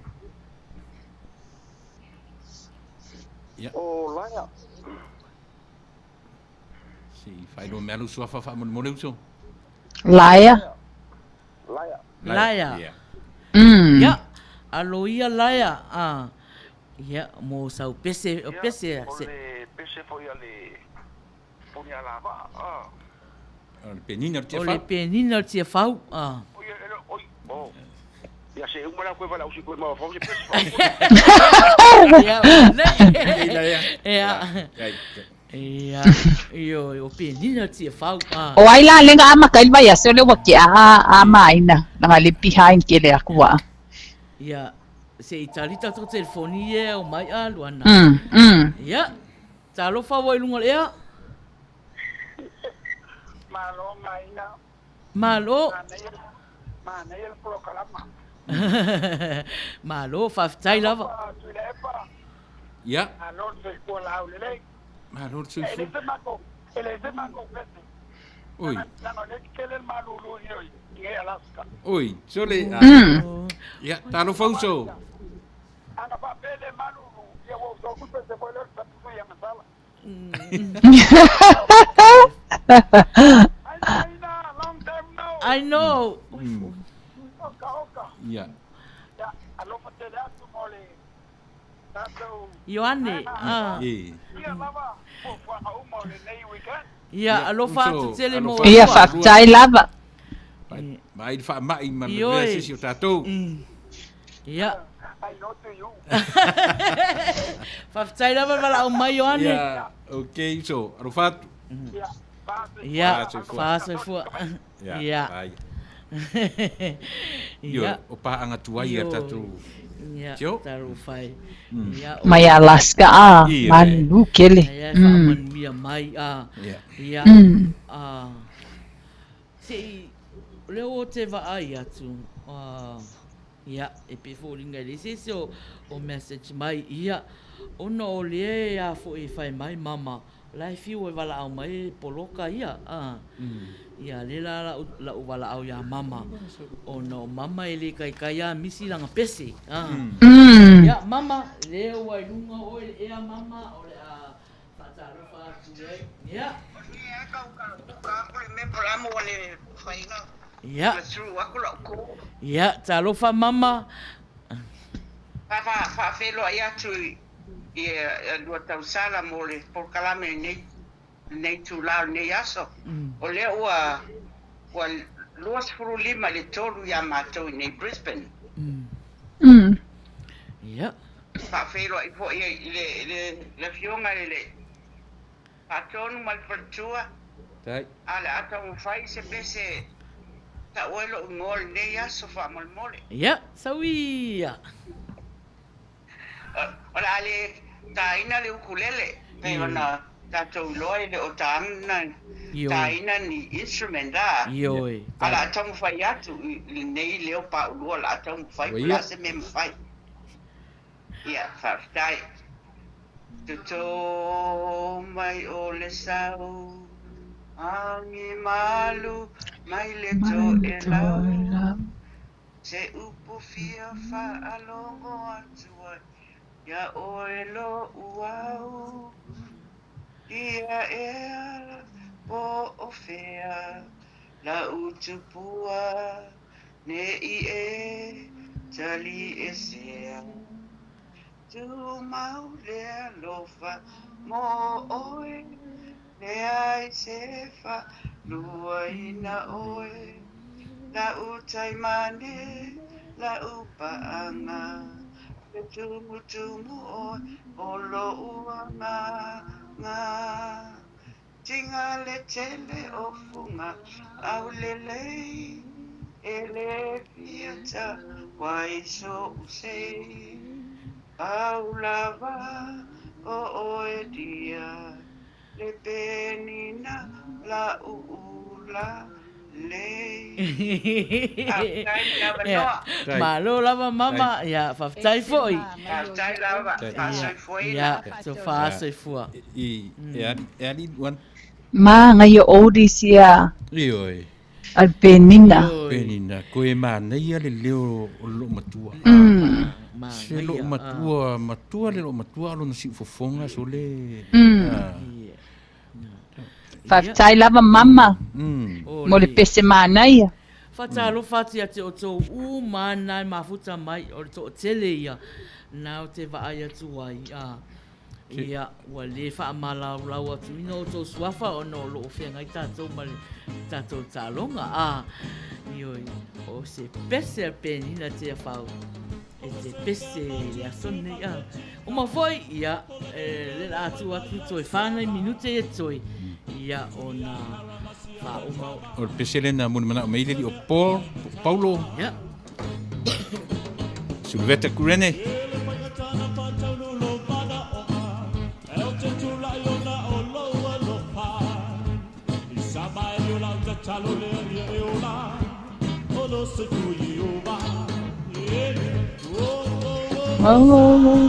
Ia. O Laia. Se i faailoa mai lou suafa faamolemole uso. Laia. Laia. Laia. Ia. Ia, alo ia Laia. Ah. Ia, mo sau pese, o pese. Ia, o le pese foi a le Punialavaa, a. O le penina o le O le Tiafau. penina o le Tiafau, a. Oi, e le, oi, o. Ia se uma la koe valaau si koe mafaufau se pese fa. Ia, o lelei. Ei Laia. Ia. Ia. Ia, ioe, o penina o le Tiafau, a. O ai la le ga amata ai le vaiaso lea ua tea a maina, leaga le behind tele atu ua. Ia, se i tali tatou telefoni ia e omai a Luana. Ia, talofa ua i luga o le ea. Malo maina. Malo. Manaia le polokalama. Malo, faafetai lava. Talofa Tuilaepa. Ia. Malo le soifua laulelei. Malo le soifua. E le se matou, e le se matou pese. Oi. Leaga o lea e tetele le malulu i nei Alaska. Oi, sole. Ia, talofa uso. Ana faapea e le malulu, ia ua uso atu le pese foi lea o le tapusui ia Masala. Ai Maina, long time no. I know. Oka oka. Ia. Ia, alofa tele atu mo le tatou Ioane, a. E. Ia lava fuafuaga uma o lenei weekend. Ia, alofa atu tele mo Ia, faafetai lava. Vaai le faamai ma le mea se isi o tatou. Ia. I know to you. Faafetai lava le valaau mai Ioane. Ia, okay uso, alofa atu. Ia, fa soifua. Ia, ai. Ia, o paaga tuai a tatou. Ia, Tio. talofa e. Ia, Mai Alaska a, Ia. malulu tele. Ia, faamanuia mai a. Ia. Ia, a. Se i, o lea ua te vaai atu, a, ia, e pei foliga e leai se isi o, o message mai, ia, ona o lea e a foi e fai mai mama, o la e fiu e valaau mai e poloka ia, a. Ia, lea la la'u, la'u valaau iā mama, ona o mama e le kaikai a misi lana pese, a. Ia, mama, lea ua i luga oe i le ea mama, o le a faatalofa atu ai, ia. Ia. Ia, talofa mama. Faafeiloai atu i lua tausala mo le polokalame lenei lenei itula o lenei aso. O lea ua ua 25 i le tolu ia matou i nei Brisbane. Ia. Faafeiloai foi i le le le Afioga i le Faatonu ma le Faletua. Tai. A o le a taumafai se pese tau ai lou igoa i lenei aso faamolemole. Ia, sau ia. O le a le taina le ukulele, pei ona tatou iloa e le o taina taina ni instrument a. Ioe. A o le a taumafai atu i lenei leo paulua o le a taumafai po o le a se mea e mafai. Ia, faafetai. Toto mai o le sau, agi malu mai le toelau. Se upu fia faalogo atu ai iā oe lo'u au, Ia ea po o fea la'u tupua ne'i e taliesea. Tumau le alofa mo oe, leai se faaluaina oe, La'u taimane, la'u paaga, Le tumutumu oe o lo'u agaga. Tiga le tele o fuga aulelei, E le fia taua i so'u sei. Pau lava o oe dia le penina la ula lei. Faafetai mo le avanoa. Malo lava mama, ia faafetai foi. Faafetai lava, faasoifuaina. Ia, tofa soifua. I, e ali luana. Magaia oldies ia. Ioe. A le Penina. Penina, koe manaia le leo o le loomatua. Se loomatua, matua le loomatua a o lona siufofoga sole. Faafetai lava mama mo le pese manaia. Faatalofa atu ia te outou uma na e mafuta mai, o le toatele ia na ou te vaai atu ai, a. Ia, ua lē faamalaulau atu ina outou suafa ona o lo o feagai tatou ma le tatou taaloga. A, ioe, o se pese a Penina Tiafau e te pese i le aso lenei. A, uma foi, ia, e, le la atu atu toe whāngai minute e toe, ia, ona whāuma. O le pese lena mo le manao mai le o Paul, Paulo. Ia. Suluveta Kurene. Oh, oh, oh,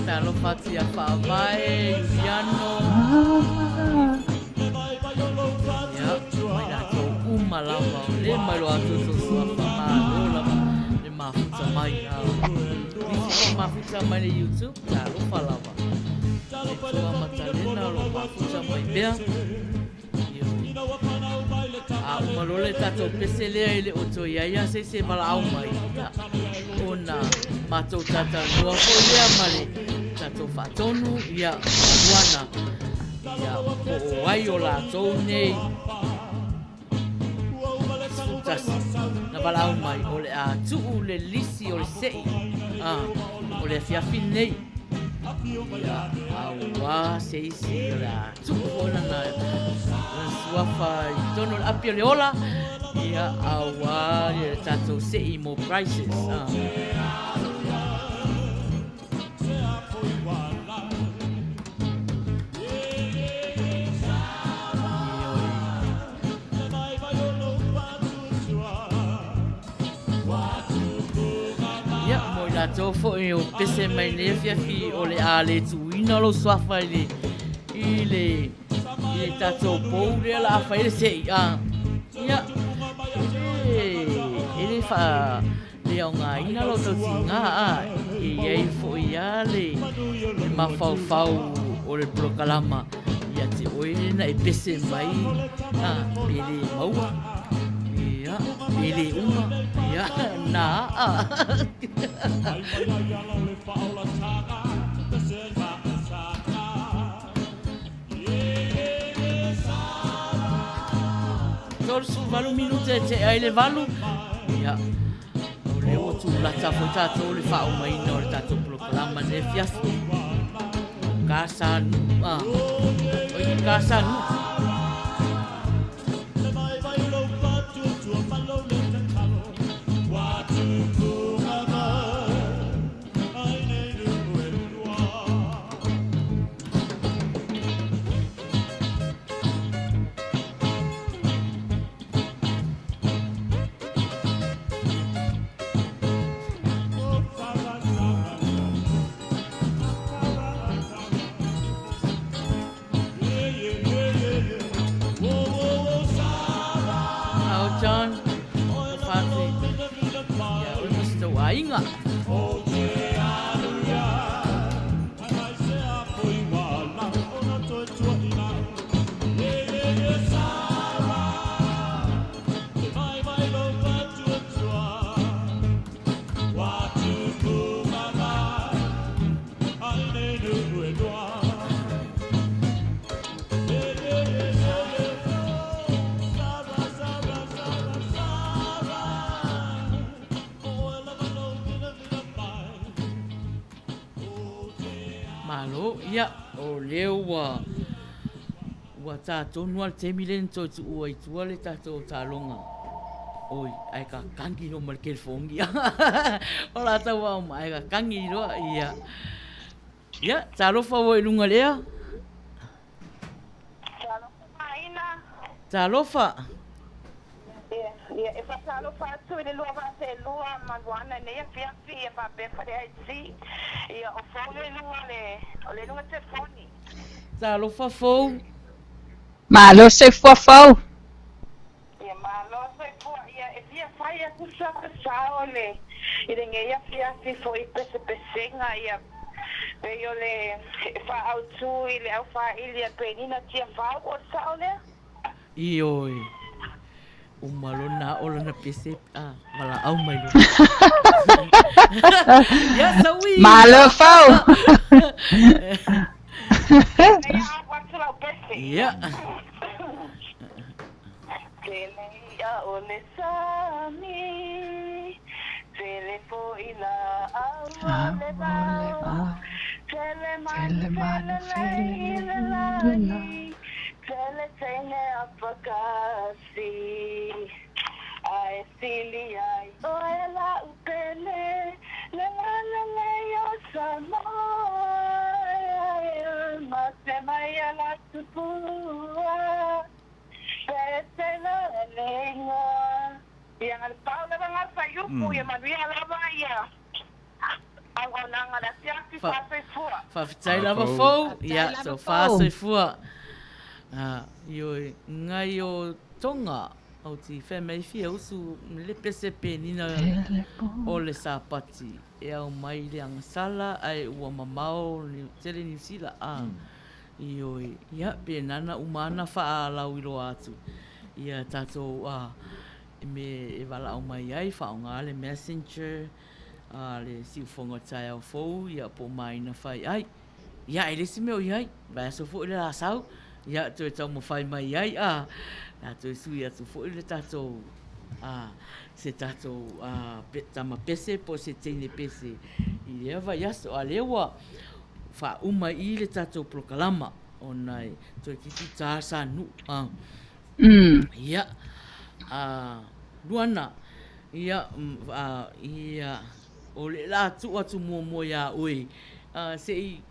Talofa atu ia Faavae, Iuliano. Ia, mai latou uma lava, o le mai loa atu o suafa malo lava le mafuta mai. Nisi foi mafuta mai le YouTube, talofa lava. Le tua matalena o lo mafuta mai pea. A uma loa le tatou pese lea e le o toe i ai lava se isi e valaau mai, ia, ona matou talatalanoa foi lea ma le tatou faatonu, ia, Luana, ia, po o ai o latou nei 11 na valaau mai, o le a tuu le lisi o le sei, a, o le afiafi lenei. Ia, auā se isi o le a tuu foi lana suafa i totonu o le api o le ola, ia, auā le tatou sei mo prizes. Ia, mo i latou foi o pese mai nei afiafi o le a le tuuina lou suafa i le, i le, i le tatou pou lea la a fai le sei. A, ia, e le, e le faa le aogaina lo tou tiga, a, e i ai foi lava le mafaufau o le polokalama ia te oe na e pese mai, a, pe le maua, ia, pe le uma, ia, na, a. 38 minute e tea ai le valu. Ia, o lea ua tulata foi tatou le faaumaina o le tatou polokalama nei afiafi. Ka sa nu, a. Oi, ka sa nu. Ao John, o whāti, ia oe ma se tau aiga. Malo, ia, o lea ua Ua tā tonu a le taimi lea na toe tuua i tua le tatou taaloga. Oi, ae kakangi loa ma le kelefogi. O latou ao ma ae kakangi loa, ia. Ia, talofa ua i luga i le ea. Talofa Maina. Talofa. Ia, ia, e faatalofa atu i le 2002 ma Luana i lenei afiafi, ia faapea Fale IC. Ia, o Fou le luga le, o le luga telefoni. Talofa Fou. Malo soifua Fou. Ia, malo soifua. Ia, e fia fai atu sa sao i le, i lenei afiafi foi i pesepesega, ia, pei o le faaautu i le aufaili a Penina Tiafau, o le sao lea? Ioe. Uma lona o lana pese a valaau mai loa. Ia saui. Malo Fou. Nei a alu atu lau pese. Ia. Tele ia o le sami, tele foi laau o le vao, tele manu felelei i le lagi, Tele teine apakasi, Ae sili ai oe la'u pele, Le lalelei o Samoa, Mate mai a la tupua, Petela le ingoa. Ia na le pau lava na le fuaiupu, ia manuia lava ia auaunaga le afiafi, faasoifua. Faafetai lava Fou, ia tau faasoifua. Ioe, ngai o Tonga, au ti whea mei fia usu le pese penina o le sapati e au mai le agasala ae ua mamao tele Niu Sila a. Ioe, ia pe nana uma ana faalauiloa atu ia tatou a me e valaau mai ai faaaoga le messenger a le siufoga o le taeao fou ia po o maina fai ai. Ia e le isi mea o i ai, vaiaso foi le la sau, ia toe taumafai mai ai a, la toe sui atu foi le tatou a se tatou a tama pese po o se teine pese i lea vaiaso. A lea ua faauma i i le tatou polokalama ona e toeitiiti ta sa nuu a. Ia, a Luana, ia, a, ia, o le la tuu atu muamua iā oe, a, se i,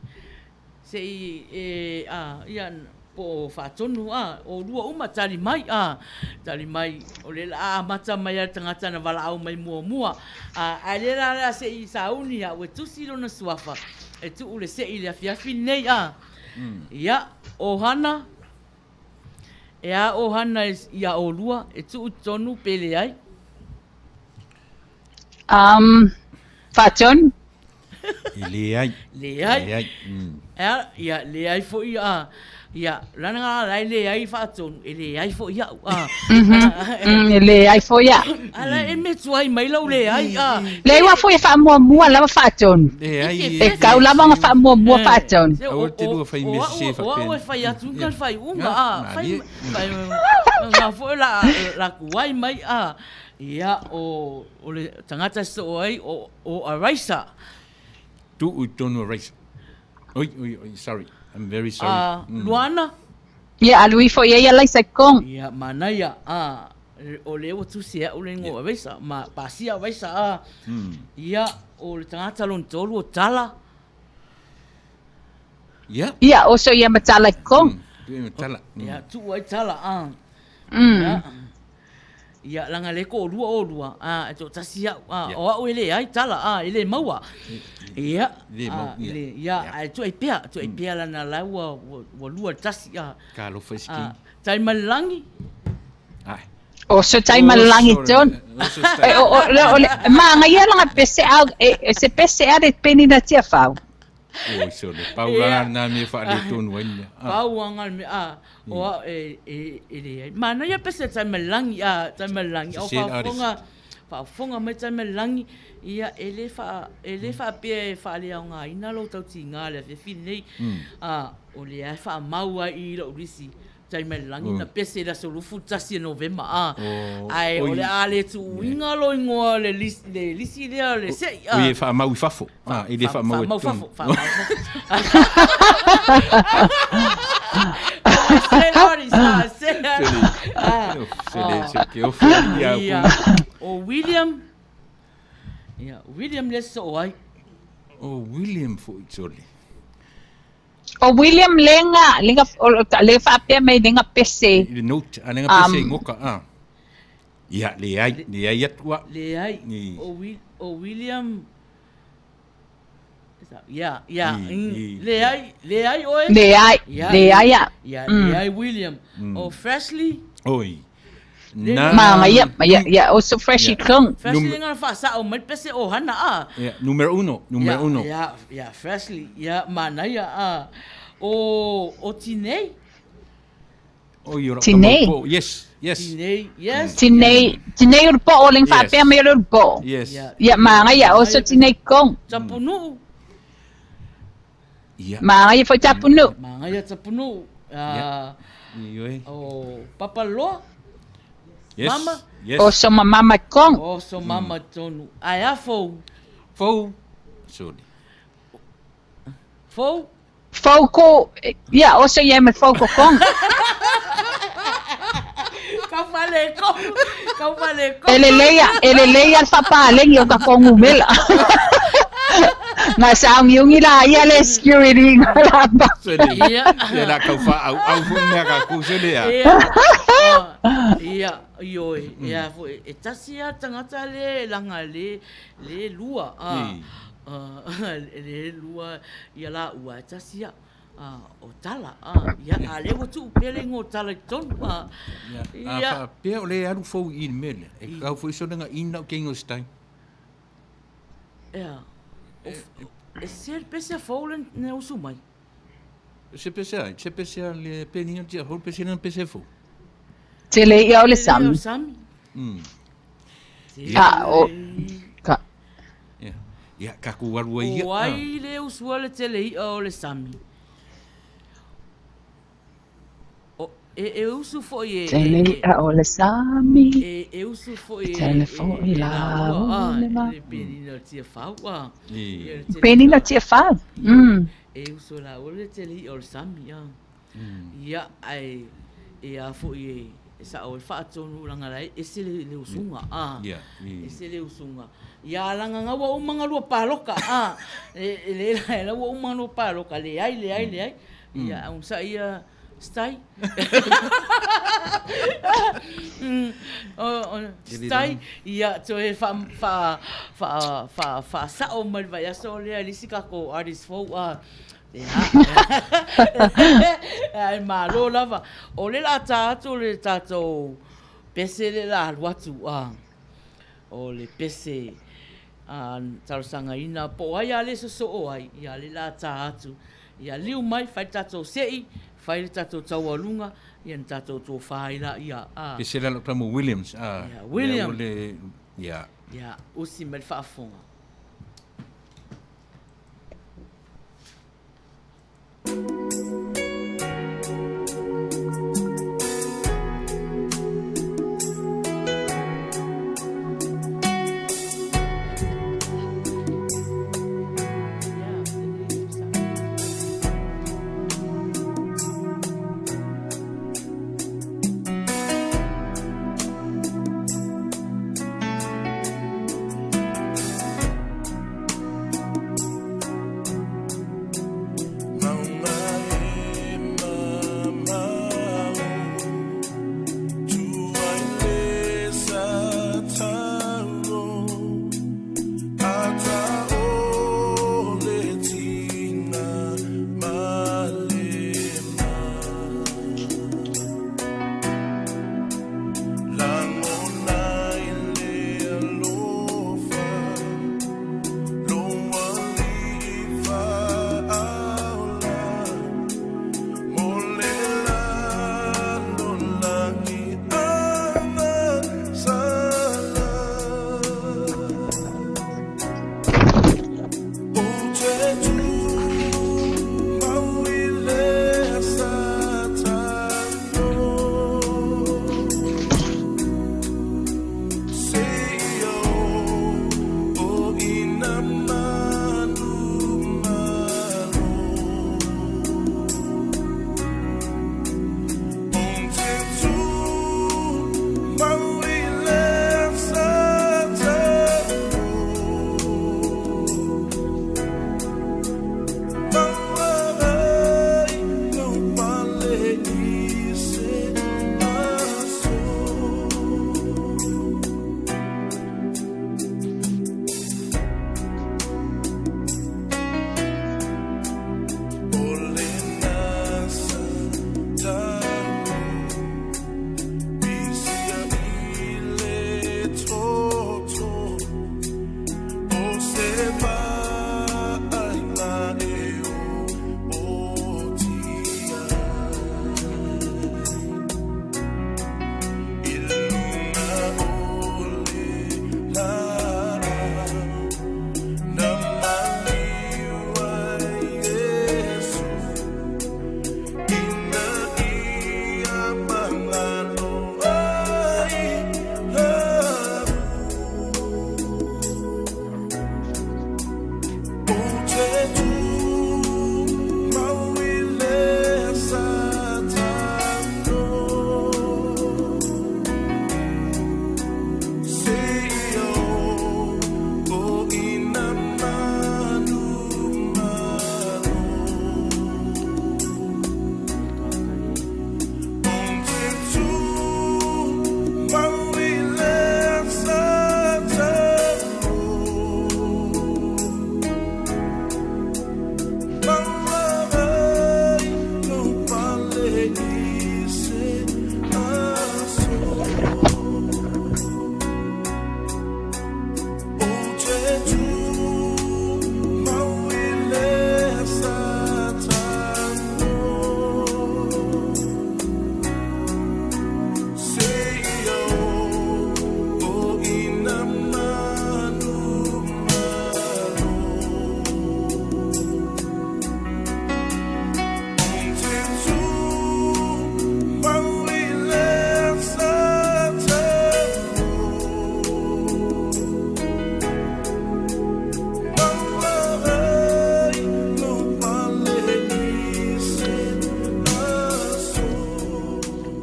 se i e, a, ia, po o faatonu, a, o lua uma tali mai, a, tali mai, o le la amata mai a le tagata na valaau mai muamua, a, ae le la lea se i sauni a ua tusi lona suafa e tuu le se'i i le afiafi lenei, a. Ia, o Hana, E a ʻo Hana iā ʻolua, e tuu i totonu pe leai? Um, faatonu. E leai. Leai. Leai. E a, ia, leai foi a, ia, lana nga la e leai faatonu, e leai foi iaʻu, a. Mm, e leai foi iaʻu. Ala e me tuai mai lau leai, a. Leai ua foi e faamuamua lava faatonu. Leai. E kau lava ona faamuamua faatonu. Aua te lua fai mea sese faapea. O au e fai atu ka fai unga, a. Fai, fai, nga foi la, la kuai mai, a. Ia, o, o le tagata soo ai, o, o Araisa. Tuu i tonu Araisa. Oi, oi, oi, sorry. I'm very sorry. A, Luana? Ia, alu ifo i ai Alaisa i kong. Ia, manaia, a, o lea ua tusi e au le ingoa o Araisa, ma pasia Araisa, a. Ia, o le tagata lona tolu o Tala. Ia. Ia, oso ia ma Tala i kong. Tuu ia ma Tala. Ia, tuu ai Tala, a. Ia. Ia, langa le ko lua o lua, a, e toatasi au, a, o au e leai tala, a, e le maua. Ia, Le mau, a, le, ia, ae tuai pea, tuai pea lana la ua, ua, ua lua le tasi, a. Ka alofa i se A, tai ma le lagi. Ai. O so tai ma le lagi tonu. E, o, o, le, o, le, maga ia langa pese au, e, e se pese a le penina Tiafau. Oi sole, pau la nā mea faaletonu ai mea. Pau anga le mea, a, o au e, e, e leai. Manaia pese tai ma le lagi, a, tai ma le lagi. O faafofoga, faafofoga mai tai ma le lagi, ia, e le faa, e le faapea e faaleaogaina lou tautiga le afiafi lenei. A, o lea e faamau ai i lou lisi, Tai mai le lagi na pese i le aso 21 o Novema, a. Ae o le a le tuuina lou igoa le lisi lea o le se'i, a. Oi e faamau i fafo, a, e le faamau i totonu. Faamau fafo, faamau fafo. Se lori, sa, se. Ah, Se le se ke ofe ia Ia. O William. Ia, William le so ai. O William foi sole. O William lenga, lenga, o le faapea mai lenga pese. I le note, a lenga pese ngoka, ah. Ia, le ai, le ai atu a. Le ai. O, Will, o William. Ia, ia, le ai, le ai oe. Le ai, le ai a. Ia, le ai William. O Freshly. Oi. Na. Ma, ia, ia, ia, o so Freshly kung. Freshly nga whaasao mai pese o hana a. Ia, numero uno, numero uno. Ia, ia, Freshly, ia, manaia a. O, o Tinei. Oi, ora Tinei. Yes, yes. Tinei, yes. Tinei, tinei o le po o leng whaapea mai o le po. Yes. Ia, maangaia, o so tinei kong. Tapunuu. Ia. Maangaia foi tapunuu. Maangaia tapunuu. Ia. Ioe. O Papaloa. Yes. Mama. Yes. O so mama kong. O so mama tonu. Ai a fou. Fou. Sorry. Fou. Fou ko, ia, o so ia me fou ko kong. Kau fale ko. Kau fale ko. E lelei e lelei a le faapalegi o ka kogumela. Na saogiugi la ia le security nga lapa. Ia. Ia la kau fa au au fu mea ka ku se lea. Ia. Ia, ioe. Ia fo e tasi a tangata le langa le le lua. A. Le lua ia la ua e tasi a. O tala, a, ia, a le ua tuu pea le ingoa o tala i totonu, a. Ia, a faapea o le alu fou i i le mea lea, e kau foi sona nga ina o keinga o se tai. Ia, e se pese a fou le ne usu mai. Se pese ai, se pese a le penina tia fou, pese na pese fou. Tele ia o le sami. Sami. A, o, ka. Ia, ia, ka ku alu ai ia. O ai le usua le tele ia o le sami. O, e, e usu foi e... Tele ia o le sami. E, e usu foi e... Tele foi la o le ma. Le penina tia fau, a. Penina tia fau. E usu la o le tele ia o le sami, a. Ia, ai, e a foi e... E sao e faatonu langa lai ese le, le usuga a. Ese le usuga. Ia langa nga ua uma nga lua paloka a. E, e le la la ua uma lua paloka le ai le ai le ai. Ia au sa ia stai. O, o, stai ia toe fa fa fa fa fa sao mai le vaiaso lea i le isi kako artist fou a. Ia, ai malo lava. O le la tā atu le tātou pese le la alu atu a. O le pese a talosaga ina po o ai a le sosoo ai, ia le la tā atu. Ia liu mai, fai le tātou se'i, fai le tātou taualuga, ia na tātou tōfā ai la ia a. Pese la lau mo Williams a. Ia, William. Ia, o le, ia. Ia, usi mai le faafofoga.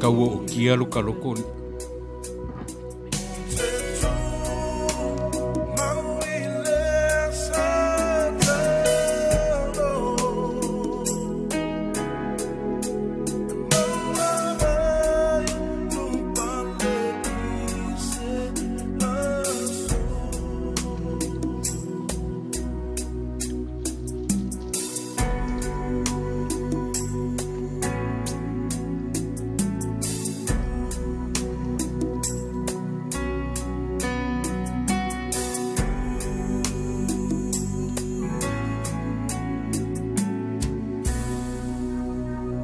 Tau o kia lo ka loko.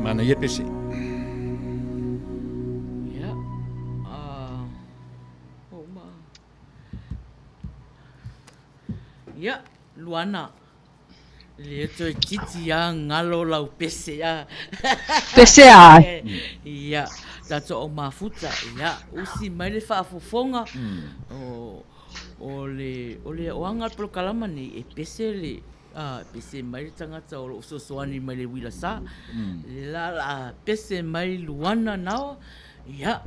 Manaia pese. Ia. Ah. Oh, ma. Ia, Luana. Le toe titi a ngalo lau pese a. Pese a. Ia, tatou o mafuta. Ia, usi mai le faafofoga. O, o le, o le oaga le polokalama nei, e pese le, a, pese mai le tagata o lo o fesoasoani mai le uila sa. Le la la pese mai Luana naoa. Ia,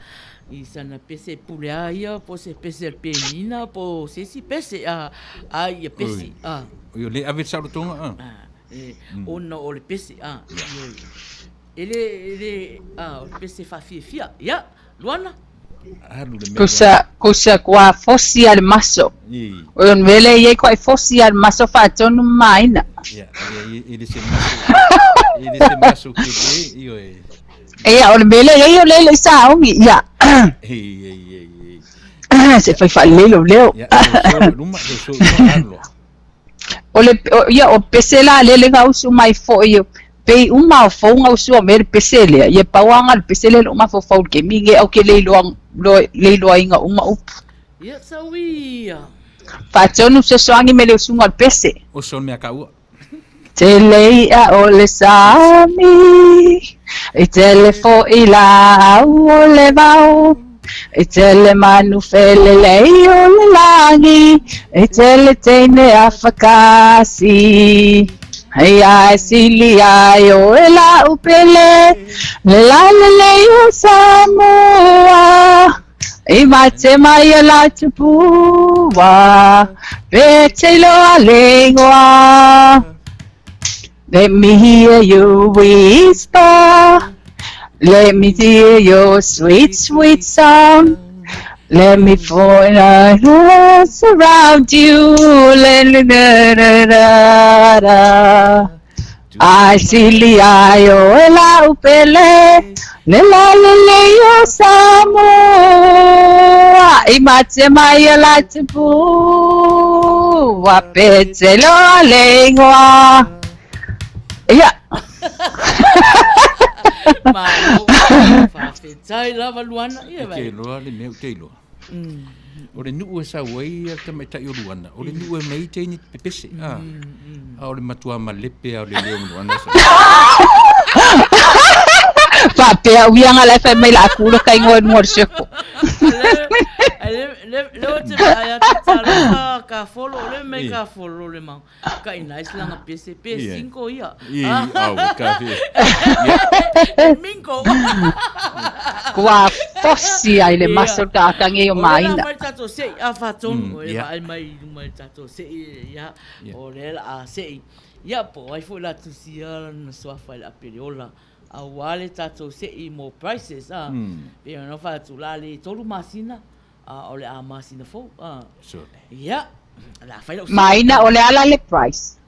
i sana pese pule a ia, po se pese al penina, po se isi pese, a, a ia pese, a. Oi, o le ave saolotoga, a. A, e, ona o le pese, a, ioe. E le, e le, a, o le pese faafiafia, ia, Luana. Alu le mea. Kusa, kusa kua fosi a le maso. O yon vele i kua fosi a le maso whaatonu maina. Ia, e, e le se maso, e le se maso ke le, ioe. Ia, o le mea lea i ai o lea e le i saogi, ia. Ei, ei, ei, ei. Se fai faalelei lou leo. Ia, so, so, luma, so, so, luma, alu loa. O le, o, ia, o pese la lea le gausu mai foi, pei uma o fou gausu o mea le pese lea, ia pau anga le pese lea lou mafaufau i le kemi nge au ke le iloa, lo, le iloaina uma upu. Ia, sau ia. Faatonu fesoasoani me le usuga o le pese. Oso le mea kaua. Tele i'a o le sami, i tele fo'i lāau o le vao, i tele manu felelei o le lagi, i tele teine a whakasi. Hei ai sili ai o e la'u pele, le lalelei o Samoa. I mate mai a la tupua, pe te iloa le ingoa. Let me hear you whisper, let me hear your sweet, sweet sound. Let me fall around you, let me da da da da. Ai sili ai o e lau pele, le la le le o Samoa, i mate mai a la tupu, a pe te loa le ingoa. Ia. Malo, faafetai lava Luana. Ia vai. Te iloa le mea ou te iloa. O le nuu e sau ai a le tamaitai o Luana, o le nuu e mai teine pepese, a. A o le matua malepe a o le leo ma Luana sa. Faapea uiaga la e fai mai la aku lo ka ingoa i luga o le circle. Le le le o te vaai atu talofa ka folo, o le mei ka folo le mau. Ka i nice langa pese pe Ie. cinco ia. I, au, ka fe. Mingo. Kua fosi ai le maso ka akangi o O le la maina. mai tatou se'i a faatonu, o le ia. vaai mai i luma i le tatou se'i, ia, Ia. o le la a se'i. Ia, po o ai foi la tusia lana suafa i le Apeleola, auā le tatou se'i mo prices, a. Pei ona fai atu, la le 3 masina, A o le a masina fou, a. Sure. Ia, o le a fai lau Maina, o le a la le price?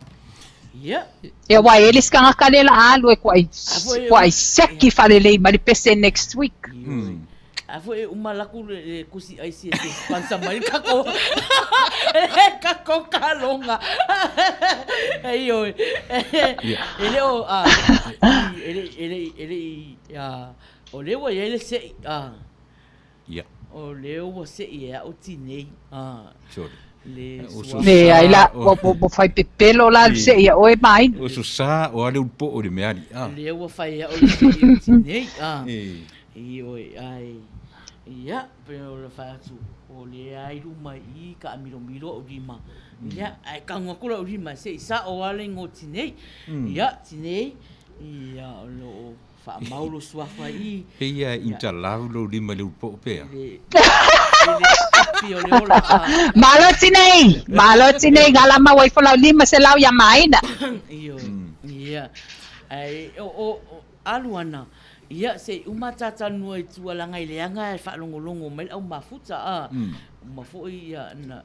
Ia. Ia wai e le isi tagata lea la alu e kuai, kuai seki faalelei mai le pese next week. A foi e uma laku le, le kusi aisi e te sponsor mai le kako, le kako kaloga. Ei oi. E le o, a, e le, e le, e le, a, o lea ua i ai le se'i, a. Ia. O lea ua se'i e a'u tinei, a. Sorry. Le O suafa. Leai la, ua, ua, ua fai pepelo la le se'i a oe Maina. O so sa o ale ulu po'o i le meali, a. Lea ua fai e a'u le se'i o tinei, a. E. Ioe, ae, ia, pei ona fai atu, o lea i luma i i kaamilomilo a'u lima. Ia, ae tago atu la'u lima e se'i sa'o lava le igoa o tinei. Ia, tinei, ia, o lo o. Faamau lou suafa i. Pei ia e interlove lou lima i le ulupoo pea. I le api o le ola a. Malo tinei! Malo tinei gala maua ifo lau 500 ia Maina. Ioe. Ia. Ae o o alu ana, ia se i uma tatalanoa i tua leaga i leaga e faalogologo mai le au mafuta a. Uma foi ia na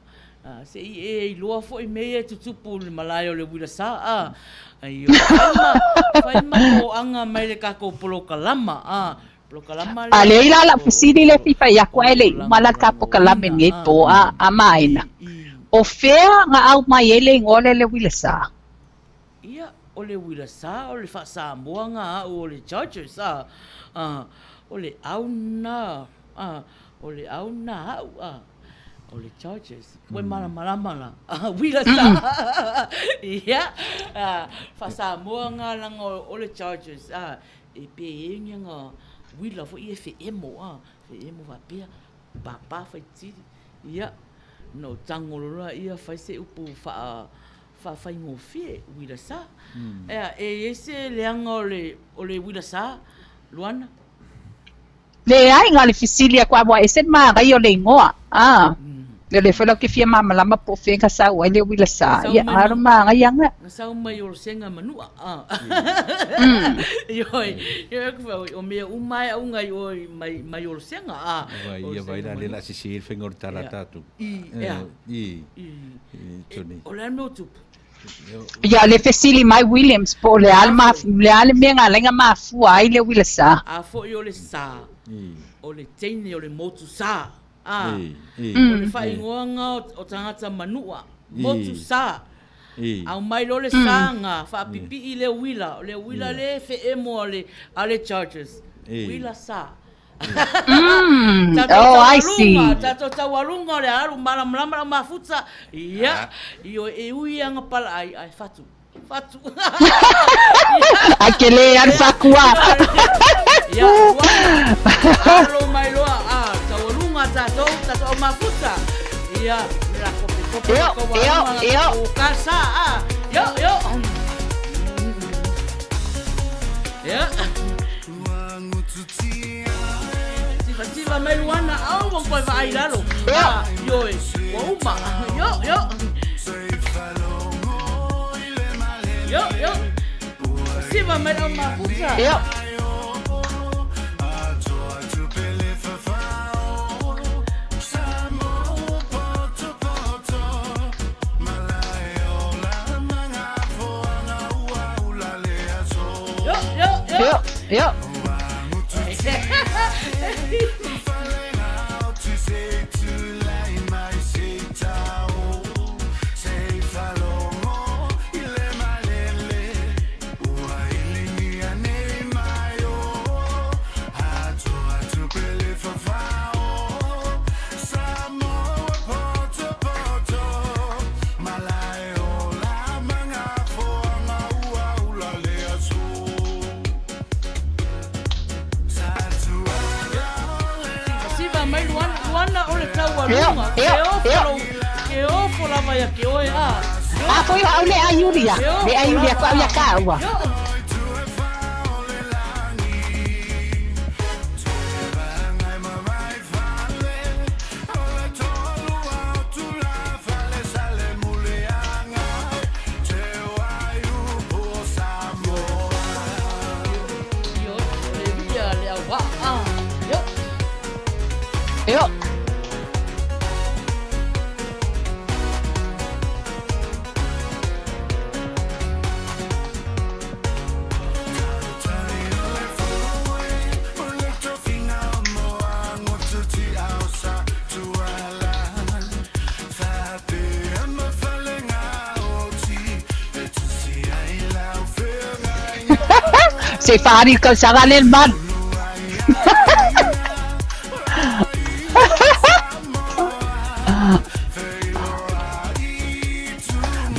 Se i e iloa foi mea ia e tutupu i le malae o le uila sa, a. Ai, fai ma, fai ma toaga mai le tatou polokalama, a. Polokalama lea. A leai la lau fesili lea e fia fai aku ae le i uma la le ta polokalame i lenei po, a, a Maina. O fea na aumai ai le igoa lea le uila sa? Ia, o le uila sa, o le faa-Samoa na au o le Chargers, a. A, o le au na, a, o le au na au, a. O le Chargers. Ua e malamalama la. Uila sa. Ia. Faa-Samoa nga langa o le Chargers. E pe e ni anga uila foi e feemo. Feemo faapea. Papa faitili. Ia. Na ou tago loa ia fai se upu faa faafaigofie, uila sa. Ea, e i ai se leaga o le, o le uila sa, Luana? Leai, na o le fesili aku a ua ese le manaia o le igoa. A, o lea foi la ou te fia malamalama po o fea na sau ai le uila sa. Ia, na o le manaia lena. Na sau mai Olosega Manua. Ioe, ioe aku fai, o mea uma e auga i oi mai, mai Olosega. A, Vai, ia vai la le la sisi le faiga o le tala tatou. I, ea. I, i, O le a le mea o tupu? Ia, le fesili mai Williams po o le a le le a le mea na ala ai ona mafua ai le uila sa. A foi o le sa, o le teine o le motu sa. A, o le faaigoaga o tagata manua, motu sa. Aumai loa le sa ga, faapipii le uila, o le uila le feemo a le, a le Chargers. Uila sa. Tatou Oh, I see. taualuga, tatou taualuga o le alu malamalama lau mafuta. Ia, ioe e ui ia nga palaai ae fatu. Fatu. Ai ke le alu faakua. Ia, ua. Alo mai loa, a, taualuga tatou, tatou au mafuta. Ia, me la kope kope Io, taualuga io, la io. tatou kasa, a. Io, io. Ia. Tiva mai luana au ua koe vaai lalo. Io. Ioe, ua uma. Io, io. Io, io. Siva mai lau mafuta. Io. Io, io, io. Io, io. Siva mai luana, luana o le taualuga. Io, Ke io, ofo io. lou, ke ofo lava ia ke oe a. A foi o au le ai Iulia. Ke ofo Le ai Iulia lava ko au ia a. kāua. Io. Io, o le via le au a. A. Io. Io. Se whaari tausaga le malu.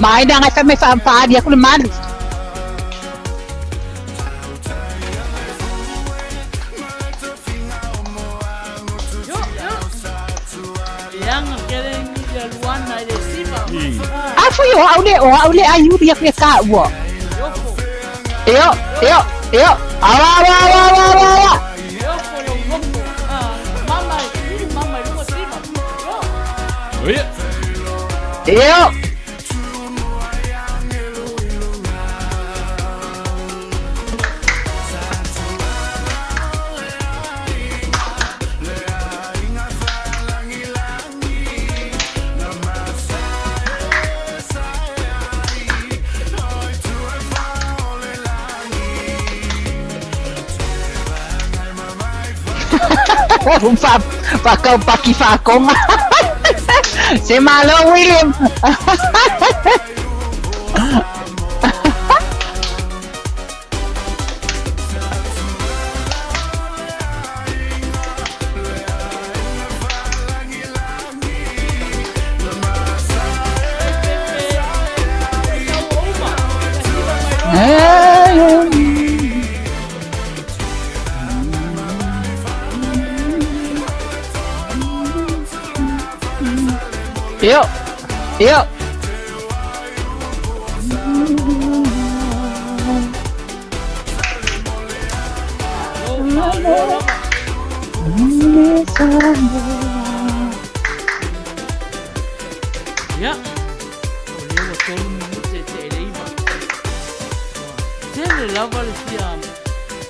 Maina ngai whai mai whaari aku le malu. Io, io. Leaga kele ni ia luana i le siva. A foi o au le o au le ai uri aku e kāua. Ke ofo. Io, io, Io, awa, awa, awa, awa, awa, awa. Io ko lou nofo, mama e, mama i luga tino. Io. Ia. Io. Fa, whakaupaki whakonga. Se malo, William. Io, io. Ia, o lea ua tolu minute e tea i le iva. Ua tele lava le fia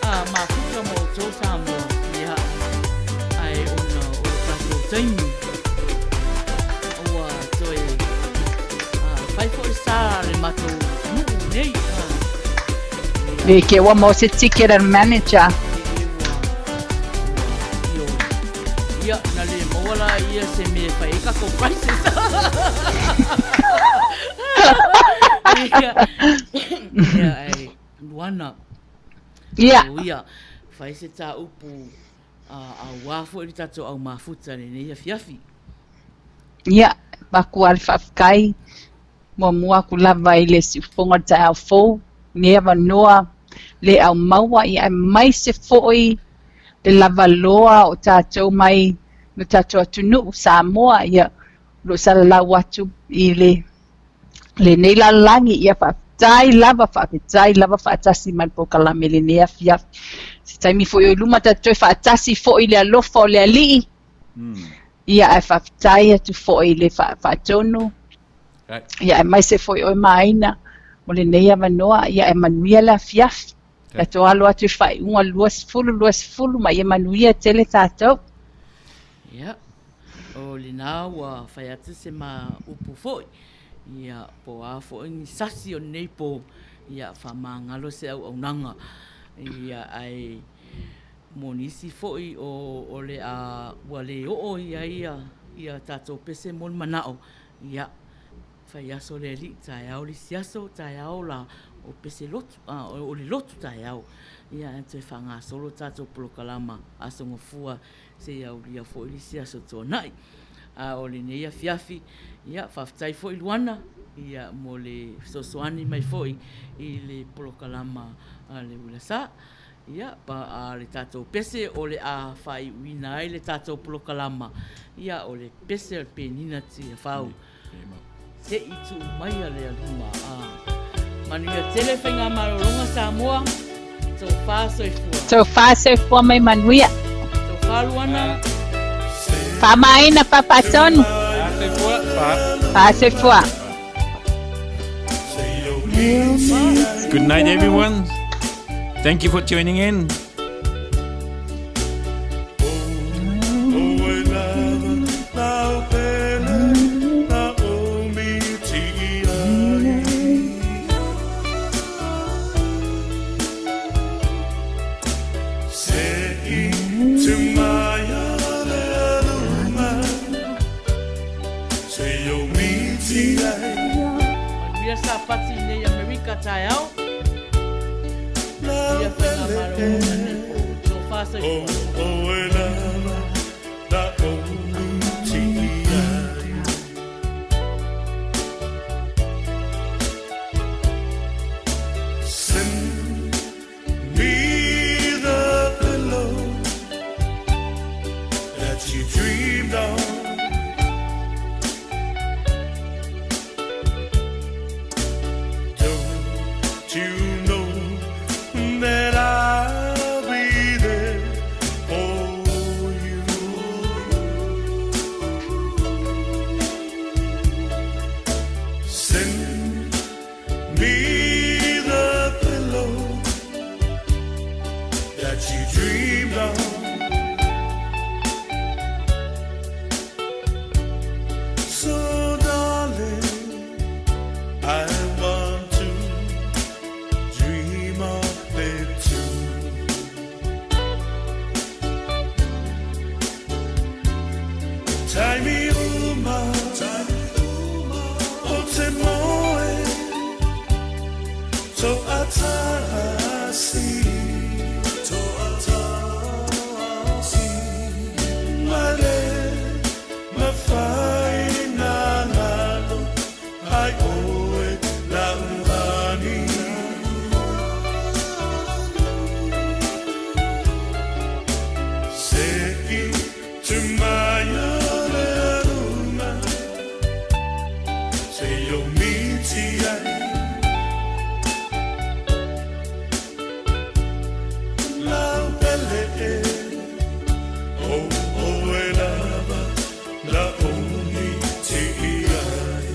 a mafuta ma outou Samoa, ia, ae ona o le tatou taimi ua toe fai foi le sa a le matou nuu nei. Le ke ua mo se ticket and manager. Ia, na le maua la ia se mea e fai ai tatou prices. Ia, ia, ai, Luana. Ia. O ia, fai se tā upu auā foi le tatou au mafuta lenei afiafi. Ia, paku a le faafetai muamua aku lava i le siufofoga o le taeao fou, lenei avanoa le au maua, ia aemaise foi le lavaloa o tatou mai lo tatou atunuu Samoa, ia o lo o salalau atu i le lenei lalolagi, ia faafetai lava, faafetai lava faatasi mai le polokalame i lenei afiafi. Se taimi foi o i luma tatou toe faatasi foi i le alofa o le Alii, ia ae faafetai atu foi i le faatonu, ia aemaise foi oe Maina mo lenei avanoa, ia ae manuia le afiafi. Tatou alo atu i le faaiuga 20 20 ma ia manuia tele tatou. Ia, o lena ua fai atu se ma upu foi, ia po o a foi ni sasi o lenei po, ia faamagalo se auaunaga. Ia ae mo nisi foi o, o le a ua le oo i ai ia, ia tatou pese mo le manao, ia fai aso le alii, taeao le isi aso, taeao la o pese lotu, a, o le lotu taeao. Ia ae toe faagasolo tatou polokalama Aso Gafua seia aulia foi le isi aso tuanai. A o lenei afiafi, ia, faafetai foi Luana, ia, mo le fesoasoani mai foi i le polokalama a le Uila Sa. Ia, pa, a le tatou pese o le a faaiuina ai le tatou polokalama, ia, o le pese o le Penina Tiafau. Se i tuu maia lea lima a. Manuia tele faigamalologa Samoa. Tofa soifua. Tofa soifua mai manuia. Tofa Luana. Faamaina Fafaatonu. Fa soifua. Good night, everyone. Thank you for tuning in. Manuia Sapati nei Amerika taeao. Ia whainga maro nei po. Tō whāsoifua. Send me the pillow that you dreamed on. Don't you know that I be the pillow that you dreamed of. So, darling, I want to dream of it too. Taimi uma, o te moe, to atasi, to atasi, male, mawhai nā lalo, ai oe la uhani. Se i tu mai le runga, se o miti ai, lau pele e, o oe lava, la o miti ai.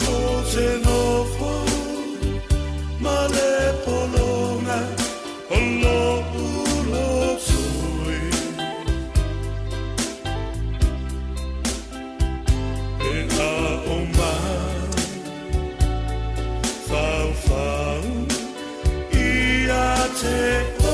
O te nofo ma le polonga o lo'u loto e. E a o mai faufau ia te.